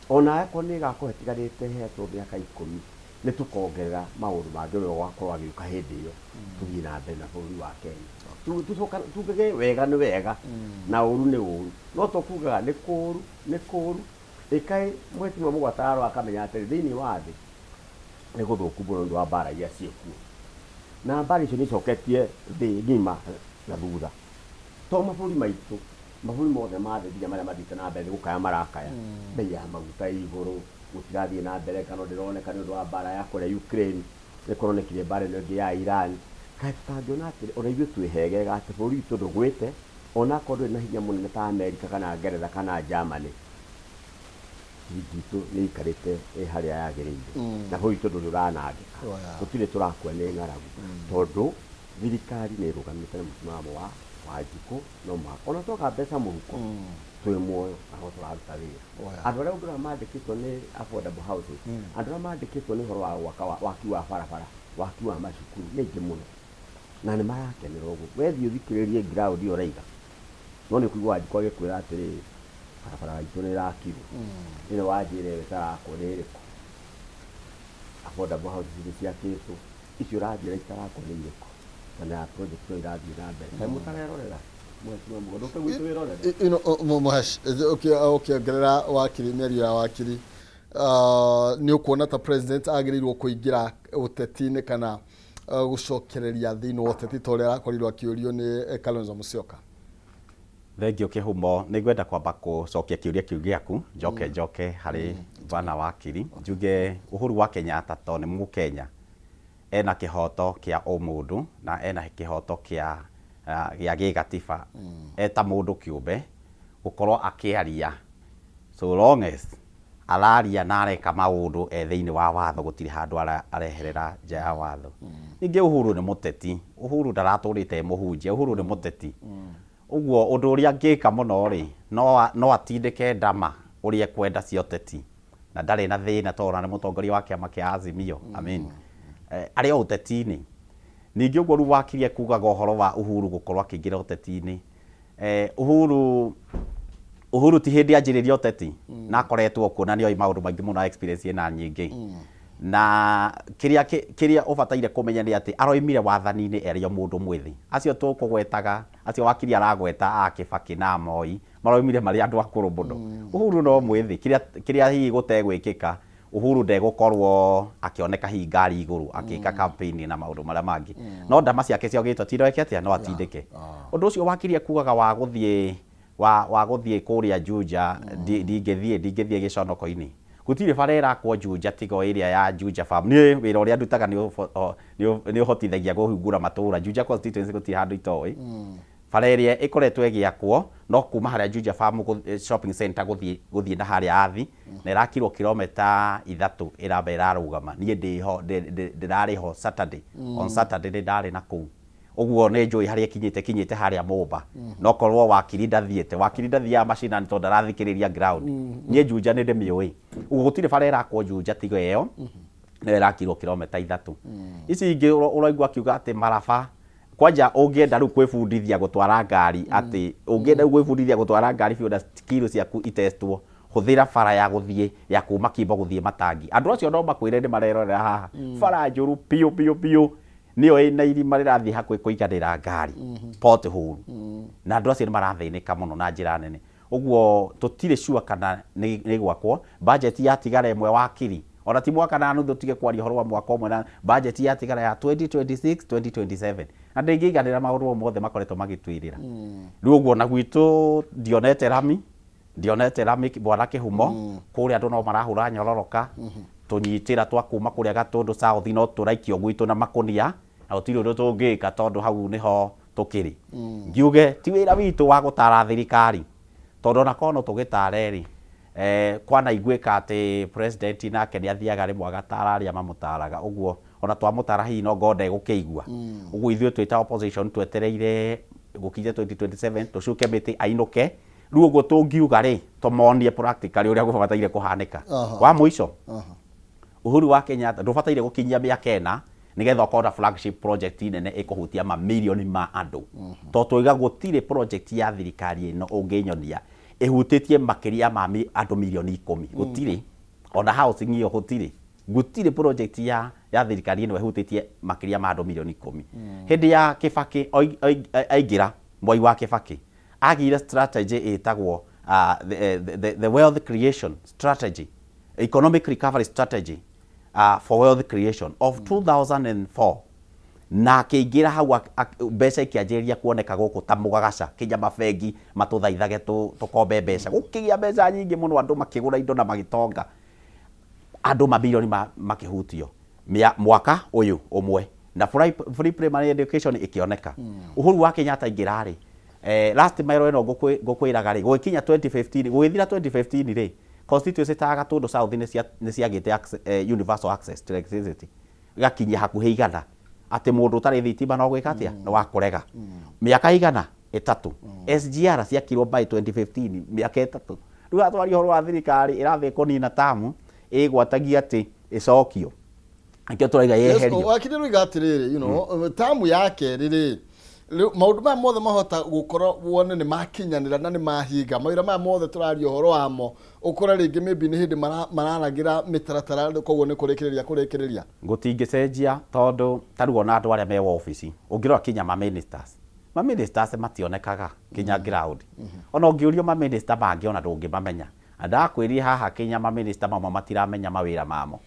Ona akorwo nĩ ĩgakorwo ĩtigarĩte ĩhetwo mĩaka 10, nĩ tũkongerera maũndũ mangĩ ũrĩa ũgakorwo agĩũka hĩndĩ ĩyo, tũthiĩ na mbere na bũrũri wa Kenya. Tugage wega nĩ wega na ũru nĩ ũru, no to kugaga nĩ kũru nĩ kũru. Ĩkaĩ mheshimiwa Mũgwataro akamenya atĩrĩ, thĩinĩ wa thĩ nĩ gũthũku mũno nĩ ũndũ wa mbara iria ciĩkuo, na mbara icio nĩ icoketie thĩ ng'ima na thutha. To mabũrũri maitũ, mabũrũri mothe ma thĩ nginya marĩa mathiĩte na mbere nĩ gũkaya marakaya. Bei ya maguta ĩ igũrũ, gũtirathiĩ na mbere, ngano ndĩroneka nĩ ũndũ wa mbara ya kũrĩa Ukraine, nĩ kũronekire mbara ĩno ĩngĩ ya Iran. Kaĩ tũtangĩona atĩrĩ, ona ithuĩ twĩhegega atĩ bũrũri witũ ndũgwĩte, ona akorwo ndũrĩ na hinya mũnene ta Amerika kana Ngeretha kana Germany, ciringi itũ nĩ ĩikarĩte ĩ harĩa yagĩrĩire, na bũrũri witũ ndũrĩ ũranangĩka, tũtirĩ tũrakua nĩ ng'aragu, tondũ thirikari nĩ ĩrũgamĩte na mũsimamo wa Wanjikũ. No mũhaka ona twaga mbeca mũhuko, twĩ muoyo na no tũraruta wĩra. Andũ arĩa ũngĩrora mandĩkĩtwo nĩ affordable houses, andũ arĩa mandĩkĩtwo nĩ ũhoro wa gwaka waki wa barabara, waki wa macukuru nĩ aingĩ mũno, na nĩ marakenera ũguo. We thiĩ ũthikĩrĩrie ground ĩyo ũraiga, no nĩ ũkũigua Wanjikũ agĩkwĩra atĩrĩrĩ, barabara itũ nĩ ĩrakirwo, ĩno wanjĩra ĩyo ĩtarakwo nĩ ĩrĩkũ? Affordable houses nĩ ciakĩtwo, icio ũranjĩra itarakwo nĩ irĩkũ? Na project ĩyo irathiĩ na mbere. Kaĩ mũtarerorera? Mheshimiwa Mũgo, ndũke gwitũ wĩrorere. Mũhesh, ũkĩongerera wakiri, mĩario ya wakiri, nĩ ũkuona ta president agĩrĩirwo kũingĩra ũteti-inĩ kana gũcokereria thĩinĩ wa ũteti ta ũrĩa arakorirwo akĩũrio nĩ Kalonzo Musyoka? Thengiũ Kĩhumo, nĩ ngwenda kwamba gũcokia kĩũria kĩu gĩaku, njoke harĩ bwana wakiri, njuge Uhuru wa Kenyatta to nĩ Mũkenya, ena kĩhoto kĩa ũmũndũ na ena kĩhoto kĩa gĩgatiba eta mũndũ kĩũmbe gũkorwo akĩaria, so long as araria na areka maũndũ e thĩinĩ wa watho, gũtirĩ handũ areherera nja ya watho. Ningĩ Uhuru nĩ mũteti, Uhuru ndaratũrĩte e mũhunjia, Uhuru nĩ mũteti. Ũguo ũndũ ũrĩa angĩka mũno rĩ, no atindĩke ndama ũrĩa ekwenda cia ũteti. na ndarĩ na thĩna tondũ ona nĩ mũtongoria wa kĩama kĩa Azimio, I mean, arĩ o ũteti-inĩ. Ningĩ ũguo rĩu wakiri ekugaga ũhoro wa Uhuru gũkorwo akĩingĩra ũteti-inĩ, Uhuru Uhuru ti hĩndĩ anjĩrĩria ũteti na akoretwo kuo na nĩoĩ maũndũ maingĩ mũno na experience ĩna nyingĩ. Na kĩrĩa kĩrĩa ũbataire kũmenya nĩ atĩ aroimire wathani-inĩ arĩ o mũndũ mwĩthĩ. Acio tũkũgwetaga, acio wakiri aragweta a Kĩbakĩ na Moi, maraumire marĩ andũ akũrũ mũno. Uhuru no mwĩthĩ, kĩrĩa kĩrĩa hihi gũtegwĩkĩka, Uhuru ndegũkorwo akĩoneka hihi ngari igũrũ akĩka campaign na maũndũ marĩa mangĩ. No ndama ciake cia gĩũteti no eke atĩa? No atindĩke. Ũndũ ũcio wakiri ekugaga wa gũthiĩ wa wa gũthiĩ kũrĩa Juja, ndingĩthiĩ ndingĩthiĩ gĩconoko-inĩ. Gũtirĩ bara ĩrakwo Juja tiga o ĩrĩa ya Juja Farm. Niĩ wĩra ũrĩa ndutaga nĩ nĩ ũhotithagia kũhingũra matũra. Juja constituency gũtirĩ handũ itoĩ. Bara ĩrĩa ĩkoretwo ĩgĩakwo no kuma harĩa Juja Farm shopping center gũthiĩ gũthiĩ na harĩa Athi, na ĩrakirwo kilomita 3 ĩramba ĩrarũgama. Niĩ ndĩho ndĩrarĩ ho Saturday, on Saturday nĩ ndarĩ na kũu. Ũguo nĩ njũĩ harĩa ĩkinyĩte, ĩkinyĩte harĩa Mũmba. No korwo wakiri ndathiĩte, wakiri ndathiaga macinani tondũ ndarathikĩrĩria ground. Niĩ Juja nĩ ndĩmĩũĩ. Ũguo gũtirĩ bara ĩrakwo Juja tiga ĩyo, nĩyo ĩrakirwo kilomita 3. Ici ingĩ ũraigua akiuga atĩ maraba, kwanja ũngĩenda rĩu kwĩbundithia gũtwara ngari atĩ, ũngĩenda rĩu gwĩbundithia gũtwara ngari biũ na skill ciaku itestwo, hũthĩra bara ya gũthiĩ ya kuma Kimbo gũthiĩ Matangi. Andũ acio no makwĩre nĩ marerorera haha. Bara njũru biũ biũ biũ. Nĩyo ĩna irima rĩrathiĩ hakuhĩ kũiganĩra ngari, pothole. Na andũ acio nĩ marathĩnĩka mũno na njĩra nene. Ũguo tũtirĩ sure kana nĩ ĩgwakwo. Budget yatigara ĩmwe wakiri, ona ti mwaka na nuthu tũtige kwaria ũhoro wa mwaka ũmwe na budget yatigara ya 2026, 2027. Na ndĩngĩiganĩra maũndũ mothe makoretwo magĩtwĩrĩra. Rĩu ũguo ona gwitũ ndionete rami, ndionete rami bwana Kĩhumo, kũrĩa andũ no marahũra nyororoka, tũnyitĩra twa kuma kũrĩa Gatũndũ South no tũraikio gwitũ na makũnia, na gũtirĩ ũndũ tũngĩka tondũ hau nĩho tũkĩrĩ. Ngiuge ti wĩra witũ wa gũtara thirikari, tondũ ona korwo no tũgĩtare rĩ, kwanaiguĩka atĩ president nake nĩ athiaga rĩmwe agatara arĩa mamũtaraga, ũguo ona twamũtara hihi no ngorwo ndegũkĩigua. Ũguo ithuĩ twĩ ta opposition twetereire gũkinye 2027 tũcuke mĩtĩ ainũke. Rĩu ũguo tũngiuga rĩ, tũmonie practically ũrĩa gũbataire kũhanĩka. Wa mũico, Uhuru wa Kenyatta ndũbataire gũkinyia mĩaka 4 nĩgetha ũkorwo na flagship project nene ĩkũhutia mamirioni ma andũ. Tondũ twauga gũtirĩ project ya thirikari ĩno ũngĩnyonia ĩhutĩtie makĩria ma andũ mirioni 10. Gũtirĩ. Ona housing ĩyo gũtirĩ. Gũtirĩ project ya thirikari ĩno ĩhutĩtie makĩria ma andũ mirioni 10. Hĩndĩ ya Kibaki aingĩra, Mwai wa Kibaki, agĩire strategy ĩtagwo the wealth creation strategy, economic recovery strategy for wealth creation of 2004, na akĩingĩra hau mbeca ikĩanjĩrĩria kuoneka gũkũ ta mũgagaca, kinya mabengi matũthaithage tũkombe mbeca, gũkĩgĩa mbeca nyingĩ mũno, andũ makĩgũra indo na magĩtonga, andũ mamirioni makĩhutio mwaka ũyũ ũmwe, na free primary education ĩkĩoneka. Uhuru wa Kenyatta aingĩra rĩ, last mile ĩno ngũkwĩraga rĩ, gũgĩkinya 2015, gũgĩthira 2015 rĩ, constituency ta Gatũndũ South nĩ ciagĩte universal access to electricity, ĩgakinyia hakuhĩ 100, atĩ mũndũ ũtarĩ thitima no gwĩka atĩa, nĩ wa kũrega. Mĩaka 300. SGR ciakirwo by 2015, mĩaka 3. Rĩu atwaria ũhoro wa thirikari ĩrathiĩ kũnina tamu, ĩgwatagia atĩ ĩcokio. Nĩkĩo tũraiga yeherio. Wakiri rũiga atĩrĩrĩ, tamu ya kerĩ rĩ, rĩu maũndũ maya mothe mahota gũkorwo wone nĩ makinyanĩra na nĩ mahinga mawĩra maya mothe tũraria ũhoro wamo, ũkore rĩngĩ maybe nĩ hĩndĩ mararagĩra mĩtaratara, koguo nĩ kũrĩkĩrĩria kũrĩkĩrĩria. Gũtingĩcenjia tondũ ta rĩu ona andũ arĩa me wabici ũngĩrora kinya ma ministers, ma ministers mationekaga kinya ground. Ona ũngĩũrio ma minister mangĩ ona ndũngĩmamenya. Na ndakwĩrire haha kinya ma minister mamwe matiramenya mawĩra mamo.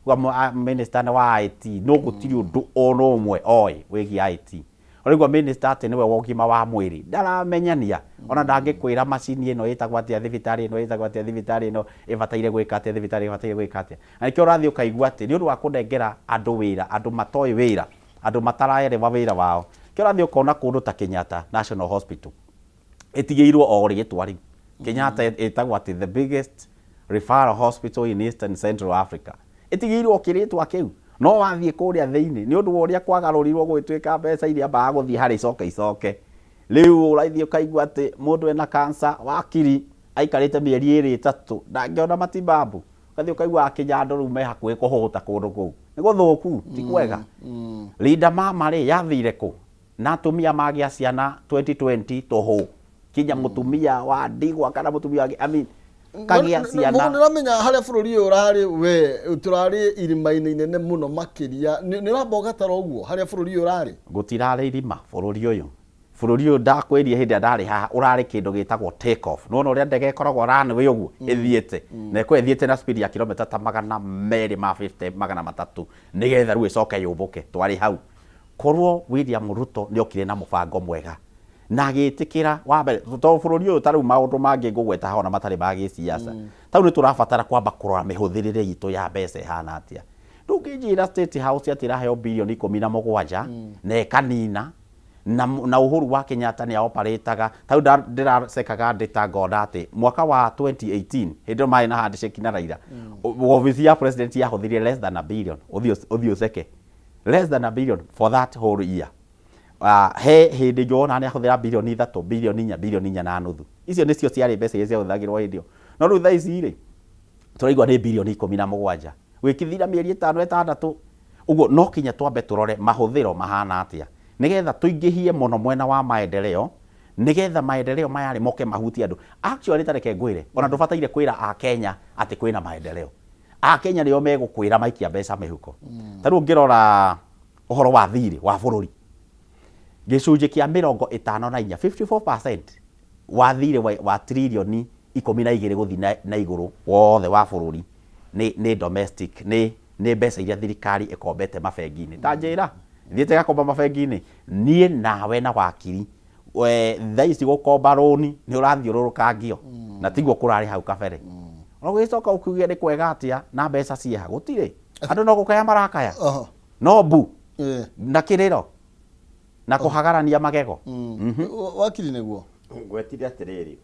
Uga minister nĩ wa IT, no gũtirĩ ũndũ ona ũmwe oĩ wĩgiĩ IT. Ũraigua minister atĩ nĩwe wa ũgima wa mwĩrĩ, ndaramenyania. Ona ndangĩkwĩra macini ĩno ĩtagwo atĩa, thibitarĩ ĩno ĩtagwo atĩa, thibitarĩ ĩno ĩbataire gwĩka atĩa, thibitarĩ ĩbataire gwĩka atĩa. Na nĩkĩo ũrathiĩ ũkaigua atĩ nĩ ũndũ wa kũnengera andũ wĩra, andũ matoĩ wĩra, andũ mataraerewa wĩra wao. Nĩkĩo ũrathiĩ ũkona kũndũ ta Kenyatta National Hospital, ĩtigĩirwo o rĩtwa rĩu. Kenyatta ĩtagwo atĩ the biggest referral hospital in Eastern Central Africa. Ĩtigĩirwo kĩrĩtwa kĩu. No wathiĩ kũrĩa thĩinĩ, nĩ ũndũ wa ũrĩa kwagarũrirwo gũgĩtuĩka mbeca iria ambaga gũthiĩ harĩ icoke icoke. Rĩu ũrathiĩ ũkaigua atĩ mũndũ ena cancer wakiri, aikarĩte mĩeri 2 3, ndangĩona matibabu. Ũgathiĩ ũkaigua akĩnya andũ rĩu me hakuhĩ kũhũta kũndũ kũu. Nĩ gũthũku, ti kwega. Linda Mama rĩ, yathire kũ? Na atumia magĩa ciana 2020 tũhũ. Kinya mũtumia wa ndigwa kana mũtumia wa, I mean, kagĩa ciana. Nĩũramenya harĩa bũrũri ũyũ ũrarĩ we tũrarĩ irima-inĩ inene mũno makĩria. Nĩ ũramba ũgatara ũguo harĩa bũrũri ũyũ ũrarĩ? Gũtirarĩ irima bũrũri ũyũ. Bũrũri ũyũ ndakwĩrire hĩndĩ ĩrĩa ndarĩ haha ũrarĩ kĩndũ gĩtagwo take off. Nĩwona ũrĩa ndege ĩkoragwo runway ũguo ĩthiĩte. Na ĩkoragwo ĩthiĩte na speed ya kilomita ta 250 300 nĩgetha rĩu ĩcoke yũmbũke. Twarĩ hau. Korwo William Ruto nĩ okire na mũbango mwega na agĩtĩkĩra wa mbere, tondũ bũrũri ũyũ ta rĩu maũndũ mangĩ ngũgweta haha ona matarĩ ma gĩsiasa, ta rĩu nĩ tũrabatara kwamba kũrora mĩhũthĩrĩre itũ ya mbeca ĩhana atĩa. Ndũngĩnjĩra State House atĩ ĩraheo birioni 17 na ĩkanina na Uhuru wa Kenyatta nĩ aoparĩtaga. Ta rĩu ndĩracekaga ndĩta ngona atĩ mwaka wa 2018 hĩndĩ ĩyo marĩ na handshake na Raila, obici ya president yahũthĩrire less than a billion, ũthiĩ ũceke less than a billion for that whole year. He hĩndĩ ĩngĩ wonaga nĩ ahũthĩra birioni 3, birioni 4, birioni 4.5. Icio nĩcio ciarĩ mbeca iria ciahũthagĩrwo hĩndĩ ĩyo. No rĩu thaa ici rĩ, tũraigua nĩ birioni 17. Gũgĩkĩthira mĩeri 5 6, ũguo no kinya twambe tũrore mahũthĩro mahana atĩa, nĩgetha tũingĩhie mũno mwena wa maendeleo, nĩgetha maendeleo maya rĩ moke mahutie andũ. Actually ta reke ngwĩre, ona ndũbataire kwĩra Akenya atĩ kwĩna maendeleo. Akenya nĩo megũkwĩra maikia mbeca mĩhuko. Ta rĩu ũngĩrora ũhoro wa thirĩ wa bũrũri, gĩcunjĩ kĩa 54, 54% wa thirĩ wa tririoni 12 gũthiĩ na igũrũ wothe wa bũrũri nĩ domestic, nĩ mbeca iria thirikari ĩkombete mabengi-inĩ. Ta njĩra, ĩthiĩte ĩgakomba mabengi-inĩ, niĩ nawe na wakiri, thaa ici gũkomba rũni nĩ ũrathiũrũrũkangio, na tiguo kũrarĩ hau kabere. Ona ũgĩcoka ũkiuge nĩ kwega atĩa na mbeca ciĩha, gũtirĩ. Andũ no gũkaya marakaya. No mbu na kĩrĩro na kũhagarania magego. Wakiri nĩguo. Ngwetire atĩrĩrĩ,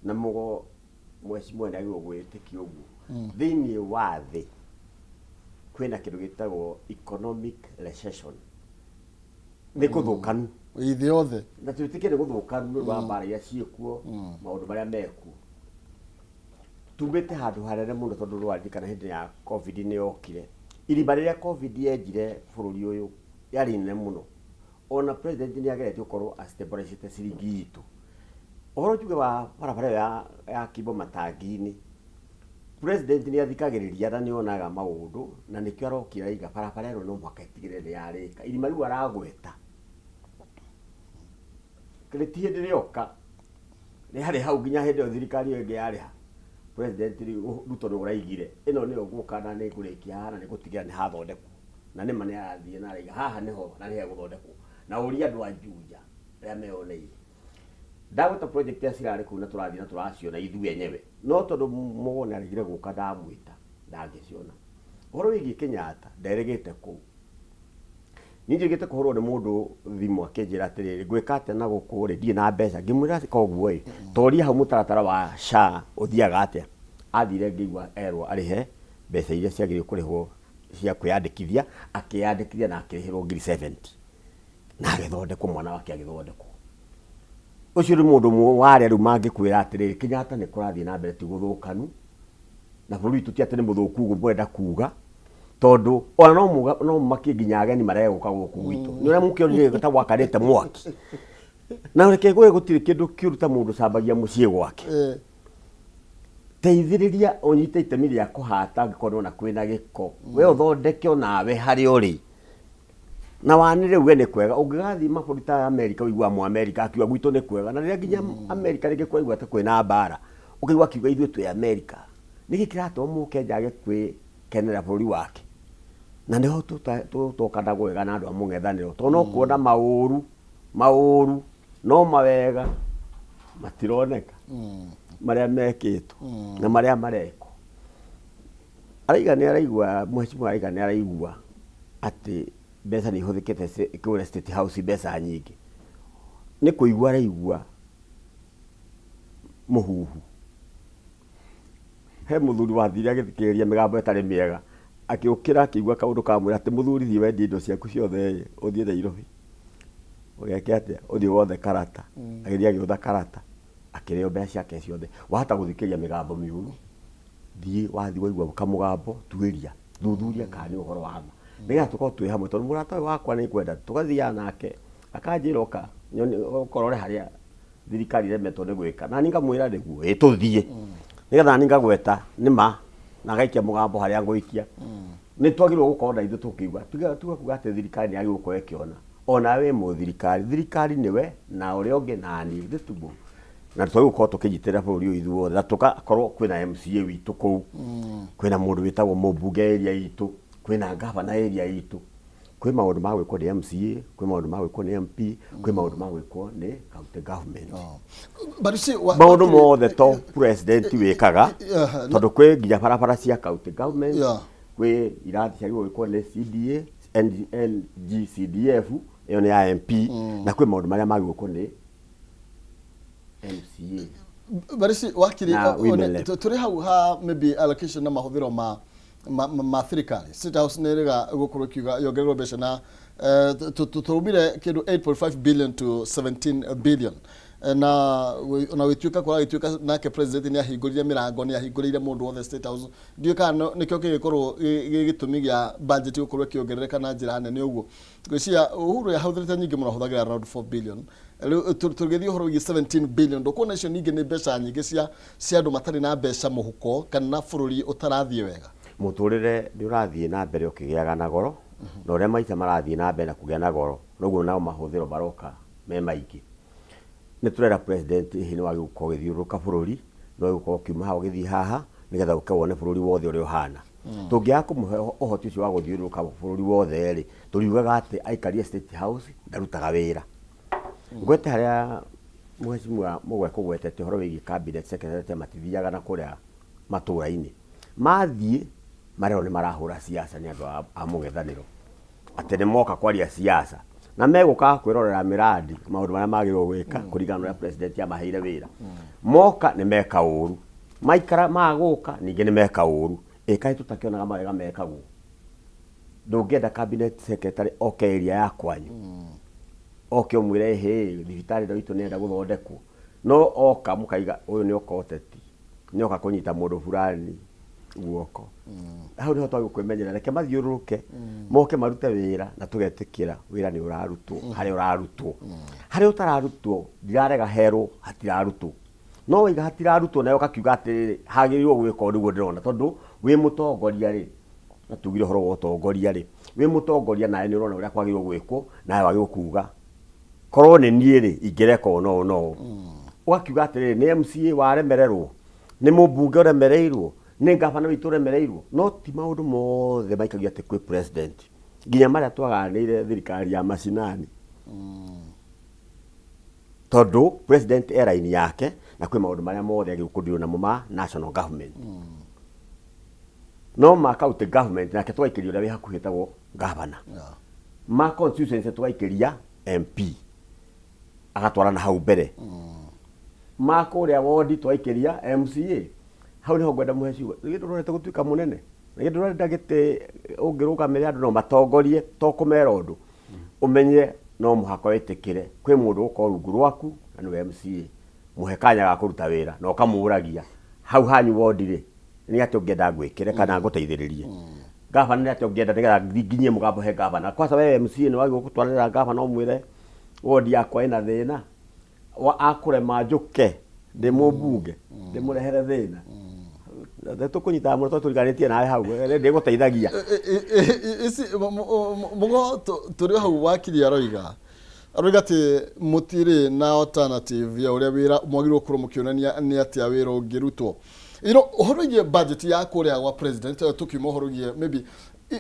na mũgo mheshimiwa nĩ agĩrĩirwo gwĩtĩkia ũguo. Thĩinĩ wa thĩ kwĩna kĩndũ gĩtagwo economic recession. Nĩ gũthũkanu. Thĩ yothe. Na twĩtĩkie nĩ gũthũkanu nĩ ũndũ wa mbara iria ciĩkuo, maũndũ marĩa mekuo. Tumĩte handũ hanene mũno tondũ nĩwaririkana hĩndĩ ya Covid nĩ yokire. Irima rĩrĩa Covid yenjire bũrũri ũyũ rĩarĩ inene mũno. Ona president nĩ ageretie gũkorwo a stabilizĩte ciringi itũ. Ũhoro tuge wa barabara ĩyo ya Kimbo Matangi-inĩ, president nĩ athikagĩrĩria na nĩ onaga maũndũ na nĩkĩo arokire araiga barabara ĩno no mũhaka ĩtigĩrĩre nĩ yarĩka. Irima rĩu aragweta rĩti hĩndĩ rĩoka, rĩarĩ hau nginya hĩndĩ ĩyo thirikari ĩyo ĩngĩ yarĩ ha. President rĩu Ruto nĩwe ũraigire ĩno nĩyo ngũka na nĩ ngũrĩkia haha na nĩ ngũtigĩrĩra nĩ hathondekwo. Na nĩma nĩ arathiĩ na araiga haha nĩho na nĩ hegũthondekwo. Na ũrie andũ a Juja arĩa meyoneire. Ndagweta project ya cirarĩ kũu na tũrathiĩ na tũraciona ithuĩ enyewe. No tondũ Mũgo nĩ aregire gũka ndamwĩta ndangĩciona. Ũhoro wĩgiĩ Kenyatta nderĩgĩte kũu. Niĩ njĩrĩgĩte kũhũrwo nĩ mũndũ thimũ akĩnjĩra atĩrĩrĩ, ngwĩka atĩa na gũkũ rĩ, ndirĩ na mbeca. Ngĩmwĩra koguo ĩ, toria hau mũtaratara wa SHA ũthiaga atĩa. Athire ngĩigua erwo arĩhe mbeca iria ciagĩrĩire kũrĩhwo cia kwĩyandĩkithia, akĩyandĩkithia na akĩrĩhĩrwo ngiri 70 na agĩthondekwo, mwana wake agĩthondekwo. Ũcio nĩ mũndũ ũmwe wa arĩa rĩu mangĩkwĩra atĩrĩrĩ, Kenyatta nĩ kũrathiĩ na mbere ti gũthũkanu, na bũrũri witũ ti atĩ nĩ mũthũku ũguo mũrenda kuga, tondũ ona no muga no makie nginya ageni maregũka gũkũ gwitũ nĩ ũrĩa mũkĩonire ta gwakanĩte mwaki na reke ngwĩre gũtirĩ kĩndũ kĩũru ta mũndũ ũcambagia mũciĩ gwake teithĩrĩria ũnyite itemi rĩa kũhata angĩkorwo nĩwona kwĩna gĩko we ũthondeke onawe harĩa ũrĩ na wanĩrĩre uge nĩ kwega ũngĩgathiĩ mabũrũri ta Amerika ũiguaga mũ Amerika akiuga gwitũ nĩ kwega na rĩrĩa nginya Amerika rĩngĩ kũraigua ta kwĩna mbara ũkaigua akiuga ithuĩ twĩ Amerika nĩkĩ kĩratũma mũkenya age kwĩkenera bũrũri wake na nĩho tũtokanagwo wega na andũ a mũng'ethanĩro tondũ no kuona maũru maũru no mawega matironeka marĩa mekĩtwo na marĩa marekwo araiga nĩ araigua mheshimiwa araiga nĩ araigua atĩ mbeca nĩ ihũthĩkĩte kũrĩa State House mbeca nyingĩ nĩ kũigua araigua mũhuhu he mũthuri wathire agĩthikĩrĩria mĩgambo ĩtarĩ mĩega akĩũkĩra akĩigua kaũndũ kamwĩra atĩ mũthuri thiĩ wendie indo ciaku ciothe ĩ ũthiĩ Nairobi ũgeke atĩa ũthiĩ wothe karata agĩthiĩ agĩũtha karata akĩrĩo mbeca ciake ciothe wahota gũthikĩrĩria mĩgambo mĩũru Thiĩ wathiĩ waigua kamũgambo, tuĩria, thuthuria kana nĩ ũhoro wa ma. Nĩgetha tũkorwo twĩ hamwe tondũ mũrata ũyũ wakwa nĩ ngwenda tũgathiaga nake akanjĩra ũka nyone ũkorore harĩa thirikari ĩremetwo nĩ gwĩka. Na niĩ ngamwĩra nĩguo, ĩ tũthiĩ. Nĩgetha naniĩ ngagweta nĩ ma na ngaikia mũgambo harĩa ngũikia. Nĩ twagĩrĩirwo gũkorwo na ithuĩ tũkĩigua, tiga kuga atĩ thirikari nĩ yagĩrĩirwo gũkorwo ĩkĩona. Ona wĩ mũthirikari, thirikari nĩwe na ũrĩa ũngĩ na niĩ, githĩ tiguo? Na twagĩrĩirwo gũkorwo tũkĩnyitĩrĩra bũrũri ũyũ ithuothe na tũgakorwo kwĩna MCA witũ kũu, kwĩna mũndũ wĩtagwo mũmbunge area itũ, kwĩna ngavana area itũ. Kwĩ maũndũ ma gwĩkwo nĩ MCA, kwĩ maũndũ ma gwĩkwo nĩ MP, kwĩ maũndũ ma gwĩkwo nĩ county government. But you see, wa- Maũndũ mothe to president wĩkaga, tondũ kwĩ nginya barabara cia county government, kwĩ irathi ciagĩrĩirwo gwĩkwo nĩ CDA, NGCDF, ĩyo nĩ ya MP, na kwĩ maũndũ marĩa magĩrĩirwo gwĩkwo nĩ MCA. But you see, wakiri Na women rep. Tũrĩ hau ha maybe allocation na mahũthĩro ma ma, ma, ma thirikari. State House nĩ ĩrĩga gũkorwo ĩkiuga yongererwo mbeca na tũraumire kĩndũ 8.5 billion to 17 billion. Na ona gũgĩtuĩka kũragĩtuĩka nake president nĩ ahingũrire mĩrango, nĩ ahingũrĩire mũndũ wothe State House. Ndiũĩ kana nĩkĩo kĩgĩkorwo gĩ gĩtũmi gĩa budget gũkorwo ĩkĩongerereka na njĩra nene ũguo. Ngwĩciria Uhuru ahũthĩrĩte nyingĩ mũno, ahũthagĩra around 4 billion. Rĩu tũgĩthiĩ ũhoro wĩgiĩ 17 billion, ndũkuona icio ningĩ nĩ mbeca nyingĩ cia cia andũ matarĩ na mbeca mũhuko kana bũrũri ũtarathiĩ wega? Mũtũrĩre nĩ ũrathiĩ na mbere ũkĩgĩaga na goro, na ũrĩa maica marathiĩ na mbere na kũgĩa na goro, noguo nao mahũthĩro maroka me maingĩ. Nĩ tũrera president hihi nĩ wagĩrĩirwo gũkorwo ũgĩthiũrũrũka bũrũri, nĩ wagĩrĩirwo gũkorwo ũkiuma haha ũgĩthiĩ haha, nĩgetha ũke wone bũrũri wothe ũrĩa ũhana. Tũngĩaga kũmũhe ũhoti ũcio wa gũthiũrũrũka bũrũri wothe rĩ, tũriugaga atĩ aikarire State House ndarutaga wĩra. Ngwete harĩa Mheshimiwa Mũgwe ekũgwetete ũhoro wĩgiĩ cabinet secretary matithiaga na kũrĩa matũra-inĩ. Mathiĩ marerwo nĩ marahũra siasa nĩ andũ a mũng'ethanĩro. Atĩ nĩ moka kwaria siasa. Na megũkaga kwĩrorera mĩrandi maũndũ marĩa magĩrĩirwo gwĩka kũringana na ũrĩa president amaheire wĩra. Moka nĩ meka ũru. Maikara maga gũka ningĩ nĩ meka ũru. Ĩ kaĩ tũtakĩonaga mawega mekagwo? Ndũngĩenda cabinet secretary oke area ya kwanyu oke ũmwĩre hĩ thibitarĩ ĩno itũ nĩrenda gũthondekwo, no oka mũkaiga ũyũ nĩ oka ũteti, nĩ oka kũnyita mũndũ fulani guoko. Hau nĩho twagĩrĩirwo kwĩmenyerera, reke mathiũrũrũke moke marute wĩra na tũgetĩkĩra wĩra nĩ ũrarutwo harĩa ũrarutwo. Harĩa ũtararutwo ndirarega herwo hatirarutwo, no waiga hatirarutwo nawe ũgakiuga atĩrĩrĩ hagĩrĩirwo gwĩka ũũ nĩguo ndĩrona, tondũ wĩ mũtongoria rĩ, na tugire ũhoro wa ũtongoria rĩ, wĩ mũtongoria nawe nĩ ũrona ũrĩa kwagĩrĩirwo gwĩkwo, nawe wagĩrĩirwo kuga korwo nĩ niĩ rĩ ingĩreka ũũ na ũũ na ũũ. Ũgakiuga atĩrĩrĩ nĩ MCA waremererwo, nĩ mũmbunge ũremereirwo, nĩ ngabana witũ ũremereirwo, no ti maũndũ mothe maikagio atĩ kwĩ president, nginya marĩa twagayanĩire thirikari ya macinani. Tondũ president e raini yake na kwĩ maũndũ marĩa mothe agĩrĩirwo kũ deal namo ma national government. No ma county government nake tũgaikĩria ũrĩa wĩ hakuhĩ etagwo governor. Ma constituency tũgaikĩria MP agatwara na hau mbere. Ma kũrĩa wodi tũgaikĩria MCA. Hau nĩho ngwenda mũhe ciugo. Githĩ ndũrorete gũtuĩka mũnene? Na githĩ ndũrenda gĩtĩ ũngĩrũgamĩrĩra andũ no matongorie to kũmera ũndũ? Ũmenye no mũhaka wĩtĩkĩre kwĩ mũndũ ũgũkorwo rungu rwaku na nĩwe MCA. Mũhe kanya ga kũruta wĩra na ũkamũragia hau hanyu wondi rĩ, nĩ atĩa ũngĩenda ngwĩkĩre kana ngũteithĩrĩrie. Gavana nĩ atĩa ũngĩenda nĩgetha nginyie mũgambo he gavana. Kwanza we MCA nĩ wagĩrĩirwo gũtwarĩra gavana ũmwĩre wondi yakwa ĩna thĩna. Akũrema njũke ndĩ mũmbunge ndĩmũrehere thĩna. Nĩ tũkũnyitana mũno tondũ tũriganĩtie nawe hau, ndĩgũteithagia. Ici mũgo tũrĩ hau wakiri aroiga aroiga atĩ mũtirĩ na alternative ya ũrĩa wĩra mwagĩrĩirwo gũkorwo mũkĩonania nĩ atĩa wĩra ũngĩrutwo. You know, ũhoro wĩgiĩ budget ya kũrĩa gwa president, tũkiuma ũhoro wĩgiĩ maybe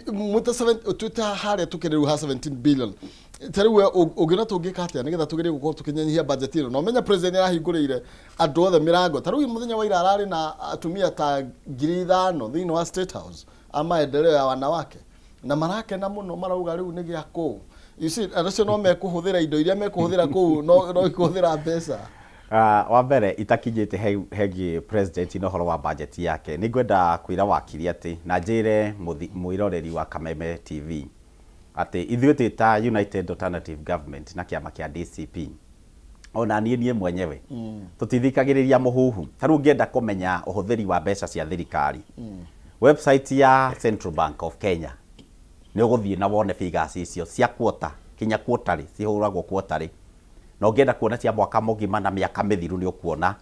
mwĩta seven twĩta harĩa tũkĩrĩ rĩu ha 17 billion, ta rĩu we ũngĩona tũngĩka atĩa nĩgetha tũgerie gũkorwo tũkĩnyihia budget ĩno? Na ũmenye president nĩarahingũrĩire andũ othe mĩrango. Ta rĩu mũthenya wa ira ararĩ na atumia ta 5,000 thĩinĩ wa State House a maendeleo ya wanawake, na marakena mũno, marauga rĩu nĩ gĩa kũu. You see, andũ acio no mekũhũthĩra indo iria mekũhũthĩra kũu, no ikũhũthĩra mbeca. Wa mbere itakinyĩte hegiĩ president na ũhoro wa budget yake, nĩ ngwenda kwĩra wakiri atĩ na njĩre mwĩroreri wa Kameme TV atĩ ithuĩ twĩ ta United Alternative Government na kĩama kĩa DCP, Ona niĩ niĩ mwenyewe tũtithikagĩrĩria mũhuhu. Ta rĩu ũngĩenda kũmenya ũhũthĩri wa mbeca cia thirikari, website ya Central Bank of Kenya nĩ ũgũthiĩ na wone figures icio cia quarter kinya quarterly, cihũragwo quarterly. Na ũngĩenda kuona cia mwaka mũgima na mĩaka mĩthiru nĩ ũkuona.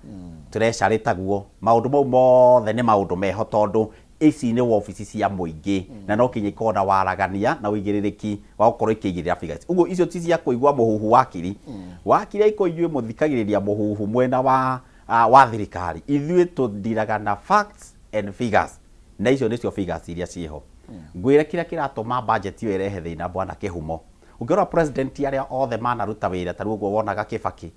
Treasury taguo. Maũndũ mau mothe nĩ maũndũ meho tondũ ici nĩ wobici cia mũingĩ na no kinya ikorwo na waragania na ũigĩrĩrĩki wa gũkorwo ikĩigĩrĩra figures. Ũguo icio ti cia kũigua mũhuhu wakiri. Wakiri angĩkorwo inyuĩ mũthikagĩrĩria mũhuhu mwena wa wa thirikari, ithuĩ tũndiraga na facts and figures na icio nĩcio figures iria ciĩho. Ngwĩre kĩrĩa kĩratũma budget ĩyo ĩrehe thĩna bwana Kĩhumo. Ũngĩrora president arĩa othe manaruta wĩra ta rĩu ũguo wonaga Kĩbakĩ,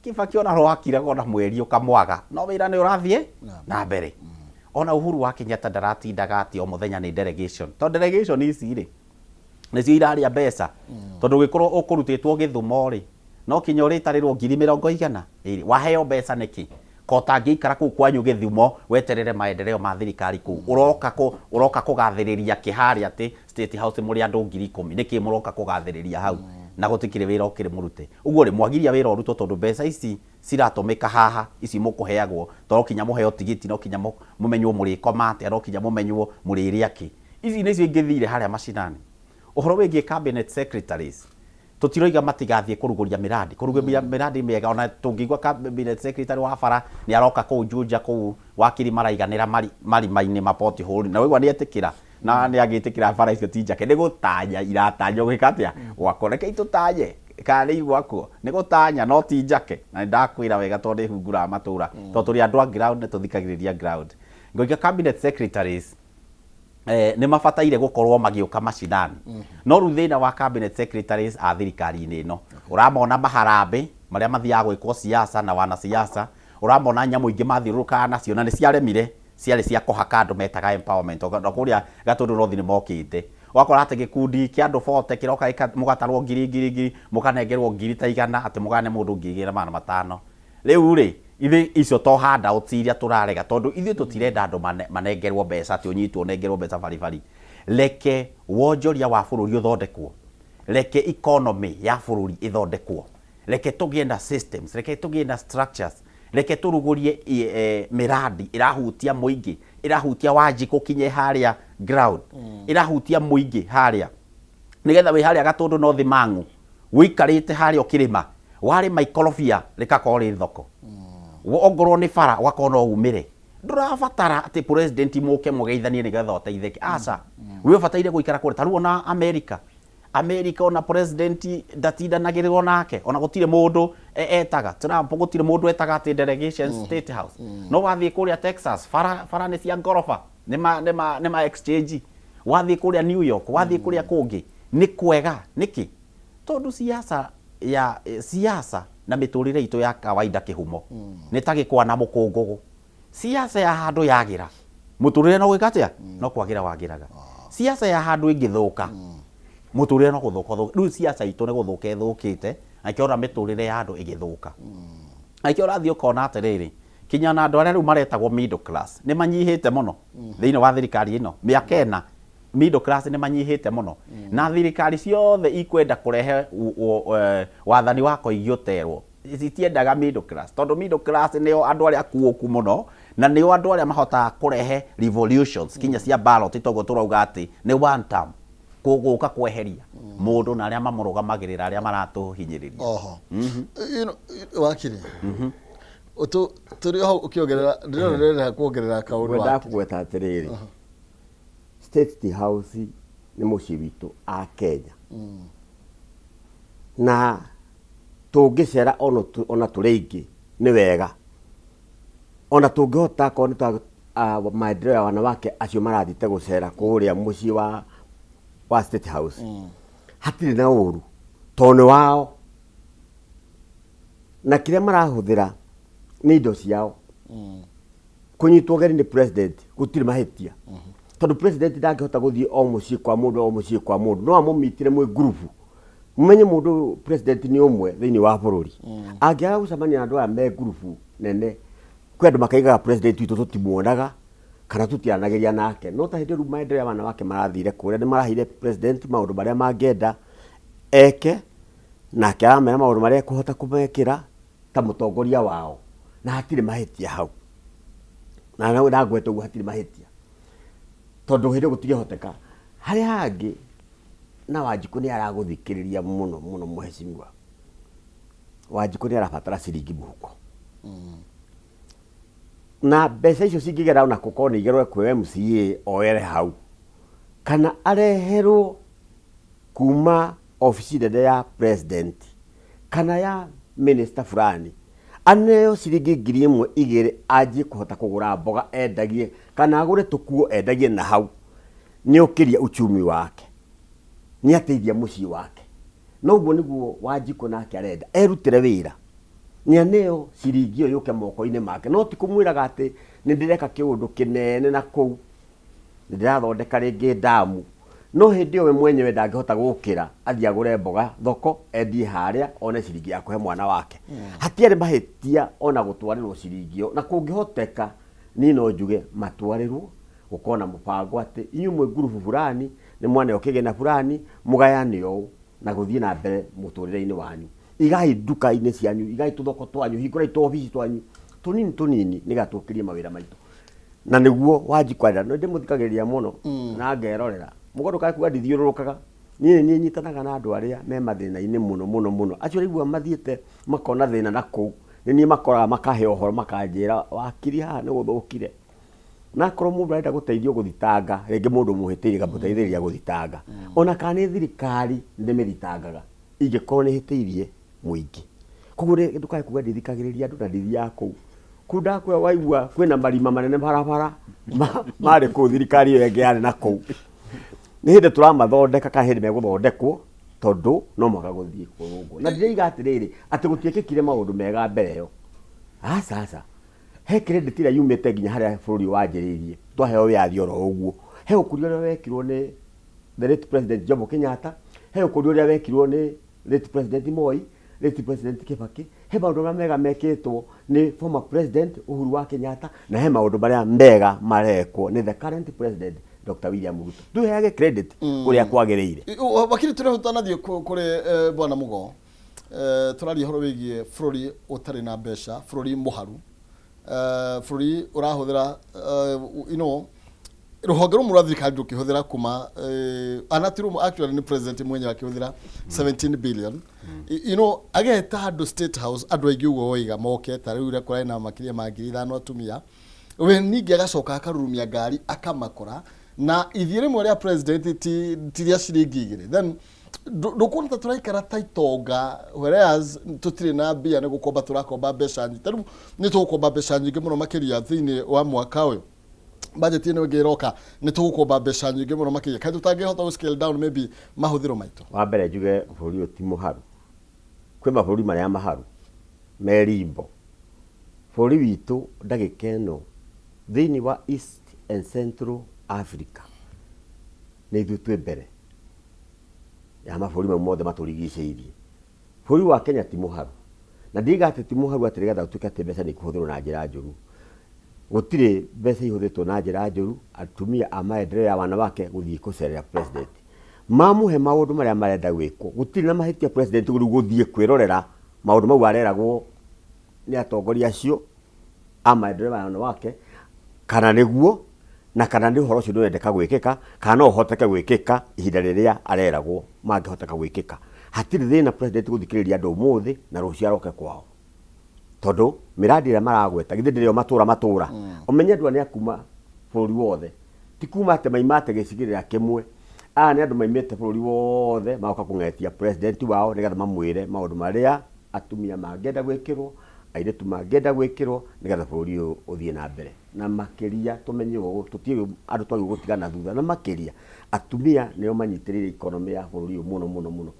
Kĩbakĩ ona rwakiraga ona mweri ũkamwaga no wĩra nĩ ũrathiĩ na mbere. Ona Uhuru wa Kenyatta ndaratindaga atĩ o mũthenya nĩ delegation. Tondũ delegation ici rĩ, nĩcio irarĩa mbeca. Tondũ ũngĩkorwo ũkũrutĩtwo Gĩthumo rĩ, no kinya ũrĩtarĩrwo ngiri mĩrongo igana ĩrĩ. Waheo mbeca nĩkĩ? Ko ũtangĩikara kũu kwanyu Gĩthumo weterere maendeleo ma thirikari kũu. Ũroka kũ, ũroka kũgathĩrĩria kĩ harĩa atĩ State House mũrĩ andũ 10,000? Nĩkĩ mũroka kũgathĩrĩria hau na gũtikĩrĩ wĩra ũkĩrĩ mũrute? Ũguo rĩ, mwagiria wĩra ũrutwo tondũ mbeca ici ciratũmĩka haha, ici mũkũheagwo, to no kinya mũheo tigiti, no kinya mũmenywo mũrĩkoma atĩa, no kinya mũmenywo mũrĩrĩa kĩ. Ici nĩcio ingĩthire harĩa macinani. Ũhoro wĩgiĩ cabinet secretaries, tũtiroiga matigathiĩ kũrugũria mĩrandi, kũrugũria mĩrandi mĩega, ona tũngĩigua cabinet secretary wa bara nĩ aroka kũu Juja kũu wakiri maraiganĩra marima-inĩ ma pothole, na waigua nĩ etĩkĩra, na nĩ agĩtĩkĩra bara icio ti njake, nĩ gũtanya iratanywo gwĩka atĩa? Gwakwo. Rekei tũtanye kana nĩ igwakwo, nĩ gũtanya no ti njake, na nĩ ndakwĩra wega tondũ nĩ hunguraga matũra, tondũ tũrĩ andũ a ground nĩ tũthikagĩrĩria ground. Ngoiga cabinet secretaries nĩ mabataire gũkorwo magĩũka macinani. No rĩu thĩna wa cabinet secretaries a thirikari-inĩ ĩno, ũramona maharambĩ marĩa mathiaga gwĩkwo siasa na wanasiasa, ũramona nyamũ ingĩ mathiũrũrũkaga nacio na nĩ ciaremire, ciarĩ cia kũhaka andũ metaga empowerment, na kũrĩa Gatũndũ North nĩ mokĩte. Ũgakora atĩ gĩkundi kĩa andũ 40 kĩroka mũgatarwo ngiri ngiri ngiri, mũkanengerwo ngiri ta igana atĩ mũgane mũndũ 2500. Rĩu rĩ, ithuĩ icio to handouts iria tũrarega tondũ ithuĩ tũtirenda andũ manengerwo mbeca atĩ ũnyitwo ũnengerwo mbeca baribari. Reke wonjoria wa bũrũri ũthondekwo. Reke economy ya bũrũri ĩthondekwo. Reke tũgĩe na systems, reke tũgĩe na structures, reke tũrugũrie mĩrandi ĩrahutia mũingĩ, ĩrahutia Wanjikũ kinya harĩa ground, ĩrahutia mũingĩ harĩa. Nĩgetha wĩ harĩa Gatũndũ North Mang'u, wĩikarĩte harĩa ũkĩrĩma, warĩma ikorobia rĩgakorwo rĩ thoko. Ongorwo nĩ bara ũgakorwo no umĩre. Ndũrabatara atĩ president mũke mũgeithanie nĩgetha ũteithĩke. Aca. We ũbataire gũikara kũrĩa. Ta rĩu ona America. America ona president ndatindanagĩrĩrwo nake. Ona gũtirĩ mũndũ etaga. Trump gũtirĩ mũndũ etaga atĩ delegation State House. No wathiĩ kũrĩa Texas, bara nĩ cia ngoroba. Nĩ ma exchange. Wathiĩ kũrĩa New York, wathiĩ kũrĩa kũngĩ, nĩ kwega. Nĩkĩ? Tondũ siasa ya siasa na mĩtũrĩre itũ ya kawaida kĩhumo nĩ ta gĩkwa na mũkũngũgũ. Siasa ya handũ yagĩra, mũtũrĩre no gwĩka atĩa? No kwagĩra wagĩraga. Siasa ya handũ ĩngĩthũka, mũtũrĩre no gũthũka ũthũka. Rĩu siasa itũ nĩ gũthũka ĩthũkĩte, na nĩkĩo ũrona mĩtũrĩre ya andũ ĩgĩthũka. Na nĩkĩo ũrathiĩ ũkona atĩrĩrĩ, kinya ona andũ arĩa rĩu maretagwo middle class nĩ manyihĩte mũno thĩinĩ wa thirikari ĩno. Mĩaka ĩna middle class nĩ manyihĩte mũno. Na thirikari ciothe ikwenda kũrehe wathani wa koigi ũterwo, citiendaga middle class, tondũ middle class nĩo andũ arĩa akuũku mũno na nĩo andũ arĩa mahotaga kũrehe revolutions kinya cia ballot, toguo tũrauga atĩ nĩ one term gũka kweheria mũndũ na arĩa mamũrũgamagĩrĩra arĩa maratũhinyĩrĩria. Oho. You know, wakiri. Tũrĩ hau ũkĩongerera, ndĩrona ndĩrenda kuongerera kaũndũ Ngwendaga wakiri. kũgweta atĩrĩrĩ, State House nĩ mũciĩ witũ a Kenya. Na tũngĩcera ona tũrĩ aingĩ nĩ wega. Ona tũngĩhota akorwo nĩ ta maendeleo ya wanawake acio marathiĩte gũcera kũrĩa mũciĩ wa State House. Hatirĩ na ũru tondũ nĩ wao. Na kĩrĩa marahũthĩra nĩ indo ciao. Kũnyitwo ũgeni nĩ president gũtirĩ mahĩtia. Tondũ president ndangĩhota gũthiĩ o mũciĩ kwa mũndũ o mũciĩ kwa mũndũ. No amũmitire mwĩ ngurubu. Mũmenye mũndũ ũyũ president nĩ ũmwe thĩinĩ wa bũrũri. Angĩaga gũcemania na andũ aya me ngurubu nene, kwĩ andũ makaigaga president witũ tũtimuonaga kana tũtiaranagĩria nake. No ta hĩndĩ ĩyo rĩu maendeleo ya wanawake marathire kũrĩa, nĩ maraheire president maũndũ marĩa mangĩenda eke, nake aramera maũndũ marĩa ekũhota kũmekĩra. ta mũtongoria wao na hatirĩ mahĩtia hau na na na ngwete ũguo hatirĩ mahĩtia tondũ hĩndĩ ĩyo gũtingĩhoteka harĩa hangĩ na Wanjikũ nĩ aragũthikĩrĩria mũno mũno mheshimiwa Wanjikũ nĩ arabatara ciringi mũhuko na mbeca icio cingĩgera ona kũkorwo nĩ igerwo kwĩ MCA oere hau kana areherwo kuma obici nene ya president kana ya minister fulani aneo ciringi 1000 2 anjie kũhota kũgũra mboga endagie kana agũre tũkuo endagie na hau nĩ ũkĩria uchumi wake nĩ ateithia mũciĩ wake no ũguo nĩguo Wanjikũ nake arenda erutĩre wĩra nĩ aneo ciringi ĩyo yũke moko-inĩ make no ti kũmwĩraga atĩ nĩ ndĩreka kĩũndũ kĩnene na kũu nĩ ndĩrathondeka rĩngĩ ndamu no hĩndĩ ĩyo we mwenyewe ndangĩhota gũkĩra athiĩ agũre mboga thoko endie harĩa one ciringi ya kũhe mwana wake hatiarĩ mahĩtia ona gũtwarĩrwo ciringi ĩyo na kũngĩhoteka niĩ no njuge matwarĩrwo gũkorwo na mũbango atĩ inyuĩ mwĩ ngurubu fulani nĩ mwaneo kĩgĩna fulani mũgayane ũũ na gũthiĩ na mbere mũtũrĩre-inĩ wanyu igai nduka-inĩ cianyu igai tũthoko twanyu hingũrai tũobici twanyu tũnini tũnini nĩgetha tũkĩrie mawĩra maitũ na nĩguo Wanjikũ arenda no ndĩmũthikagĩrĩria mũno na ngerorera mũgo ndũkae kuga ndithiũrũrũkaga niĩ nĩ nyitanaga na andũ arĩa me mathĩna-inĩ mũno mũno mũno acio ũraigua mathiĩte makona thĩna na kũu nĩ niĩ makoraga makahe ũhoro makanjĩra wakiri haha nĩ gũthũkire na akorwo mũndũ arenda gũteithio gũthitanga rĩngĩ mũndũ mũhĩtĩirie ngamũteithĩrĩria gũthitanga ona kana nĩ thirikari ndĩmĩthitangaga ingĩkorwo nĩ hĩtĩirie mũingĩ koguo ndũkae kuga ndithikagĩrĩria andũ na ndithiaga kũu kũu ndakwĩra waigua kwĩna marima manene barabara marĩ kũu thirikari ĩyo ĩngĩ yarĩ na kũu nĩ hĩndĩ tũramathondeka kana hĩndĩ megũthondekwo tondũ no mũhaka gũthiĩ kũrũngwo na ndĩraiga atĩrĩrĩ atĩ gũtiĩkĩkire maũndũ mega mbere ĩyo aca aca he credit ĩrĩa yumĩte nginya harĩa bũrũri wanjĩrĩirie twaheo wĩyathi oro ũguo he ũkũria ũrĩa wekirwo nĩ the late president Jomo Kenyatta he ũkũria ũrĩa wekirwo nĩ late president Moi late president Kibaki he maũndũ marĩa mega mekĩtwo nĩ former president Uhuru wa Kenyatta na he maũndũ marĩa mega marekwo nĩ the current president Dr. William Ruto tuheage credit ũrĩa kwagĩrĩire Wakiri tũrĩ tũtanathiĩ kũrĩ bwana Mugo tũraria ũhoro wĩgiĩ bũrũri ũtarĩ na mbeca bũrũri mũharu bũrũri ũrahũthĩra you know rũhonge rũmwe rwa thirikari rũkĩhũthĩra kuma ana ti rũmwe actually nĩ president mwenyewe akĩhũthĩra 17 billion you know ageta andũ State House andũ aingĩ ũguo woiga moke ta rĩu ũrĩa kũrarĩ na makĩria ma 5,000 atumia we ningĩ agacoka akarurumia ngari akamakora na ithiĩ rĩmwe rĩa president ti rĩa ciringi 2 then ndũkuona ta tũraikara ta itonga whereas tũtirĩ na mbia nĩ gũkomba tũrakomba mbeca nyingĩ tarĩu nĩ tũgũkomba mbeca nyingĩ mũno makĩria thĩinĩ wa mwaka ũyũ budget ĩno ĩngĩ ĩroka nĩ tũgũkomba mbeca nyingĩ mũno makĩria kaĩ tũtangĩhota gũ scale down maybe mahũthĩro maitũ wa mbere njuge bũrũri ũyũ ti mũharu kwĩ mabũrũri marĩa maharu me rimbo bũrũri witũ ndagĩka ĩno thĩinĩ wa East and Central Africa nĩ ithuĩ twĩ mbere ya mabũrũri mau mothe matũrigicĩirie bũrũri wa Kenya ti mũharu na ndiga atĩ ti mũharu atĩ nĩgetha gũtuĩke atĩ mbeca nĩ ikũhũthĩrwo na njĩra njũru gũtirĩ mbeca ihũthĩtwo na njĩra njũru atumia a maendeleo ya wanawake gũthiĩ kũcerera president mamũhe maũndũ marĩa marenda gwĩkwo gũtirĩ na mahĩtia president rĩu gũthiĩ kwĩrorera maũndũ mau areragwo nĩ atongoria acio a maendeleo ya wanawake kana nĩguo na kana nĩ ũhoro ũcio nĩ ũrendeka gwĩkĩka kana no ũhoteke gwĩkĩka ihinda rĩrĩa areragwo mangĩhoteka gwĩkĩka hatirĩ thĩna president gũthikĩrĩria andũ ũmũthĩ na rũciũ aroke kwao tondũ mĩradi ĩrĩa maragweta githĩ ndĩrĩ o matũra matũra ũmenye andũ aya nĩ a kuma bũrũri wothe ti kuma atĩ maima atĩ gĩcigĩrĩra kĩmwe aya nĩ andũ maimĩte bũrũri wothe magoka kũng'etia president wao nĩgetha mamwĩre maũndũ marĩa atumia mangĩenda gwĩkĩrwo airĩtu mangĩenda gwĩkĩrwo nĩgetha bũrũri ũyũ ũthiĩ na mbere na makĩria tũmenye ũũ tũtiũĩ andũ twagĩrĩirwo gũtigana thutha na makĩria atumia nĩo manyitĩrĩire economy ya bũrũri ũyũ mũno mũno mũno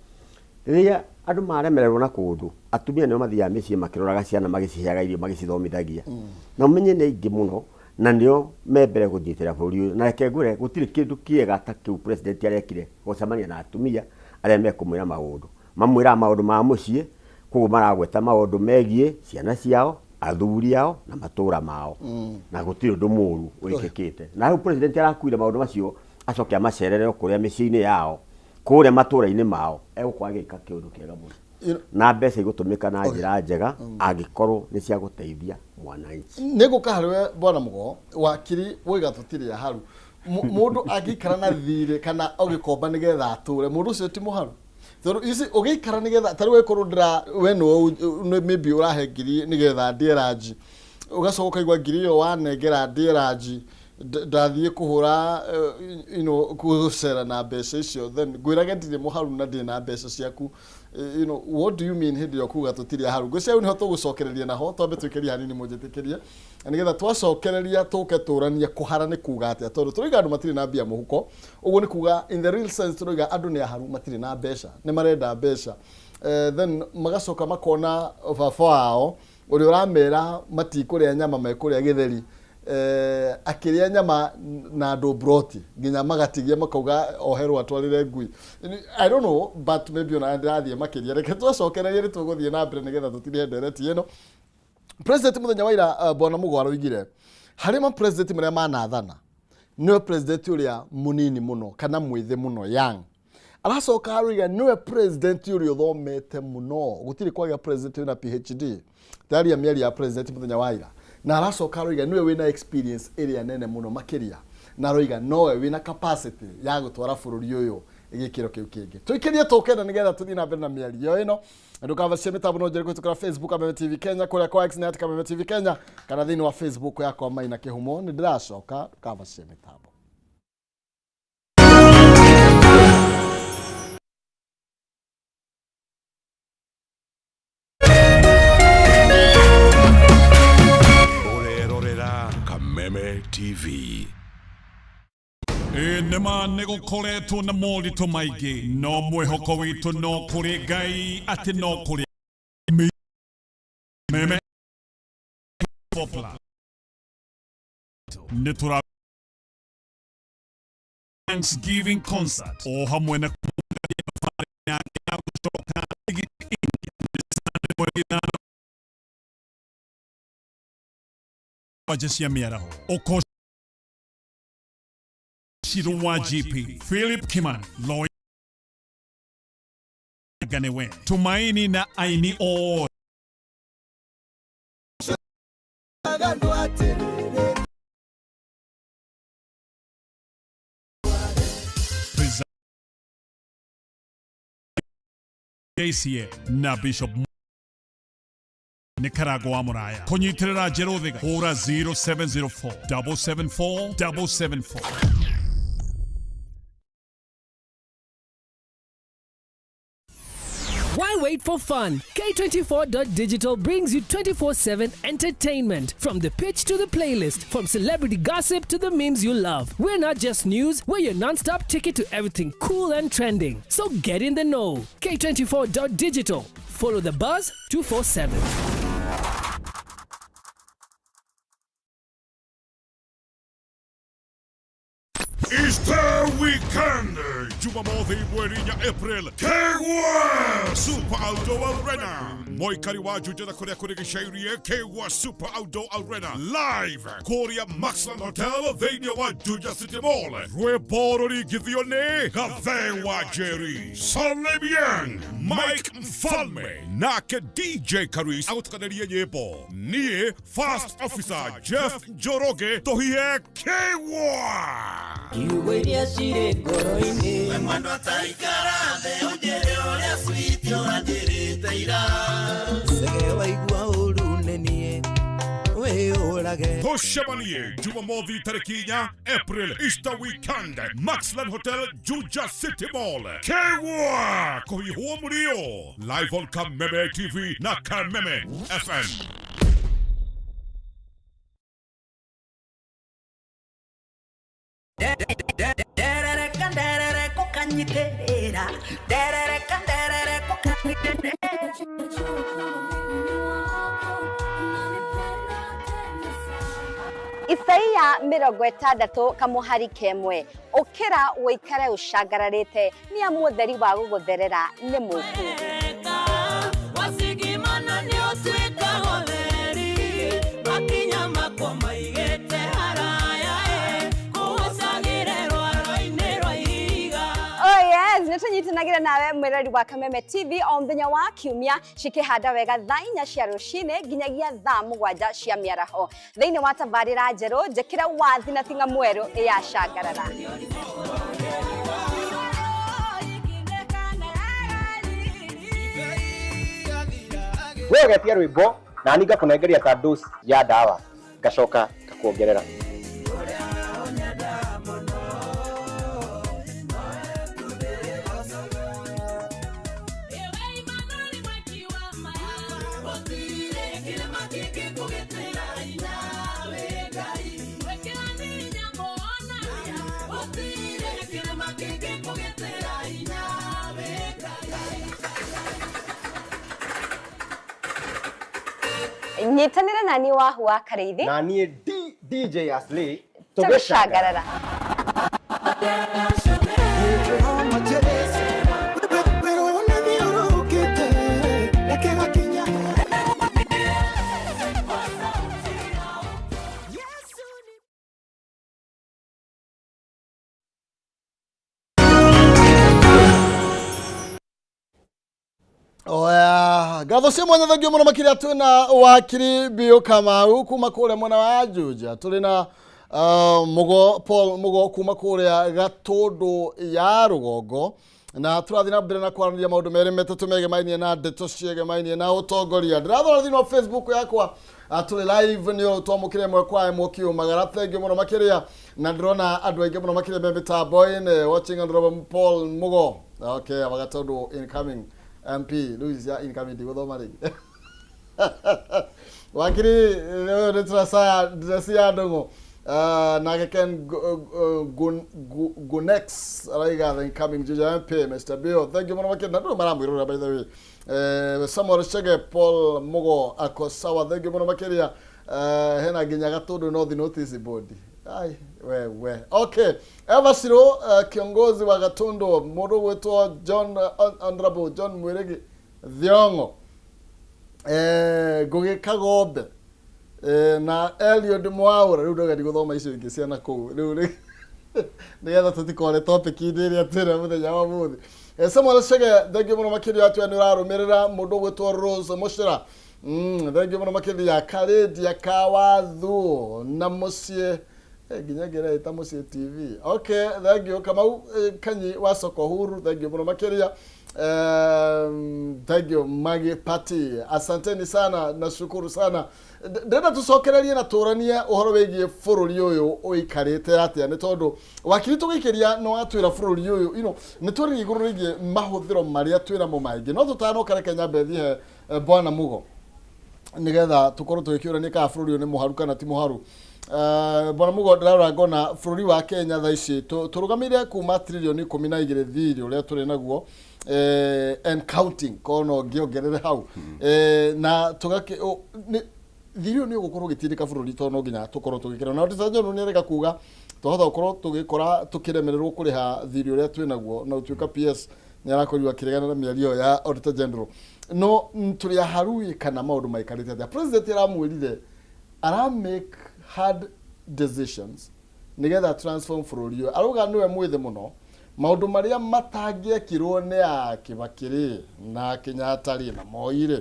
rĩrĩa andũ maremererwo na kũndũ atumia nĩo mathiaga mĩciĩ makĩroraga ciana magĩciheaga irio magĩcithomithagia na ũmenye nĩ aingĩ mũno na nĩo me mbere kũnyitĩrĩra bũrũri ũyũ na reke ngwĩre gũtirĩ kĩndũ kĩega ta kĩu president arekire gũcemania na atumia arĩa mekũmwĩra maũndũ mamwĩraga maũndũ ma mũciĩ koguo maragweta maũndũ megiĩ ciana ciao athuri ao na matũra mao na gũtirĩ ũndũ mũru wĩkĩkĩte na rĩu president arakuire maũndũ macio acoke amacerere o kũrĩa mĩciĩ-inĩ yao kũrĩa matũra-inĩ mao egũkorwo agĩka kĩũndũ kĩega mũno. Na mbeca igũtũmĩka na njĩra njega angĩkorwo nĩ cia gũteithia mwananchi. Nĩ ngũka harĩ we bwana Mũgo wakiri woiga tũtirĩ aharu. Mũndũ angĩikara na thirĩ kana ũgĩkomba nĩgetha atũre, mũndũ ũcio ti mũharu? Tondũ you see, ũgĩikara nĩgetha ta rĩu ĩkorwo ndĩra we nĩwe maybe ũrahe ngiri nĩgetha ndĩe ranji, ũgacoka ũkaigua ngiri ĩyo wanengera ndĩe ranji, ndathiĩ kũhũra gũcera na mbeca icio, then ngwĩrage ndirĩ mũharu na ndĩ na mbeca ciaku. What do you mean hĩndĩ ĩyo kuga tũtirĩ aharu? Ngwĩciria hau nĩho tũgũcokereria naho, twambe twĩkĩrie hanini mũnjĩtĩkĩrie, na nĩgetha twacokereria tũke tũranie kũhara nĩ kuga atĩa, tondũ tũroiga andũ matirĩ na mbia mũhuko. Ũguo nĩ kuga in the real sense tũroiga andũ nĩ aharu, matirĩ na mbeca, nĩ marenda mbeca. Then magacoka makona baba wao ũrĩa ũramera matikũrĩa nyama mekũrĩa gĩtheri, akĩrĩa nyama na andũ broti nginya magatigia makauga oherwo atwarĩre ngui. I don't know, but maybe ona ndĩrathiĩ makĩria. Reke twacokererie nĩ tũgũthiĩ na mbere nĩgetha tũtirihe ndereti ĩno. President mũthenya wa ira, bwana Mũgo aroigire harĩ ma president marĩa manathana nĩwe president ũrĩa mũnini mũno kana mwĩthĩ mũno, young. Aracoka aroiga nĩwe president ũrĩa ũthomete mũno, gũtirĩ kwagĩa president wĩna PhD. Ndaria mĩario ya president mũthenya wa ira, na aracoka aroiga nĩwe wĩna experience ĩrĩa nene mũno makĩria, na aroiga nowe wĩna capacity ya gũtwara bũrũri ũyũ gĩkĩro kĩu kĩngĩ. Tũikĩrie tũkenda nĩgetha tũthiĩ na mbere na mĩario ĩno. Ndũkavacie mĩtambo no njĩre kũhĩtũkĩra Facebook Kameme TV Kenya, kũrĩa kwa X nĩ at Kameme TV Kenya, kana thĩinĩ wa Facebook yakwa Maina Kĩhumo. Nĩ ndĩracoka, ndũkavacie mĩtambo. Ũrerorera Kameme TV. Ĩ nĩma nĩ gũkoretwo na moritũ maingĩ, no mwĩhoko witũ no kũrĩ Ngai atĩ no kũrĩ Meme Poplar. Nĩ tũra Thanksgiving concert o hamwe na yake ya gũcoka mweri ithano mũgwanja cia mĩaraho ũkocirwo wa GP Philip Kimani Lloyd Ganewe Tumaini na aini o JCA na Bishop nĩ Karango wa Mũraya kũnyitĩrĩra Njerũ Thiga hũra 0704 774 774. Why wait for fun? K24.digital brings you 24/7 entertainment. From the pitch to the playlist, from celebrity gossip to the memes you love. We're not just news, we're your non-stop ticket to everything cool and trending. So get in the know. K24.digital. Follow the buzz 247. Easter Weekend, Jumamothi mweri inya April, Kegwa Super Outdoor Arena. Moikari wa Juja na kũrĩa kũrigicĩirie Kegwa Super Outdoor Arena live kũrĩa Maxland Hotel thĩinĩ wa Juja City Mall. Rwĩmbo rũringithio nĩ Gathe wa Jerry, Salim Mike Mfalme nake DJ Karis agũtukanĩrie nyĩmbo. Niĩ First Officer Jeff Njoroge tũhihe Kegwa. Kiugo iria cirĩ ngoro-inĩ. We mwendwa taikara thĩ ũnjĩre ũrĩa sweet ũranjĩrĩte ira. Cege waigua ũru nĩ niĩ wĩyũrage. Tũcemanie Jumamothi tarĩki inya April Easter weekend Maxland Hotel Juja City Mall. Kegwa kũhihwo mũrio live on Kameme TV na Kameme FM. Nderereka nderereko kanyitĩrĩra nderereka nderereko kanyitĩrĩra. Isaia 60 kamuhari kemwe ukira wikare ucangararite ni amu utheri wa gugutherera ni muku. Wasigimana nĩ ũtuĩkaga ũtheri, makinya makwa maigĩte haraya, kũhacagĩre rwaro-inĩ rwa ihiga. Oh yes, nĩ tũnyitanagĩra nawe. Mwĩrori wa Kameme TV o mũthenya wa kiumia cikĩhanda wega thaa 4 cia rũcinĩ nginyagia thaa 7 cia mĩaraho thĩinĩ wa tabarĩra njerũ njĩkĩre wathi na ting'a mwerũ ya Cangarara. We ũgetia rwĩmbo na niĩ ngakũnengeria ta dose ya ndawa ngacoka ngakuongerera. Nyitanĩra na niĩ Wahu wa Karĩithi na niĩ DJ Aslay tũgĩcangarara. Oya, ngatho cia mwanya thengio mũno makĩria twĩna wakiri Biũ Kamau kuma kũrĩa mwena wa Juja, tũrĩ na Mugo Paul Mugo kuma kũrĩa Gatũndũ ya rũgongo, na tũrathiĩ na mbere na kwaranĩria maũndũ merĩ metatũ megemainie na ndeto ciegemainie na ũtongoria. Ndĩrathora thĩinĩ wa Facebook yakwa, tũrĩ live nĩ twamũkĩre ĩmwe kwa ĩmwe kiumagara, thengio mũno makĩria, na ndĩrona andũ aingĩ mũno makĩria me mĩtambo-inĩ watching Honorable Paul Mugo. Okay, wa Gatũndũ incoming MP Louis ya incoming ndigũthoma rĩngĩ. Wakiri ũyũ nĩ Trasaya Ndresia Ndũng'ũ. Nake Ken Gunex araiga the incoming Juja MP Mr. Bill, thank you mũno makĩria, na ndũ maramwĩrorera by the way. Samuel Chege Paul Mugo ako sawa, thank you mũno makĩria. Hena nginya Gatũndũ North Notice Board. Ai, we we. Okay. Eva Shiro, kiongozi wa Gatundu, mũndũ gwĩtwo John, Honorable John Mwirigi Thiong'o. Ngũgĩ Kagombe. Na Eliud Mwaura, rĩu ndoga ndigũthoma icio ingĩ ciana kũu. Rĩu rĩ nĩgetha tũtikore topic-inĩ ĩrĩa twĩna mũthenya wa ũmũthĩ. Samuel Chege, thank you mũno makĩria atĩ nĩ ũrarũmĩrĩra mũndũ gwĩtwo Rose Mũcĩra. Thank you mũno makĩria Karendia Kawathu na mũciĩ nginya ngĩra ĩta mũciĩ TV. Okay, thank you Kamau Kanyi wa Soko Huru, thank you mũno makĩria. Thank you Magi Party, asanteni sana nashukuru sana. Ndĩrenda tũcokererie na tũranie ũhoro wĩgiĩ bũrũri ũyũ ũikarĩte atĩa, nĩ tondũ wakiri tũgĩikĩria no atwĩra bũrũri ũyũ nĩ twarĩria igũrũ rĩgiĩ mahũthĩro marĩa twĩnamo maingĩ, no tũtanoka reke nyambe thiĩ he Bwana Mugo nĩgetha tũkorwo tũgĩkĩũrania kana bũrũri ũyũ nĩ mũharu kana ti mũharu. Bwana Mugo, ndĩrarora ngona bũrũri wa Kenya thaa ici tũrũgamĩire kuma tririoni 12 thirĩ ũrĩa tũrĩ naguo, and counting, korwo no ngĩongerere hau, na tũgakĩ thirĩ ũyũ nĩ ũgũkorwo ũgĩtindĩka bũrũri tondũ no nginya tũkorwo tũgĩkĩra na Auditor General nĩ arega kuga twahota gũkorwo tũgĩkora tũkĩremererwo kũrĩha thirĩ ũrĩa twĩ naguo, na gũtuĩka PS nĩ arakorirwo akĩregana na mĩario ĩyo ya Auditor General, no tũrĩ aharu kana maũndũ maikarĩte atĩa? President aramwĩrire ara make hard decisions nĩgetha transform bũrũri ũyũ, arauga nĩwe mwĩthĩ mũno, maũndũ marĩa matangĩekirwo nĩ a Kibaki rĩ na Kenyatta rĩ na Moi rĩ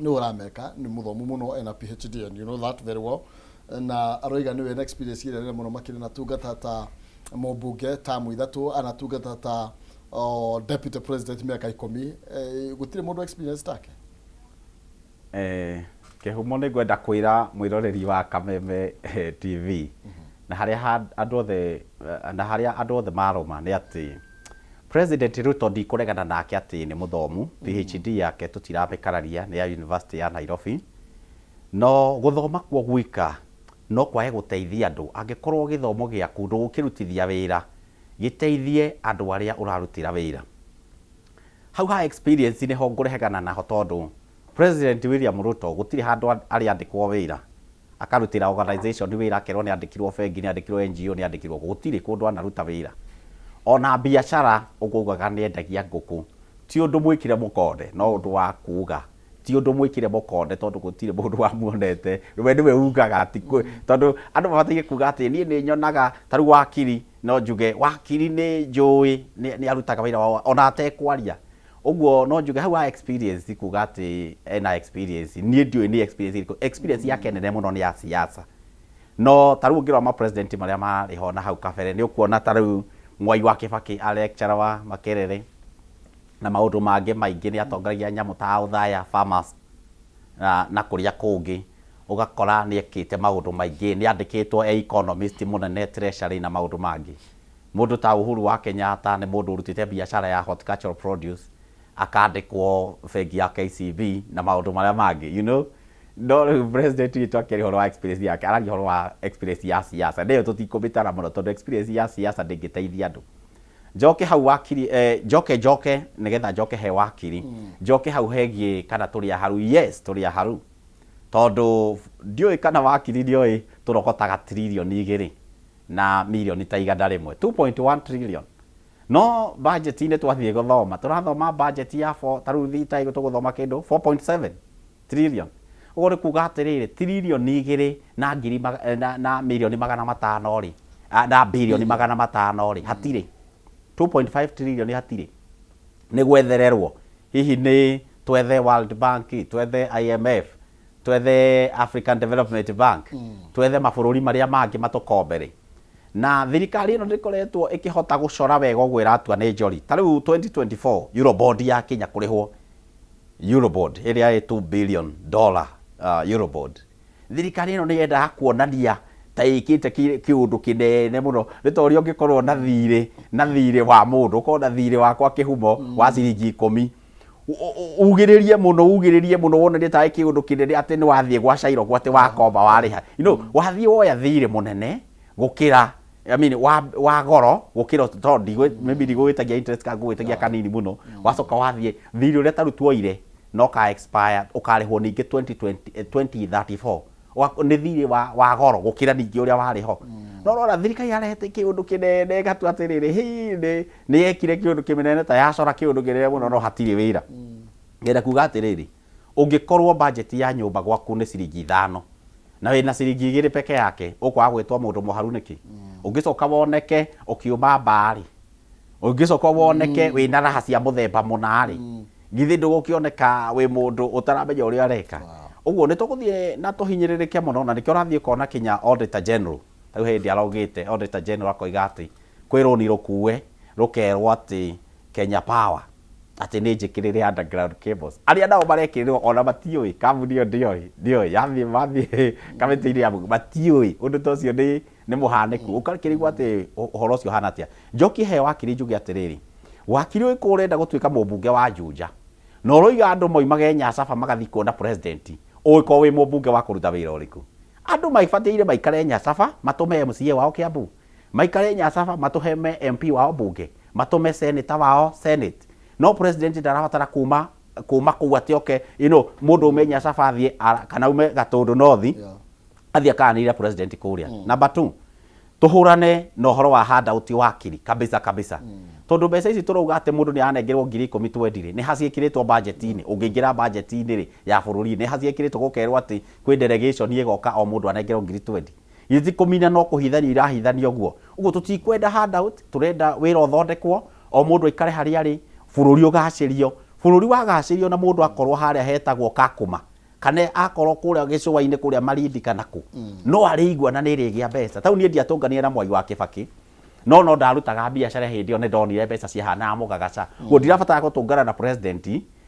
nĩwe ũrameka, nĩ mũthomu mũno, ena PhD and you know that very well, na aroiga nĩwe ena experience ĩrĩa nene mũno makĩria, na tungata ta mũmbunge tamu 3, anatungata ta deputy president mĩaka 10, gũtirĩ mũndũ experience take. Kĩhumo nĩ ngwenda kwĩra mwĩroreri wa Kameme TV na harĩa andũ othe na harĩa andũ othe maroma nĩ atĩ President Ruto ndikũregana nake atĩ nĩ mũthomu, PhD yake tũtiramĩkararia, nĩ ya University ya Nairobi, no gũthoma kuo gwika no kwage gũteithia andũ angĩkorwo gĩthomo gĩaku ndũgũkĩrutithia wĩra gĩteithie andũ arĩa ũrarutĩra wĩra. Hau ha experience nĩho ngũregana naho tondũ President William Ruto gũtirĩ handũ arĩ andĩkwo wĩra akarutĩra organization wĩra akerwo nĩ andĩkirwo bengi, nĩ andĩkirwo NGO, nĩ andĩkirwo, gũtirĩ kũndũ anaruta wĩra. Ona biacara ũguo augaga nĩ endagia ngũkũ, ti ũndũ mwĩkire mũkonde, no ũndũ wa kuga, ti ũndũ mwĩkire mũkonde tondũ gũtirĩ mũndũ wamuonete, we nĩwe ugaga, tondũ andũ mabataire kuga atĩ niĩ nĩ nyonaga ta rĩu wakiri No njuge wakiri nĩ njũĩ nĩ arutaga wĩra wa ona atekwaria. Ũguo no njuge hau ha experience ti kuga atĩ ena experience, niĩ ndiũĩ nĩ experience ĩrĩkũ. Experience yake nene mũno nĩ ya siasa. No ta rĩu ũngĩrora ma president marĩa marĩ ho na hau kabere nĩ ũkuona ta rĩu Mwai wa Kĩbakĩ a lecturer wa Makerere na maũndũ mangĩ maingĩ, nĩ atongoragia nyamũ ta Othaya Farmers na kũrĩa kũngĩ, ũgakora nĩ ekĩte maũndũ maingĩ, nĩ andĩkĩtwo e economist mũnene Treasury na maũndũ mangĩ. Mũndũ ta Uhuru wa Kenyatta nĩ mũndũ ũrutĩte biacara ya horticultural produce, akandĩkwo bengi ya KCB na maũndũ marĩa mangĩ, you know. No rĩu president witũ akĩaria ũhoro wa experience yake, araria ũhoro wa experience ya siasa, na ĩyo tũtikũmĩtara mũno tondũ experience ya siasa ndĩngĩteithia andũ. Njoke hau wakiri, eh, njoke njoke nĩgetha njoke he wakiri, njoke hau hegiĩ kana tũrĩ aharu. Yes, tũrĩ aharu tondũ ndiũĩ kana wakiri nĩoĩ tũrogotaga tririoni igĩrĩ na mirioni ta 100, 2.1 trillion. No budget-inĩ twathiĩ gũthoma, tũrathoma budget ya four, ta rĩu thita ĩyo tũgũthoma kĩndũ 4.7 trillion. Ũguo nĩ kuga atĩrĩrĩ, tririoni igĩrĩ na ngiri na, na mirioni 500 rĩ, na birioni 500 rĩ, hatirĩ. 2.5 trillion hatirĩ. Nĩ gwethererwo. Hihi nĩ twethe World Bank, twethe IMF, twethe African Development Bank, twethe mabũrũri marĩa mangĩ matũkombere. Na thirikari ĩno ndĩkoretwo ĩkĩhota gũcora wega ũguo ĩratua nĩ njori. Ta rĩu 2024 Eurobond yakinya kũrĩhwo, Eurobond ĩrĩa ĩ 2 billion dollar Eurobond. Thirikari ĩno nĩ yendaga kuonania ta ĩkĩte kĩũndũ kĩnene mũno. Nĩ ta ũrĩa ũngĩkorwo na thirĩ, na thirĩ wa mũndũ, ũkorwo na thirĩ wakwa kĩhumo wa ciringi ikũmi. Ugĩrĩrie mũno, ugĩrĩrie mũno, wonanie tarĩ kĩũndũ kĩnene atĩ nĩ wathiĩ gwa Cairoko atĩ wakomba warĩha. You know, wathiĩ woya thirĩ mũnene gũkĩra, I mean, wa goro gũkĩra, tondũ maybe ndigũgĩtagia interest kana ngũgĩtagia kanini mũno. Wacoka wathiĩ thirĩ ũrĩa ta rĩu tuoire no ka expire, ũkarĩhwo ningĩ 2020, 2034. Nĩ thirĩ wa goro gũkĩra ningĩ ũrĩa warĩ ho. No ũrona thirikari yarehete kĩũndũ kĩnene ĩgatua atĩrĩrĩ, hii nĩ yekire kĩũndũ kĩnene ta yacora kĩũndũ kĩnene mũno, no hatirĩ wĩra. Ngenda kuga atĩrĩrĩ, ũngĩkorwo budget ya nyũmba gwaku nĩ ciringi 5 na wĩna ciringi 2 peke yake, ũkwaga gwĩtwo mũndũ mũharu nĩkĩ? Ũngĩcoka woneke ũkiuma mbarĩ, ũngĩcoka woneke wĩna raha cia mũthemba mũna rĩ, githĩ ndũgũkĩoneka wĩ mũndũ ũtaramenya ũrĩa areka? Ũguo nĩ tũgũthiĩ na tũhinyĩrĩrĩke mũno, na nĩkĩo ũrathiĩ ũkona kinya Auditor General rĩu hĩndĩ araugĩte, Auditor General akoiga atĩ kwĩ rũni rũkue rũkerwo atĩ Kenya Power atĩ nĩ njĩkĩrĩre underground cables. Arĩa nao marekĩrĩrwo ona matiũĩ, kambuni ĩyo ndĩoĩ, ndĩoĩ, yathiĩ mathiĩ kamĩtĩ-inĩ ya bunge matiũĩ ũndũ ta ũcio nĩ mũhanĩku. Ũgakĩrigwo atĩ ũhoro ũcio ũhana atĩa. Njokie he wakiri njuge atĩrĩrĩ, wakiri ũngĩkorwo ũrenda gũtuĩka mũmbunge wa Juja na ũroiga andũ moimage Nyasaba magathiĩ kuona president, ũgĩkorwo wĩ mũmbunge wa kũruta wĩra ũrĩkũ? Andũ mabataire maikare Nyasaba matũme MCA wao Kiambu, maikare Nyasaba matũme MP wao bunge, matũme senator wao Senate. No president ndarabatara kuma kũu atĩ oke, you know, mũndũ ume Nyasaba athiĩ kana ume Gatũndũ North athiĩ akaranĩria president kũrĩa. Number 2, tũhũrane na ũhoro wa handout wakiri kabisa kabisa. Tondũ mbeca ici tũrauga atĩ mũndũ nĩ aranengerwo ngiri ikũmi twendi-rĩ, nĩ haciĩkĩrĩtwo budget-inĩ. Ũngĩingĩra budget-inĩ rĩ, ya bũrũri, nĩ haciĩkĩrĩtwo gũkerwo atĩ kwĩ delegation ĩgoka o mũndũ anengerwo ngiri twendi. Githĩ ti kũmina no kũhithanio irahithanio ũguo. Ũguo tũtikwenda handout, tũrenda wĩra ũthondekwo, o mũndũ aikare harĩa arĩ, bũrũri ũgacĩrio. Bũrũri wagacĩrio na mũndũ akorwo harĩa hetagwo Kakuma, kana akorwo kũrĩa gĩcũa-inĩ kũrĩa Malindi kana kũ, no arĩigua na nĩ ĩrĩgĩa mbeca. Tau niĩ ndiatũnganire na Mwai wa Kĩbakĩ, no ndarutaga biacara hĩndĩ ĩyo nĩ ndonire mbeca ciahanaga mũgagaca. Ũguo ndirabatara gũtũngana na president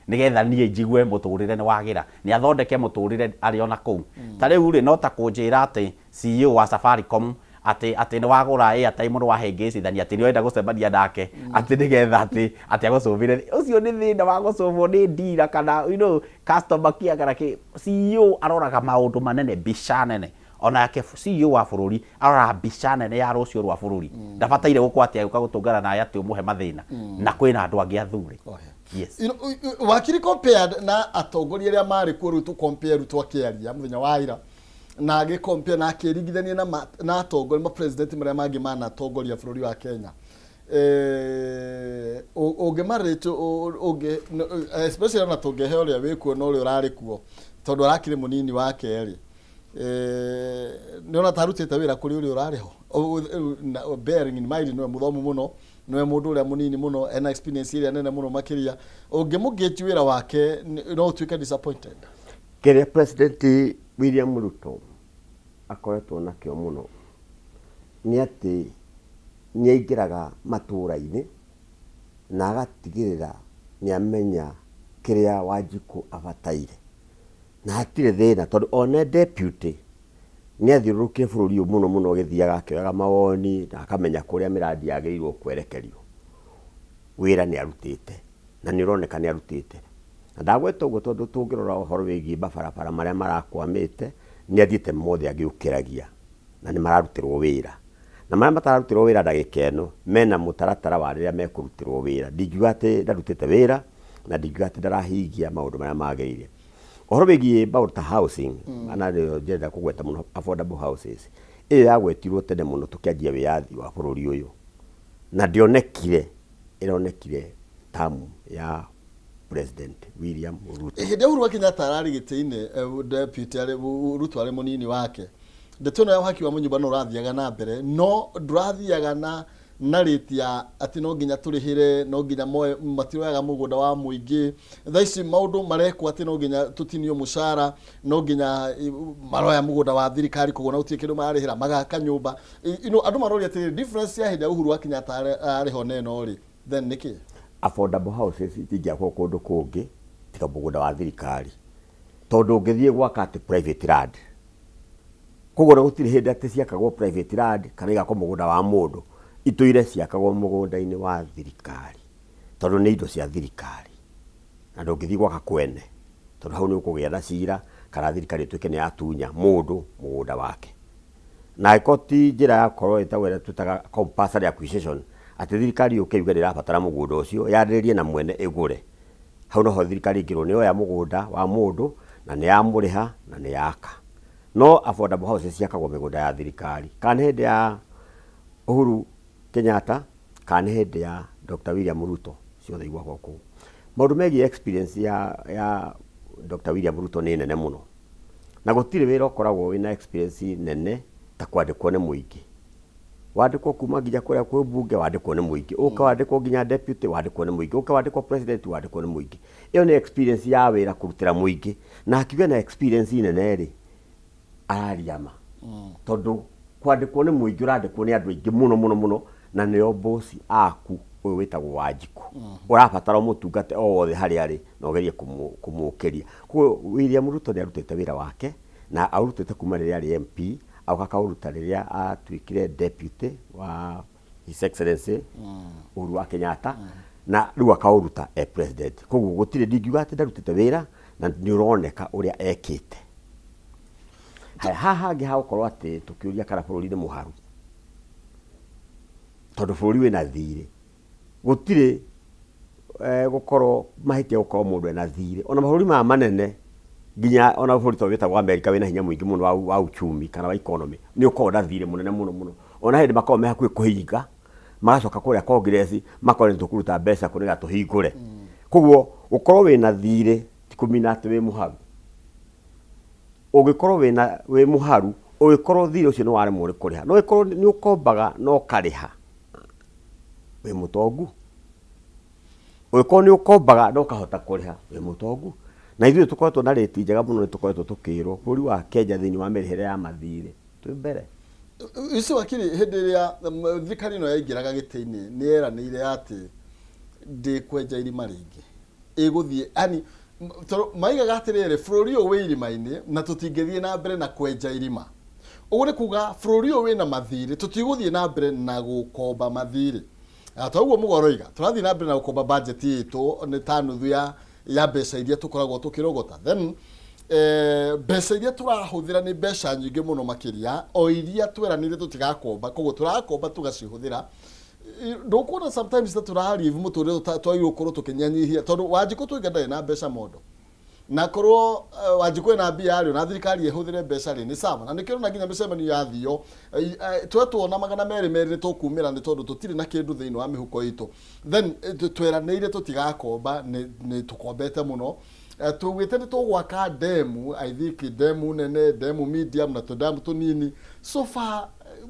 nĩgetha niĩ njigue mũtũrĩre nĩ wagĩra, nĩ athondeke mũtũrĩre arĩ ona kũu. Ta rĩu rĩ, no ta kũnjĩra atĩ CEO wa Safaricom atĩ nĩ wagũra airtime nĩ wahĩngĩcithania atĩ nĩ ũrenda gũcemania nake atĩ nĩgetha atĩ agũcũbĩre. Ũcio nĩ thĩna wa gũcũbwo nĩ dealer kana, you know, customer care kana kĩ. CEO aroraga maũndũ manene, mbica nene. Onake CEO wa bũrũri aroraga mbica nene ya rũciũ rwa bũrũri. Ndabataire gũkorwo atĩ agĩũka gũtũngana nawe atĩ ũmũhe mathĩna. Na kwĩna andũ angĩ athure. Yes. You know, wakiri compared na atongoria arĩa marĩ kuo rĩu tũ compare rĩu twakĩaria mũthenya wa ira, na agĩ compare na akĩringithania na atongoria ma president marĩa mangĩ manatongoria bũrũri wa Kenya. Ũngĩmarĩte, ũngĩ, no, especially ona tũngĩhe ũrĩa wĩ kuo na ũrĩa ũrarĩ kuo, tondũ arakĩrĩ mũnini wake rĩ, Eh, nĩ ona ta arutĩte wĩra kũrĩ ũrĩa ũrarĩ ho bearing in mind nĩwe mũthomu mũno nĩwe mũndũ ũrĩa mũnini mũno ena experience ĩrĩa nene mũno makĩria ũngĩmũgauge wĩra wake no ũtuĩke disappointed. Kĩrĩa President William Ruto akoretwo nakĩo mũno nĩ atĩ nĩ aingĩraga matũra-inĩ na agatigĩrĩra nĩ amenya kĩrĩa Wanjikũ abataire. Na hatirĩ thĩna tondũ one deputy nĩ athiũrũrũkire bũrũri ũyũ mũno mũno agĩthiaga akĩoyaga mawoni na akamenya kũrĩa mĩrandi yagĩrĩirwo kwerekerio. Wĩra nĩ arutĩte na nĩ ũroneka nĩ arutĩte. Na ndagweta ũguo tondũ tũngĩrora ũhoro wĩgiĩ mabarabara marĩa marakwamĩte nĩ athiĩte mothe agĩũkĩragia na nĩ mararutĩrwo wĩra. Na marĩa matararutĩrwo wĩra ndagĩka ĩno mena mũtaratara wa rĩrĩa mekũrutĩrwo wĩra. Ndingiuga atĩ ndarutĩte wĩra na ndingiuga atĩ ndarahingia maũndũ marĩa magĩrĩire. Ũhoro wĩgiĩ maũndũ ta housing, na nĩyo ndĩrenda kũgweta mũno affordable houses, ĩyo yagwetirwo tene mũno tũkĩanjia wĩyathi wa bũrũri ũyũ, na ndĩonekire, ĩronekire term ya President William Ruto. Hĩndĩ ĩrĩa Uhuru wa Kenyatta ararĩ gĩtĩ-inĩ, deputy arĩ, Ruto arĩ mũnini wake, ndeto ĩno ya ũhaki wa manyũmba no ũrathiaga na mbere, no ndũrathiaga na na rate ya atĩ no nginya tũrĩhĩre, no nginya moe, matiroyaga mũgũnda wa mũingĩ. Thaa ici maũndũ marekwo atĩ no nginya tũtinio mũcara, no nginya maroya mũgũnda wa thirikari koguo na gũtirĩ kĩndũ mararĩhĩra, magaka nyũmba. You know, andũ maroria atĩrĩrĩ, difference ya hĩndĩ ya Uhuru wa Kenyatta arĩ ho na ĩno rĩ, then nĩ kĩ? Affordable houses itingĩakwo kũndũ kũngĩ tiga mũgũnda wa thirikari, tondũ ũngĩthiĩ gwaka atĩ private land, Koguo ona gũtirĩ hĩndĩ atĩ ciakagwo private land kana igakwo mũgũnda wa mũndũ, itũire ciakagwo mũgũnda-inĩ wa thirikari tondũ nĩ indo cia thirikari na ndũngĩthiĩ gwaka kwene tondũ hau nĩ ũkũgĩa na cira kana thirikari ĩtuĩke nĩ yatunya mũndũ mũgũnda wake. Na angĩkorwo ti njĩra ya gũkorwo ĩtagwo ĩrĩa twĩtaga compulsory acquisition, atĩ thirikari yũke yuge nĩ ĩrabatara mũgũnda ũcio, yarĩrĩrie na mwene ĩgũre, hau noho thirikari ĩngĩrwo nĩ yoya mũgũnda wa mũndũ na nĩ yamũrĩha na nĩ yaka. No affordable houses ciakagwo mĩgũnda ya thirikari, kana nĩ hĩndĩ ya Uhuru Kenyatta kana nĩ hĩndĩ ya Dr. William Ruto, ciothe igwakwo kũu. Maũndũ megiĩ experience ya, ya Dr. William Ruto nĩ nene mũno, na gũtirĩ wĩra ũkoragwo wĩna experience nene ta kwandĩkwo nĩ mũingĩ. Wandĩkwo kuma nginya kũrĩa kwĩ mbunge wandĩkwo nĩ mũingĩ, ũke wandĩkwo nginya deputy wandĩkwo nĩ mũingĩ, ũke wandĩkwo president wandĩkwo nĩ mũingĩ. Ĩyo nĩ experience ya wĩra kũrutĩra mũingĩ, na akiuga ena experience nene rĩ, araria ma. Tondũ kwandĩkwo nĩ mũingĩ ũrandĩkwo nĩ andũ aingĩ mũno mũno mũno, na nĩo boss aku ũyũ wĩtagwo Wanjikũ. Ũrabatara ũmũtungate o wothe harĩa arĩ na ũgerie kũmũkĩria. Koguo William Ruto nĩ arutĩte wĩra wake na aũrutĩte kuma rĩrĩa arĩ MP, agoka akaũruta rĩrĩa atuĩkire deputy wa His Excellency Uhuru wa Kenyatta, na rĩu akaũruta e president. Koguo gũtirĩ, ndingiuga atĩ ndarutĩte wĩra na nĩ ũroneka ũrĩa ekĩte. Haya, haha hangĩ ha gũkorwo atĩ tũkĩũria kana bũrũri nĩ mũharu, tondũ bũrũri wĩna thirĩ, gũtirĩ gũkorwo mahĩtia gũkorwo mũndũ ena thirĩ. Ona mabũrũri maya manene nginya ona bũrũri ta ũyũ wĩtagwo Amerika wĩna hinya mũingĩ mũno wa uchumi kana wa economy, nĩ ũkoragwo na thirĩ mũnene mũno mũno. Ona he hĩndĩ makoragwo me hakuhĩ kũhinga, magacoka kũrĩa Congress makore nĩ tũkũruta mbeca kũ nĩgetha tũhingũre. Koguo gũkorwo wĩna thirĩ ti kũmina atĩ wĩ mũharu. Ũngĩkorwo wĩna wĩ mũharu, ũngĩkorwo thirĩ ũcio nĩ waremwo nĩ kũrĩha, no ũngĩkorwo nĩ ũkombaga na ũkarĩha, wĩ mũtongu. Ũngĩkorwo nĩ ũkombaga na ũkahota kũrĩha, wĩ mũtongu. Na ithuĩ tũkoretwo na rĩti njega mũno nĩ tũkoretwo tũkĩrwo bũrũri wa Kenya thĩinĩ wa mĩrĩhĩre ya mathirĩ twĩ mbere. Ici wakiri hĩndĩ ĩrĩa thirikari ĩno yaingĩraga gĩtĩ-inĩ nĩ yeranĩire atĩ ndĩkwenja irima rĩngĩ, ĩgũthiĩ yani tondũ maigaga atĩrĩrĩ bũrũri ũyũ wĩ irima-inĩ na tũtingĩthiĩ na mbere na kwenja irima. Ũguo nĩ kuga bũrũri ũyũ wĩna mathirĩ tũtigũthiĩ na mbere na gũkomba mathirĩ. Na ta ũguo Mũgo aroiga tũrathiĩ na mbere na gũkomba budget itũ nĩ ta nuthu ya mbeca iria tũkoragwo tũkĩrogota. Then mbeca iria tũrahũthĩra nĩ mbeca nyingĩ mũno makĩria o iria tweranĩire tũtigakomba, koguo tũrakomba tũgacihũthĩra. Ndũkuona sometimes ta tũrarivu mũtũrĩre twagĩrĩirwo gũkorwo tũkĩnyanyihia, tondũ Wanjikũ tuge ndarĩ na mbeca mondo, na korwo Wanjikũ ena mbia rĩ, na thirikari ĩhũthĩre mbeca rĩ, nĩ sawa. Na nĩkĩo ũrona nginya mĩcemanio yathio twetwo na magana merĩ merĩ nĩ tũkumĩra, nĩ tondũ tũtirĩ na kĩndũ thĩinĩ wa mĩhuko itũ. Then tweranĩire tũtigakomba, nĩ tũkombete mũno. Eh, tugĩte nĩ tũgwaka ndemu, I think ndemu nene, ndemu medium na tũndemu tũnini. So far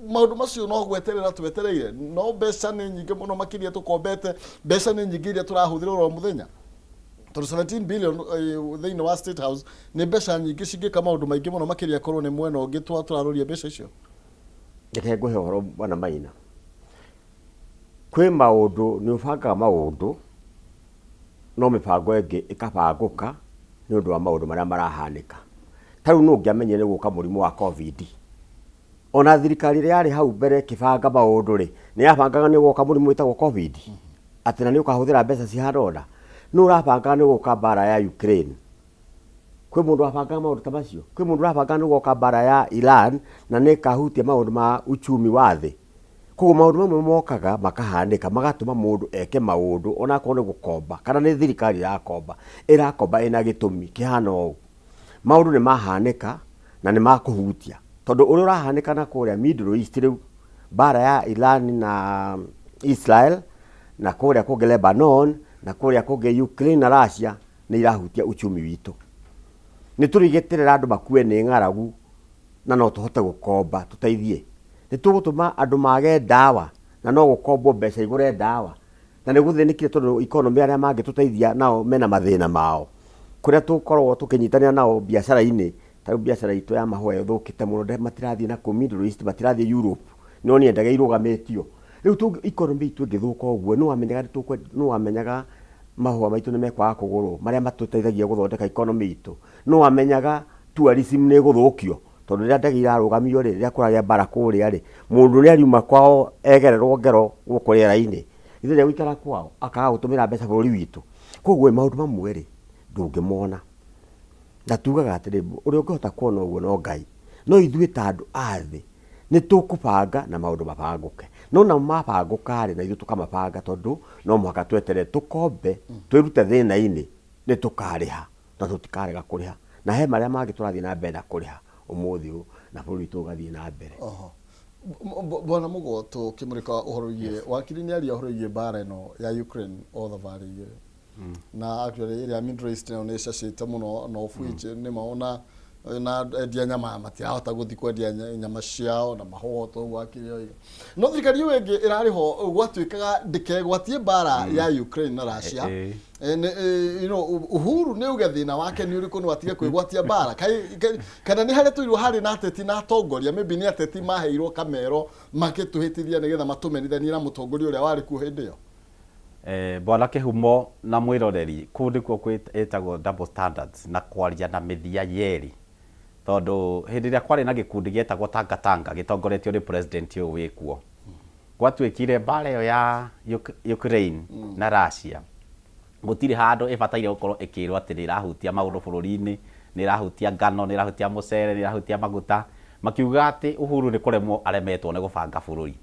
maũndũ macio no gweterera twetereire, no mbeca nĩ nyingĩ mũno makĩria tũkombete, mbeca nĩ nyingĩ iria tũrahũthĩra oro mũthenya, tondũ 17 billion thĩinĩ wa State House nĩ mbeca nyingĩ cingĩka maũndũ maingĩ mũno makĩria korwo nĩ mwena ũngĩ tũraroria mbeca icio. Reke ngũhe ũhoro Bwana Maina. Kwĩ maũndũ nĩ ũbangaga maũndũ no mĩbango ĩngĩ ĩkabangũka nĩ ũndũ wa maũndũ marĩa marahanĩka. Ta rĩu nũ ũngĩamenyire nĩ gũka mũrimũ wa Covid? Ona thirikari ĩrĩa yarĩ hau mbere ĩkĩbanga maũndũ rĩ, nĩ yabangaga nĩ ũgoka mũrimũ wĩtagwo Covid? Atĩ na nĩ ũkahũthĩra mbeca cihana ũna? Nũ ũrabangaga nĩ gũka mbara ya Ukraine? Kwĩ mũndũ wabangaga maũndũ ta macio? Kwĩ mũndũ ũrabangaga nĩ gũgoka mbara ya Iran na nĩ ĩkahutia maũndũ ma uchumi wa thĩ? Koguo maũndũ mamwe mokaga makahanĩka magatũma mũndũ eke maũndũ ona akorwo nĩ gũkomba kana nĩ thirikari ĩrakomba, ĩrakomba ĩna gĩtũmi kĩhana ũũ. Maũndũ nĩ mahanĩka na nĩ makũhutia tondũ ũrĩa ũrahanĩka na kũrĩa Middle East rĩu, mbara ya Iran na Israel na kũrĩa kũngĩ Lebanon na kũrĩa kũngĩ Ukraine na Russia nĩ irahutia uchumi witũ. Nĩ tũrĩgĩtĩrĩra andũ makue nĩ ng'aragu na no tũhote gũkomba tũteithie. Nĩ tũgũtũma andũ mage ndawa na no gũkombwo mbeca igũre ndawa. Na nĩ gũthĩnĩkire tondũ economy arĩa mangĩtũteithia nao mena mathĩna mao. Kũrĩa tũkoragwo tũkĩnyitanĩra nao biacara-inĩ, ta rĩu biacara itũ ya mahũa ĩthũkĩte mũno, matirathiĩ na kũu Middle East, matirathiĩ Europe, no niĩ ndege irũgamĩtio. Rĩu economy itũ ĩngĩthũka ũguo, nĩ wamenyaga nĩ wamenyaga mahũa maitũ nĩ mekwaga kũgũrwo, marĩa matũteithagia gũthondeka economy itũ. Nĩ wamenyaga tourism nĩ ĩgũthũkio, tondũ rĩrĩa ndege irarũgamio rĩ, rĩrĩa kũragĩa mbara kũrĩa rĩ, mũndũ nĩ ariuma kwao egererwo ngero gũkũ rĩera-inĩ, githĩ ndegũikara kwao akaga gũtũmĩra mbeca bũrũri witũ? Koguo ĩ maũndũ mamwe rĩ, ndũngĩmona. Na tugaga atĩrĩ, ũrĩa ũngĩhota kuona ũguo no Ngai. No ithuĩ ta andũ a thĩ, nĩ tũkũbanga na maũndũ mabangũke. No namo mabangũka rĩ, na ithuĩ tũkamabanga tondũ no mũhaka tweterere tũkombe, twĩrute thĩna-inĩ, nĩ tũkarĩha na tũtikarega kũrĩha. Na he marĩa mangĩ tũrathiĩ na mbere na kũrĩha ũmũthĩ ũyũ na bũrũri witũ ũgathiĩ na mbere. Bwana Mũgo, tũkĩmũrĩka ũhoro wĩgiĩ wakiri nĩ aria ũhoro wĩgiĩ mbara ĩno ya Ukraine o thabarĩ igĩrĩ na actually ĩrĩa Middle East nayo nĩ ĩcacĩte mũno na of which nĩ ma ona na endia nyama matirahota gũthiĩ kwendia nyama ciao na mahũa to ũguo akiri oiga. No thirikari ĩyo ĩngĩ ĩrarĩ ho gwatuĩkaga ndĩkegwatie mbara ya Ukraine na Russia. You know, Uhuru nĩ uge thĩna wake nĩ ũrĩkũ no atige kwĩgwatia mbara. Kana nĩ harĩa tũirwo harĩ na ateti na atongoria, maybe nĩ ateti maheirwo kamero makĩtũhĩtithia nĩgetha matũmenithanie na mũtongoria ũrĩa warĩ kuo hĩndĩ ĩyo. Bwana Kĩhumo na mwĩroreri, kũu nĩkuo ĩtagwo double standards na kwaria na mĩthia yerĩ. Tondũ hĩndĩ ĩrĩa kwarĩ na gĩkundi gĩetagwo Tanga Tanga gĩtongoretio nĩ president ũyũ wĩkuo, gwatuĩkire mbara ĩyo ya Ukraine na Russia gũtirĩ handũ ĩbataire gũkorwo ĩkĩrwo atĩ nĩ ĩrahutia maũndũ bũrũri-inĩ, nĩ ĩrahutia ngano, nĩ ĩrahutia mũcere, nĩ ĩrahutia maguta, makiuga atĩ Uhuru nĩ kũremwo aremetwo nĩ gũbanga bũrũri.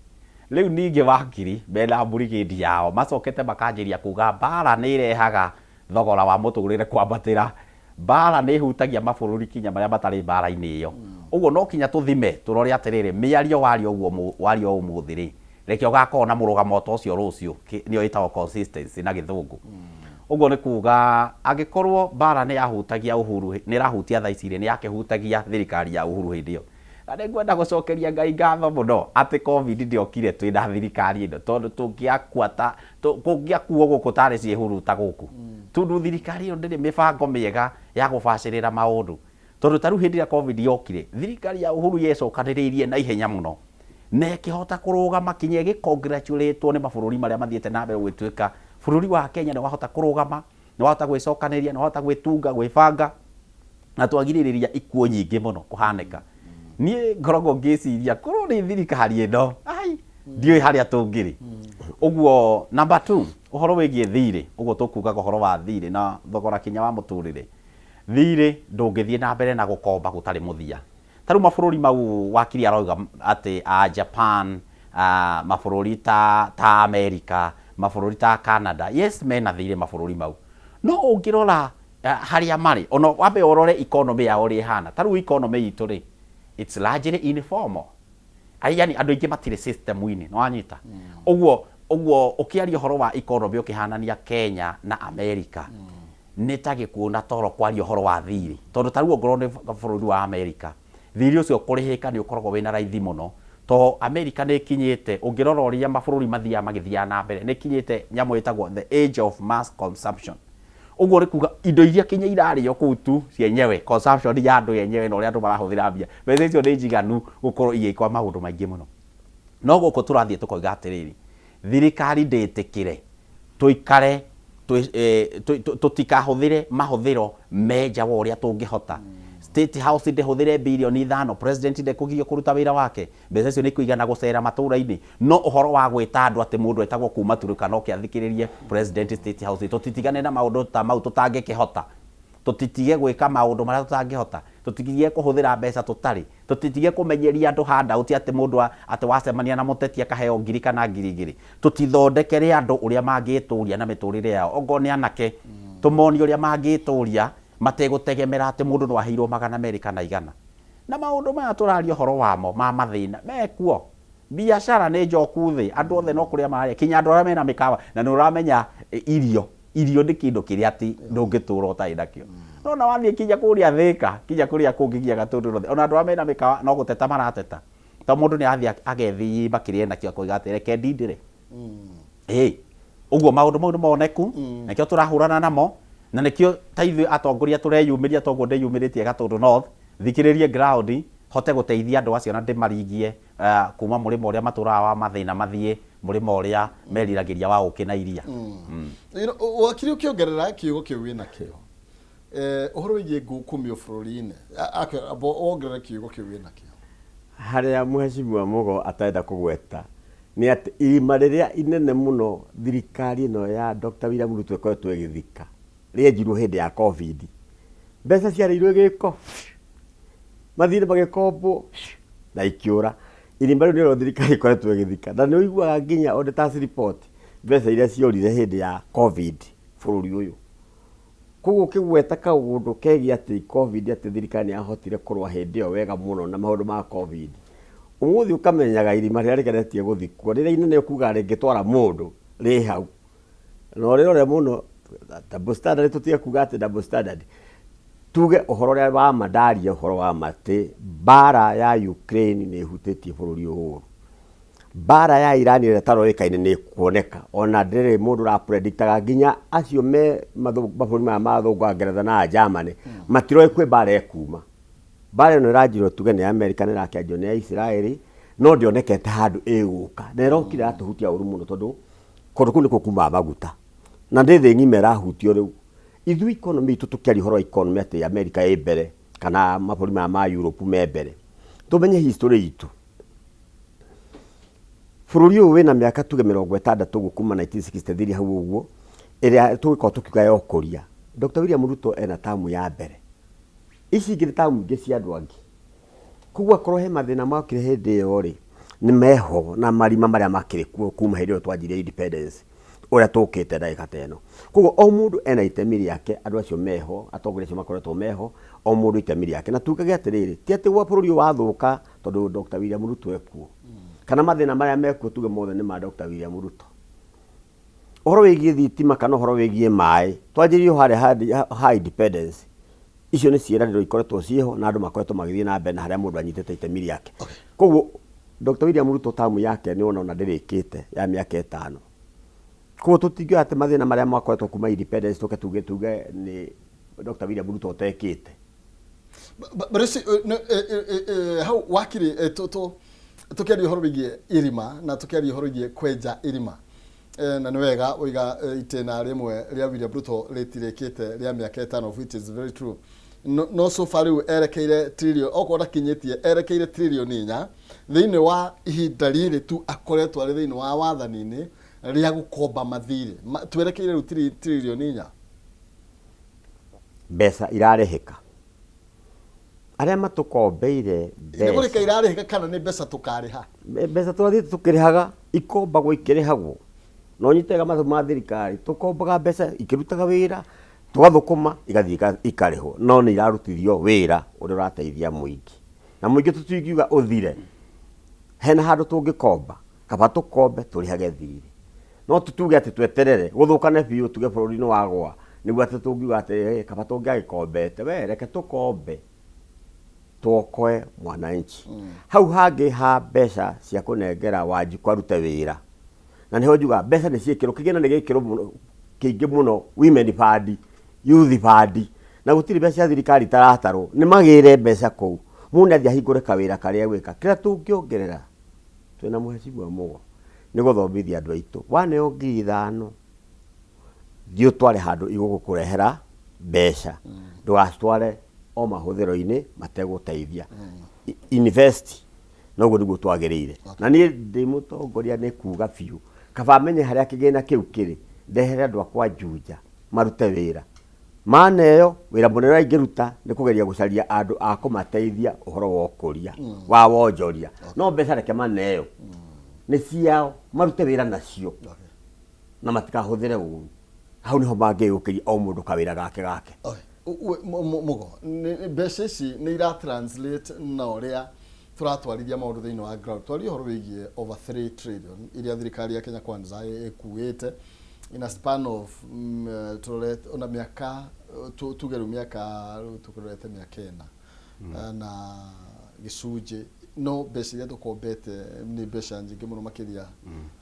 Rĩu ningĩ wakiri mena mburigĩndi yao macokete makanjĩria kuga mbara nĩ ĩrehaga thogora wa mũtũrĩre kwambatĩra, mbara nĩ ĩhutagia mabũrũri kinya marĩa matarĩ mbara-inĩ ĩyo. Ũguo no kinya tũthime tũrore atĩrĩrĩ, mĩario waria ũguo waria ũmũthĩ rĩ, reke ũgakorwo na mũrũgamo ta ũcio rũciũ, nĩyo ĩtagwo consistency na gĩthũngũ. Ũguo nĩ kuga angĩkorwo mbara nĩ yahutagia Uhuru, nĩ ĩrahutia thaa ici rĩ, nĩ yakĩhutagia thirikari ya Uhuru hĩndĩ ĩyo. Na nĩ ngwenda gũcokeria Ngai ngatho mũno atĩ Covid ndĩokire twĩ na thirikari ĩno, tondũ tũngĩakua ta, kũngĩakuo gũkũ tarĩ ciĩhuruta gũkũ. Tondũ thirikari ĩyo ndĩrĩ mĩbango mĩega ya gũbacĩrĩra maũndũ. Tondũ ta rĩu hĩndĩ ĩrĩa Covid yokire, thirikari ya Uhuru yecokanĩrĩirie na ihenya mũno na ĩkĩhota kũrũgama kinya ĩgĩ congratulate wo nĩ mabũrũri marĩa mathiĩte na mbere gũgĩtuĩka bũrũri wa Kenya nĩ wahota kũrũgama, nĩ wahota gwĩcokanĩrĩria, nĩ wahota gwĩtunga, gwĩbanga na twagirĩrĩria ikuũ nyingĩ mũno kũhanĩka. Niĩ ngoragwo ngĩciria korwo nĩ thirikari ĩno, ai, ndiũĩ harĩa tũngĩrĩ. Ũguo number two, ũhoro wĩgiĩ thirĩ, ũguo tũkugaga ũhoro wa thirĩ na thogora kinya wa mũtũrĩre. Thirĩ ndũngĩthiĩ na mbere na gũkomba gũtarĩ mũthia. Ta rĩu mabũrũri mau wakiri arauga atĩ a Japan, mabũrũri ta ta America, mabũrũri ta Canada, yes mena thirĩ mabũrũri mau. No ũngĩrora harĩa marĩ, ona wambe ũrore economy yao ũrĩa ĩhana. Ta rĩu economy itũ rĩ, it's largely informal. Yaani andũ aingĩ matirĩ system-inĩ, nĩ wanyita? Ũguo ũguo ũkĩaria ũhoro wa economy ũkĩhanania Kenya na America, Nĩ ta gĩkuũ na toro kwaria ũhoro wa thirĩ, tondũ ta rĩu ongorwo nĩ bũrũri wa Amerika, thirĩ ũcio kũrĩhĩka nĩ ũkoragwo wĩna raithi mũno, to Amerika nĩ ĩkinyĩte, ũngĩrora ũrĩa mabũrũri mathiaga magĩthiaga na mbere, nĩ ĩkinyĩte nyamũ ĩtagwo the age of mass consumption. Ũguo nĩ kuga indo iria kinya irarĩo kũu tu cienyewe, consumption ya andũ yenyewe na ũrĩa andũ marahũthĩra mbia, mbeca icio nĩ njiganu gũkorwo igĩkwa maũndũ maingĩ mũno. No gũkũ tũrathiĩ tũkoiga atĩrĩrĩ, thirikari ndĩtĩkĩre tũikare tũtikahũthĩre mahũthĩro me nja wa ũrĩa tũngĩhota. State House ndĩhũthĩre birioni ithano, president ndekũgirio kũruta wĩra wake, mbeca icio nĩ ikũigana gũcera matũra-inĩ. No ũhoro wa gwĩta andũ atĩ mũndũ etagwo kuma Turkana oke athikĩrĩrie president State House, tũtitigane na maũndũ ta mau tũtangĩkĩhota. Tũtitige gwĩka maũndũ marĩa tũtangĩhota. Tũtitige kũhũthĩra mbeca tũtarĩ. Tũtitige kũmenyeria andũ handout atĩ mũndũ atĩ wacemania na mũteti akaheo ngiri kana 2000. Tũtithondekere andũ ũrĩa mangĩtũria na mĩtũrĩre yao. Ongorwo nĩ anake, tũmonie ũrĩa mangĩtũria mategũtegemera atĩ mũndũ no aheirwo 200 kana 100. Na maũndũ maya tũraria ũhoro wamo ma mathĩna mekuo. Biacara nĩ njoku thĩ, andũ othe no kũrĩa mararĩa, kinya andũ arĩa mena mĩkawa. Na nĩ ũramenya irio, irio nĩ kĩndũ kĩrĩa atĩ ndũngĩtũra ũtarĩ nakĩo. No ona wathiĩ kinya kũrĩa Thĩka, kinya kũrĩa kũngĩ kinya Gatũndũ North, ona andũ arĩa mena mĩkawa no gũteta marateta. To mũndũ nĩ arathiĩ agethima kĩrĩa enakĩo akoiga atĩ reke ndindĩre. Ĩĩ, ũguo maũndũ mau nĩ moneku, na nĩkĩo tũrahũrana namo, na nĩkĩo ta ithuĩ atongoria tũreyumĩria ta ũguo ndĩyumĩrĩtie Gatũndũ North, thikĩrĩrie ground, hote gũteithia andũ acio na ndĩmaringie kuma mũrĩmo ũrĩa matũraga wa mathĩna mathiĩ mũrĩmo ũrĩa meriragĩria wa ũkĩ na iria. Wakiri ũkĩongerera kiugo kĩu wĩna kĩo, ũhoro wĩgiĩ ngukumio bũrũri-inĩ, wongerere kiugo kĩu wĩna kĩo. Harĩa Mheshimiwa Mugo atarenda kũgweta nĩ atĩ irima rĩrĩa inene mũno thirikari ĩno ya Dr. William Ruto ĩkoretwo ĩgĩthika rĩenjirwo hĩndĩ ya Covid. Mbeca ciarĩirwo gĩko, mathirĩ magĩkombwo na ikĩũra. Irima rĩu nĩrĩo thirikari ĩkoretwo ĩgĩthika na nĩ ũiguaga nginya auditors report mbeca iria ciorire hĩndĩ ya Covid bũrũri ũyũ. Koguo ũkĩgweta kaũndũ kegiĩ atĩ Covid atĩ thirikari nĩ yahotire kũrũa hĩndĩ ĩyo wega mũno na maũndũ ma Covid. Ũmũthĩ ũkamenyaga irima rĩrĩa rĩgeretie gũthikwo rĩrĩa inene ũkugaga rĩngĩtwara mũndũ rĩ hau. Na ũrĩrore mũno double standard tũtige kuga atĩ double standard. Tuge ũhoro ũrĩa wa ma ndaria ũhoro wa ma atĩ mbara ya Ukraine nĩ ĩhutĩtie bũrũri ũyũ ũru. Mbara ya Iran ĩrĩa ĩtaroĩkaine nĩ ĩkuoneka ona ndĩrĩ mũndũ ũrapredictaga nginya acio me mabũrũri maya ma athũngũ a Ngeretha na a Germany matiroĩ kwĩ mbara ĩkuma. Mbara ĩno ĩranjirwo tuge nĩ ya America na ĩrakĩanjio nĩ ya Israel no ndĩonekete handũ ĩgũka na ĩrokire yatũhutia ũru mũno tondũ kũndũ kũu nĩkuo kumaga maguta na nĩ thĩ ng'ima ĩrahutio rĩu. Ithuĩ economy itũ tũkĩaria ũhoro wa economy atĩ America ĩ mbere kana mabũrũri maya ma Europe me mbere, tũmenye history itũ. Bũrũri ũyũ wĩna mĩaka tuge 60 ũguo kuma 1963 hau ũguo, ĩrĩa tũgĩkorwo tũkiuga ya ũkũria. Dr. William Ruto ena tamu ya mbere. Ici ingĩ nĩ tamu ingĩ cia andũ angĩ. Koguo akorwo he mathĩna mokire hĩndĩ ĩyo rĩ, nĩ meho na marima marĩa makĩrĩ kuo kuma hĩndĩ ĩyo twanjirie independence ũrĩa tũkĩte ndagĩka ta ĩno. Koguo o mũndũ ena itemi rĩake, andũ acio meho, atongoria acio makoretwo meho, o mũndũ itemi rĩake. Na tugage atĩrĩrĩ, ti atĩ gwa bũrũri ũyũ wathũka tondũ Dr. William Ruto ekuo, kana mathĩna marĩa mekuo tuge mothe nĩ ma Dr. William Ruto. Ũhoro wĩgiĩ thitima kana ũhoro wĩgiĩ maĩ, twanjĩrĩirio harĩa ha independence, icio nĩ ciĩranĩro ikoretwo ciĩho na andũ makoretwo magĩthiĩ na mbere na harĩa mũndũ anyitĩte itemi rĩake. Koguo Dr. William Ruto tamu yake nĩ wona ona ndĩrĩkĩte ya mĩaka ĩtano. Koguo tũtingiuga atĩ mathĩna marĩa makoretwo kuma independence tũke tuge tuge nĩ Dr. William Ruto ũtekĩte. But hau wakiri tũkĩaria ũhoro wĩgiĩ irima na tũkĩaria ũhoro wĩgiĩ kwenja irima, na nĩ wega ũiga itĩna rĩmwe rĩa William Ruto rĩtirĩkĩte rĩa mĩaka ĩtano, which is very true. No so far rĩu erekeire trillion, okorwo ndakinyĩtie, erekeire trillion 4 thĩinĩ wa ihinda rĩrĩ tu akoretwo arĩ thĩinĩ wa wathani-inĩ rĩa gũkomba mathirĩ. Twerekeire rĩu trillion 4. Mbeca irarĩhĩka. Arĩa matũkombeire Nĩ kũrĩka irarĩhĩka kana nĩ mbeca tũkarĩha? Mbeca tũrathiĩte tũkĩrĩhaga, ikombagwo ikĩrĩhagwo. Na ũnyite wega mathabu ma thirikari, tũkombaga mbeca ikĩrutaga wĩra, tũgathũkũma igathiĩ ikarĩhwo, no nĩ irarutithio wĩra ũrĩa ũrateithia mũingĩ. Na mũingĩ tũtingiuga ũthire, hena handũ tũngĩkomba, kaba tũkombe tũrĩhage thirĩ. No tũtuge atĩ tweterere gũthũkane biũ tuge bũrũri nĩ wagwa. Nĩguo atĩ tũngiuga atĩ "Eh, kaba tũngĩagĩkombete we reke tũkombe tuokoe mwananchi. Hau hangĩ ha mbeca cia kũnengera Wanjikũ arute wĩra, na nĩho njugaga mbeca nĩ ciĩkĩrwo kĩgĩna nĩ gĩkĩrwo mũno kĩingĩ mũno, women fund, youth fund, na gũtirĩ mbeca cia thirikari itaratarwo, nĩ magĩre mbeca kũu, mũndũ nĩ athiĩ ahingũre kawĩra karĩa egwĩka. Kĩrĩa tũngĩongerera twĩna mheshimiwa Mugo nĩ gũthomithia andũ aitũ, waneo 5,000 thiĩ ũtware handũ igũgũkũrehera mbeca, ndũgacitware o mahũthĩro-inĩ mategũteithia. Invest, noguo nĩguo twagĩrĩire. Na niĩ ndĩ mũtongoria nĩ kuga biũ, kaba menye harĩa kĩgĩna kĩu kĩrĩ, ndehere andũ akwa Juja marute wĩra. Maneo wĩra mũnene ũrĩa ingĩruta nĩ kũgeria gũcaria andũ a kũmateithia ũhoro wa ũkũria wa wonjoria. No mbeca reke maneo, nĩ ciao, marute wĩra nacio na matikahũthĩre ũru. Hau nĩho mangĩyũkĩria o mũndũ kawĩra gake gake. Mugo, mbeca ici nĩ ira translate na ũrĩa tũratwarithia maũndũ thĩinĩ wa ground. Twarie ũhoro wĩgiĩ over 3 trillion iria thirikari ya Kenya Kwanza ĩkuĩte in a span of tũrorete ona mĩaka, tuge rĩu mĩaka, rĩu tũrorete mĩaka ĩna na gĩcunjĩ, no mbeca iria tũkombete nĩ mbeca nyingĩ mũno makĩria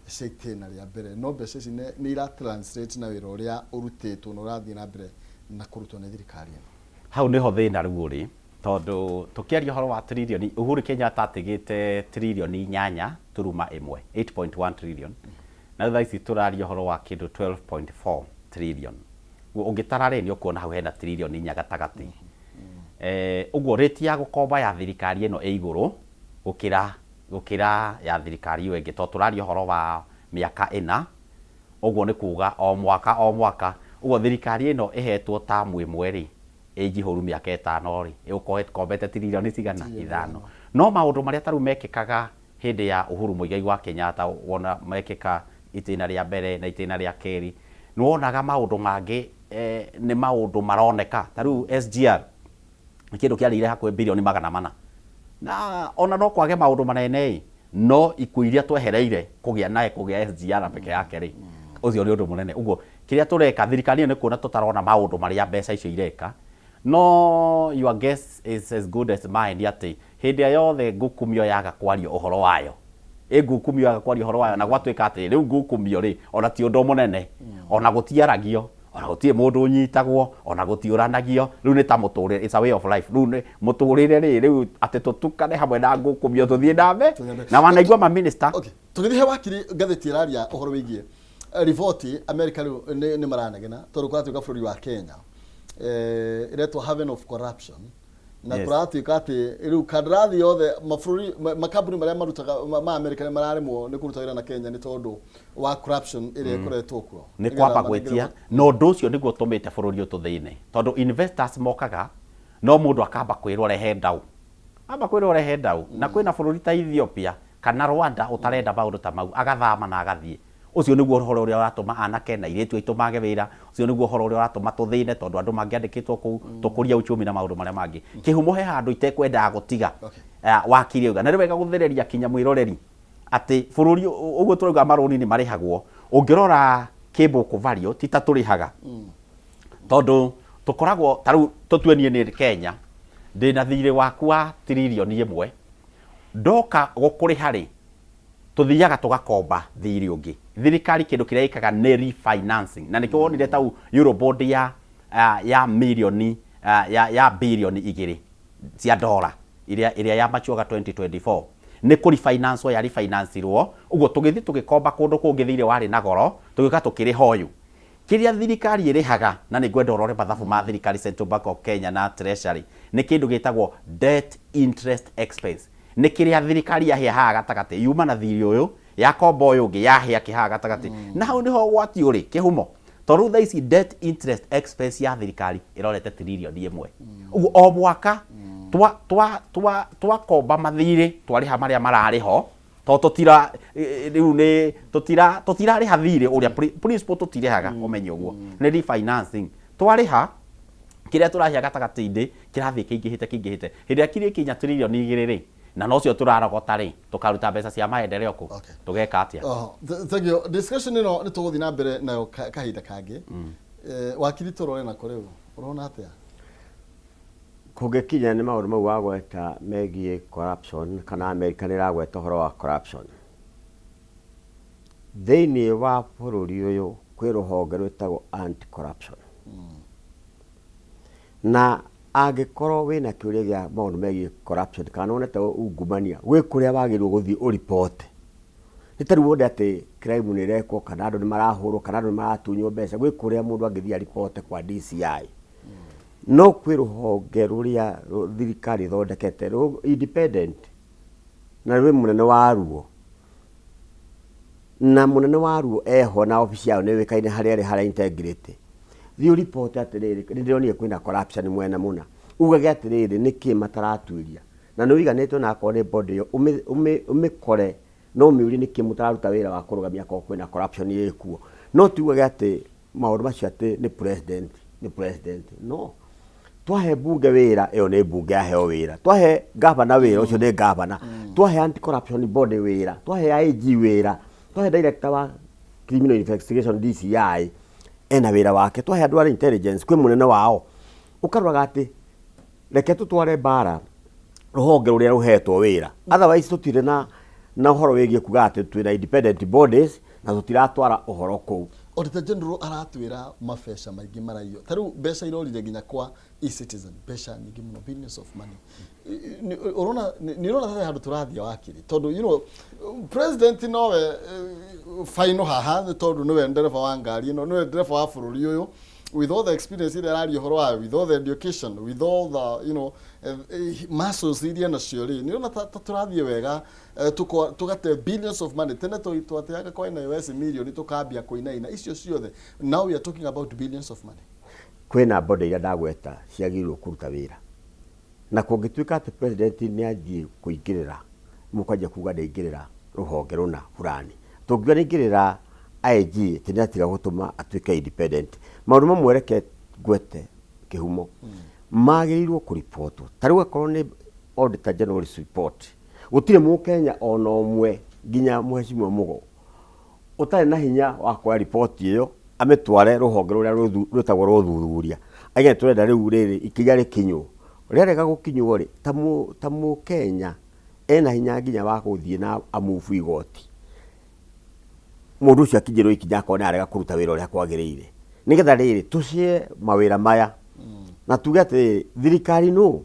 cia itĩna rĩa mbere, no mbeca ici nĩ ira translate na wĩra ũrĩa ũrutĩtwo na ũrathiĩ na mbere na kũrutwo nĩ thirikari ĩno. Hau nĩho thĩna rĩu ũrĩ, tondũ tũkĩaria ũhoro wa trillion, Uhuru Kenyatta atigĩte trillion 8.1, 8.1 trillion, na rĩu thaa ici tũraria ũhoro wa kĩndũ 12.4 trillion. Ũguo ũngĩtara rĩ, nĩ ũkuona hau hena trillion 4 gatagatĩ. Ũguo rate ya gũkomba ya thirikari ĩno ĩ igũrũ gũkĩra ya thirikari ĩyo ĩngĩ, tondũ tũraria ũhoro wa mĩaka ĩna, ũguo nĩ kuga o mwaka o mwaka, ũguo thirikari ĩno ĩhetwo tamu ĩmwe rĩ, ĩ njihũru mĩaka ĩtano rĩ, ĩgũkorwo ĩkombete trillion cigana? 5. No maũndũ marĩa ta rĩu mekĩkaga hĩndĩ ya Uhuru Muigai wa Kenyatta, wona mekĩka itĩna rĩa mbere na itĩna rĩa kerĩ, nĩ wonaga maũndũ mangĩ nĩ maũndũ maroneka. Ta rĩu SGR nĩ kĩndũ kĩarĩire hakuhĩ birioni 400, na ona no kwage maũndũ manene ĩ, no ikuũ iria twehereire kũgĩa naye kũgĩa SGR peke yake rĩ, ũcio nĩ ũndũ mũnene. Ũguo kĩrĩa tũreka thirikari ĩyo nĩ kuona tũtarona maũndũ marĩa mbeca icio ireka, no your guess is as good as mine atĩ hĩndĩ ĩrĩa yothe ngukumio yaga kwaria ũhoro wayo, ĩ ngukumio yaga kwaria ũhoro wayo na gwatuĩka atĩ rĩu ngukumio rĩ ona ti ũndũ mũnene, ona gũtiaragio, ona gũtirĩ mũndũ ũnyitagwo, ona gũtiũranagio, rĩu nĩ ta mũtũrĩre, it's a way of life. Rĩu nĩ mũtũrĩre rĩ, rĩu atĩ tũtukane hamwe na ngukumio tũthiĩ na mbere na wanaigua ma minister. Okay. Tũgĩthiĩ he wakiri, ngathĩti ĩraria ũhoro wĩgiĩ riboti America rĩu nĩ maranegena tondũ kũratuĩka bũrũri wa Kenya ĩretwo haven of corruption, na kũratuĩka atĩ rĩu kandarathi yothe mabũrũri makambuni marĩa marutaga ma America nĩ mararemwo nĩ kũruta wĩra na Kenya nĩ tondũ wa corruption ĩrĩa ĩkoretwo kuo. Nĩ kwamba gwĩtia, na ũndũ ũcio nĩguo ũtũmĩte bũrũri ũyũ tũthĩne, tondũ investors mokaga no mũndũ akamba kwĩrwo rehe ndau, amba kwĩrwo rehe ndau, na kwĩna bũrũri ta Ethiopia kana Rwanda ũtarenda maũndũ ta mau, agathama na agathiĩ. Ũcio nĩguo ũhoro ũrĩa ũratũma anake na airĩtu aitũ mage wĩra, ũcio nĩguo ũhoro ũrĩa ũratũma tũthĩne, tondũ andũ mangĩandĩkĩtwo kũu tũkũrie uchumi na maũndũ marĩa mangĩ. Kĩhumo he handũ itekwendaga gũtiga wakiri auga, na nĩ wega gũthereria kinya mwĩroreri atĩ bũrũri ũguo tũrauga marũni nĩ marĩhagwo, ũngĩrora kĩbũkũ value ti ta tũrĩhaga, tondũ tũkoragwo ta rĩu tũtue niĩ nĩ Kenya ndĩna thirĩ waku wa tiririoni 1, ndoka gũkũrĩha rĩ, tũthiaga tũgakomba thirĩ ũngĩ. Thirikari kĩndũ kĩrĩa ĩkaga nĩ refinancing, na nĩkĩo wonire tau Eurobond ya mirioni ya birioni 2 cia dola ĩrĩa ya machuaga 2024 nĩ kũ refinance ya refinance-irwo. Ũguo tũgĩthiĩ tũgĩkomba kũndũ kũngĩ thirĩ warĩ na goro, tũgĩũka tũkĩrĩha ũyũ. Kĩrĩa thirikari ĩrĩhaga, na nĩ ngwenda ũrore mathabu ma thirikari Central Bank of Kenya na Treasury, nĩ kĩndũ gĩtagwo debt interest expense. Nĩ kĩrĩa thirikari yahĩa haha gatagatĩ, yuma na thirĩ ũyũ, yakomba ũyũ ũngĩ, yahĩa kĩ haha gatagatĩ. Na hau nĩho ũgwati ũrĩ, kĩhumo. Tondũ rĩu thaa ici debt interest expense ya thirikari ĩrorete tiririoni 1. Ũguo o mwaka twakomba mathirĩ, twarĩha marĩa mararĩ ho, tondũ tũtira, rĩu nĩ tũtira, tũtirarĩha thirĩ ũrĩa principal tũtirĩhaga, ũmenye ũguo. Nĩ refinancing. Twarĩha, kĩrĩa tũrahĩa gatagatĩ-inĩ kĩrathiĩ kĩingĩhĩte kĩingĩhĩte. Hĩndĩ ĩrĩa kĩrĩkinya tiririoni 2 rĩ, na nocio tũrarogota rĩ, tũkaruta mbeca cia maendeleo kũ? Tũgeka atĩa? Thank you. Discussion ĩno nĩ tũgũthiĩ na mbere nayo kahinda kangĩ. Wakiri tũrore nako rĩu ũrona atĩa? Kũngĩkinya nĩ maũndũ mau wagweta megiĩ corruption kana America nĩ ĩragweta ũhoro wa corruption. Thĩinĩ wa bũrũri ũyũ kwĩ rũhonge rwĩtagwo anti corruption. Na angĩkorwo wĩna kĩũria gĩa maũndũ megiĩ corruption kana nĩwonete ungumania gwĩ kũrĩa wagĩrĩirwo gũthiĩ ũripote. Nĩ ta rĩu wone atĩ crime nĩ ĩrekwo kana andũ nĩ marahũrwo kana andũ nĩ maratunywo mbeca gwĩ kũrĩa mũndũ angĩthiĩ aripote kwa DCI. No kwĩ rũhonge rũrĩa thirikari ĩthondekete independent na rwĩ mũnene waruo na mũnene waruo eho na obici yao nĩ yũĩkaine harĩa ĩrĩ harĩa integrity. Thiĩ ũripote atĩrĩrĩ nĩ ndĩronire kwĩna corruption mwena mũna. Ugage atĩrĩrĩ nĩkĩ mataratuĩria na nĩ ũiganĩte ona akorwo nĩ body ĩyo ũmĩkore na ũmĩũrie nĩkĩ mũtararuta wĩra wa kũrũgamia akorwo kwĩna corruption ĩkuo. No ti ugage atĩ maũndũ macio atĩ nĩ president, nĩ president. No. Twahe mbunge wĩra, ĩyo nĩ mbunge yaheo wĩra. Twahe gavana wĩra, ũcio nĩ gavana. Twahe anti corruption body wĩra, twahe IG wĩra, twahe director wa criminal investigation DCI ena wĩra wake, twahe andũ a intelligence kwĩ mũnene wao. Ũkaroraga atĩ reke tũtware mbara rũhonge rũrĩa rũhetwo wĩra. Otherwise tũtirĩ na na ũhoro wĩgiĩ kuga atĩ twĩna independent bodies na tũtiratwara ũhoro kũu. Auditor General aratwĩra mabeca maingĩ maraiywo. Ta rĩu mbeca irorire nginya kwa eCitizen, mbeca nyingĩ mũno, billions of money. Ũrona nĩ ũrona ta handũ tũrathiĩ wakiri tondũ you know president nowe final haha nĩ tondũ nĩwe ndereba wa ngari ĩno, nĩwe ndereba wa bũrũri ũyũ with all the experience ĩrĩa araria ũhoro wayo, with all the education, with all the you know muscles iria nacio rĩ, nĩ ũrona ta tũrathiĩ wega tũgate billions of money. Tene twateaga kwa NIS milioni tũkambia kũinaina icio ciothe, now we are talking about billions of money. Kwĩna body iria ndagweta ciagĩrĩirwo kũruta wĩra, na kũngĩtuĩka atĩ president nĩ anjie kũingĩrĩra, mũkwanjia kuga nĩ rũhonge rũna fulani, tũngiuga nĩ aingĩrĩra IG atĩ nĩ atiga gũtũma atuĩke independent. Maũndũ mamwe reke ngwete kĩhumo magĩrĩirwo kũribotwo. Ta rĩu akorwo nĩ Auditor General's report, gũtirĩ mũkenya ona ũmwe nginya mũhecimiwa Mugo ũtarĩ na hinya wa kuoya riboti ĩyo amĩtware rũhonge rũrĩa rwĩtagwo rwa ũthuthuria, auge nĩ tũrenda rĩu rĩrĩ ikinya rĩkinywo. Rĩarega gũkinywo rĩ, ta mũkenya ena hinya nginya wa gũthiĩ na amove igoti, mũndũ ũcio akinyĩrwo ikinya akorwo nĩ arega kũruta wĩra ũrĩa kwagĩrĩire, nĩgetha rĩrĩ tũcie mawĩra maya na tuge atĩrĩrĩ, thirikari nũ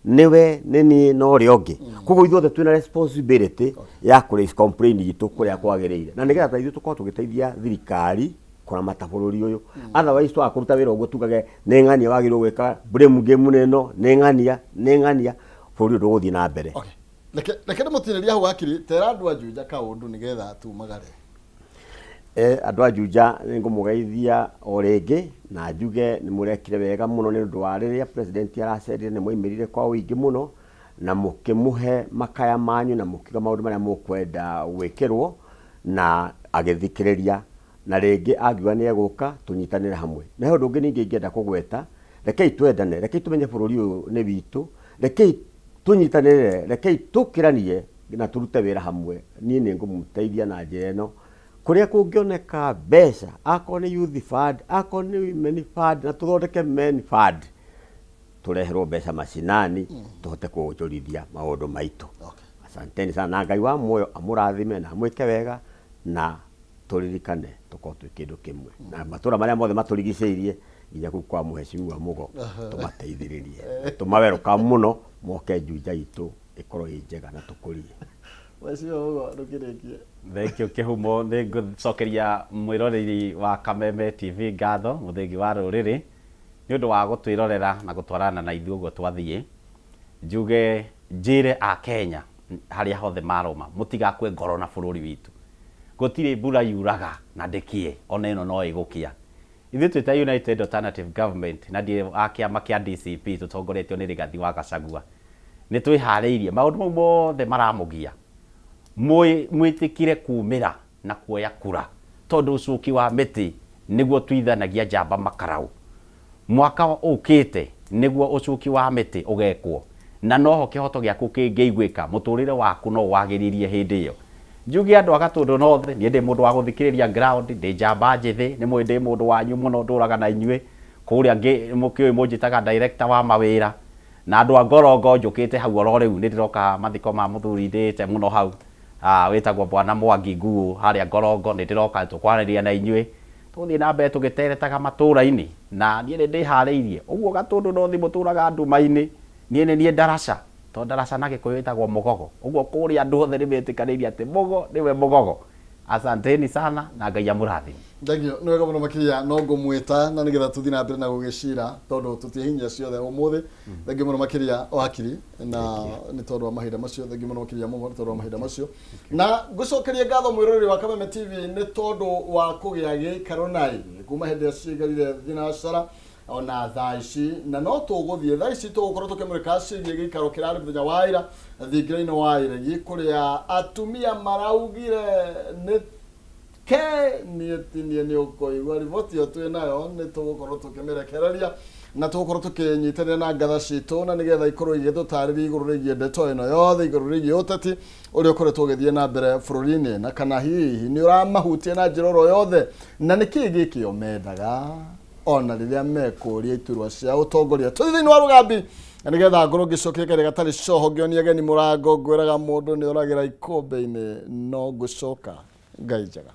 nĩwe nĩ niĩ na ũrĩa ũngĩ. Koguo ithuothe twĩna responsibility ya kũ raise complaint itũ kũrĩa kwagĩrĩire, na nĩgetha ta ithuĩ tũkorwo tũgĩteithia thirikari kũramata bũrũri ũyũ. Otherwise twaga kũruta wĩra ũguo tugage nĩ ng'ania wagĩrĩirwo gwĩka blame game ĩno, nĩ ng'ania, nĩ ng'ania, bũrũri ũyũ ndũgũthiĩ na mbere. Reke ndĩmũtinĩrie hau wakiri, tera andũ a Juja kaũndũ nĩgetha tumagare. Andũ a Juja nĩ ngũmũgeithia o rĩngĩ na njuge nĩ mũrekire wega mũno nĩ ũndũ wa rĩrĩa president aracerire nĩ mwaimĩrire kwa ũingĩ mũno na mũkĩmũhe makaya manyu na mũkiuga maũndũ marĩa mũkwenda gwĩkĩrwo na agĩthikĩrĩria, na rĩngĩ angiuga nĩ egũka tũnyitanĩre hamwe. Na he ũndũ ũngĩ ningĩ ingĩenda kũgweta, rekei twendane, rekei tũmenye bũrũri ũyũ nĩ witũ, rekei tũnyitanĩre, rekei tũkĩranie na tũrute wĩra hamwe. Niĩ nĩ ngũmũteithia na njĩra ĩno, kũrĩa kũngĩoneka mbeca, akorwo nĩ youth fund, akorwo nĩ women fund, na tũthondeke men fund, tũreherwo mbeca macinani, tũhote kuonjorithia maũndũ maitũ. Asanteni sana, na Ngai wa muoyo amũrathime na amwĩke wega, na tũririkane tũkorwo twĩ kĩndũ kĩmwe na matũra marĩa mothe matũrigicĩirie nginya kũu kwa mũhecimiwa Mugo, tũmateithĩrĩrie, tũmaweruka mũno moke Juja itũ ĩkorwo ĩ njega na tũkũrie. Mheshimiwa Mugo, ndũkĩrĩkie. Thank you Kĩhumo, nĩ ngũcokeria mwĩroreri wa Kameme TV ngatho, mũthengi wa rũrĩrĩ, nĩ ũndũ wa gũtwĩrorera na gũtwarana na ithuĩ ũguo twathiĩ. Njuge njĩre a Kenya harĩa hothe maroma, mũtigakue ngoro na bũrũri witũ. Gũtirĩ mbura yuraga na ndĩkĩe, ona ĩno no ĩgũkĩa. Ithuĩ twĩ ta United Alternative Government na ndĩ wa kĩama kĩa DCP tũtongoretio nĩ Rigathi wa Gachagua, nĩ twĩharĩirie maũndũ mau mothe maramũgia mwĩtĩkĩre kumĩra na kuoya kura, tondũ ũcuki wa mĩtĩ nĩguo ũtuithanagia njamba makaraũ. Mwaka ũkĩte nĩguo ũcuki wa mĩtĩ ũgekwo, na noho kĩhoto gĩaku kĩngĩiguĩka, mũtũrĩre waku no wagĩririe hĩndĩ ĩyo. Njuge andũ a Gatũndũ North, niĩ ndĩ mũndũ wa gũthikĩrĩria ground, ndĩ njamba njĩthĩ, nĩ mũĩ ndĩ mũndũ wanyu mũno ndũraga na inyuĩ, kũrĩa mũkĩũĩ mũnjĩtaga director wa mawĩra, na andũ a Ngorongo njũkĩte hau oro rĩu, nĩ ndĩroka mathiko ma mũthuri ndĩĩte mũno hau, wĩtagwo Bwana Mwangi Nguũ harĩa Ngorongo, nĩ ndĩroka tũkwaranĩria na inyuĩ, tũgũthiĩ na mbere tũgĩteretaga matũra-inĩ, na niĩ nĩ ndĩharĩirie, ũguo Gatũndũ North mũtũraga nduma-inĩ, niĩ nĩ niĩ ndaraca. Tondũ ndaraca na Gĩkũyũ ĩtagwo mũgogo. Ũguo kũrĩa andũ othe nĩ metĩkanĩirie atĩ mũgo nĩwe mũgogo. Asanteni sana na Ngai amũrathime. Thengio, nĩ wega mũno makĩria no ngũmwĩta na nĩgetha tũthiĩ na mbere na gũgĩcira tondũ tũtihinyia ciothe ũmũthĩ. Thengio mũno makĩria wakiri na nĩ tondũ wa mahinda macio. Thengio mũno makĩria mũgo nĩ tondũ wa mahinda macio. Na ngũcokerie ngatho mwĩroreri wa Kameme TV nĩ tondũ wa kũgĩa gĩikaro na ithuĩ kuma hĩndĩ ĩrĩa ciaikarire thinacara ona thaa ici na no tũgũthiĩ thaa ici tũgũkorwo tũkĩmũrĩka ciĩgiĩ gĩikaro kĩrarĩ mũthenya wa ira thingira-inĩ wa iregi kũrĩa atumia maraugire nĩ ke niĩ ti niĩ nĩ ũkũigua riboti ĩyo twĩ nayo nĩ tũgũkorwo tũkĩmĩrekereria na tũgũkorwo tũkĩnyitanĩra na ngatha citũ na nĩgetha ikorwo igĩtũtarĩria igũrũ rĩgiĩ ndeto ĩno yothe igũrũ rĩgiĩ ũteti ũrĩa ũkoretwo ũgĩthiĩ na mbere bũrũri-inĩ na kana hihi nĩ ũramahutia na njĩra oro yothe na nĩkĩĩ gĩkĩ o mendaga ona rĩrĩa mekũria iturwa cia ũtongoria tũthiĩ thĩinĩ wa rũgambi na nĩgetha ngorwo ngĩcokia karĩa gatarĩ coho ngĩonia ageni mũrango ngwĩraga mũndũ nĩ oragĩra ikũmbĩ-inĩ no ngũcoka. Ngai njega.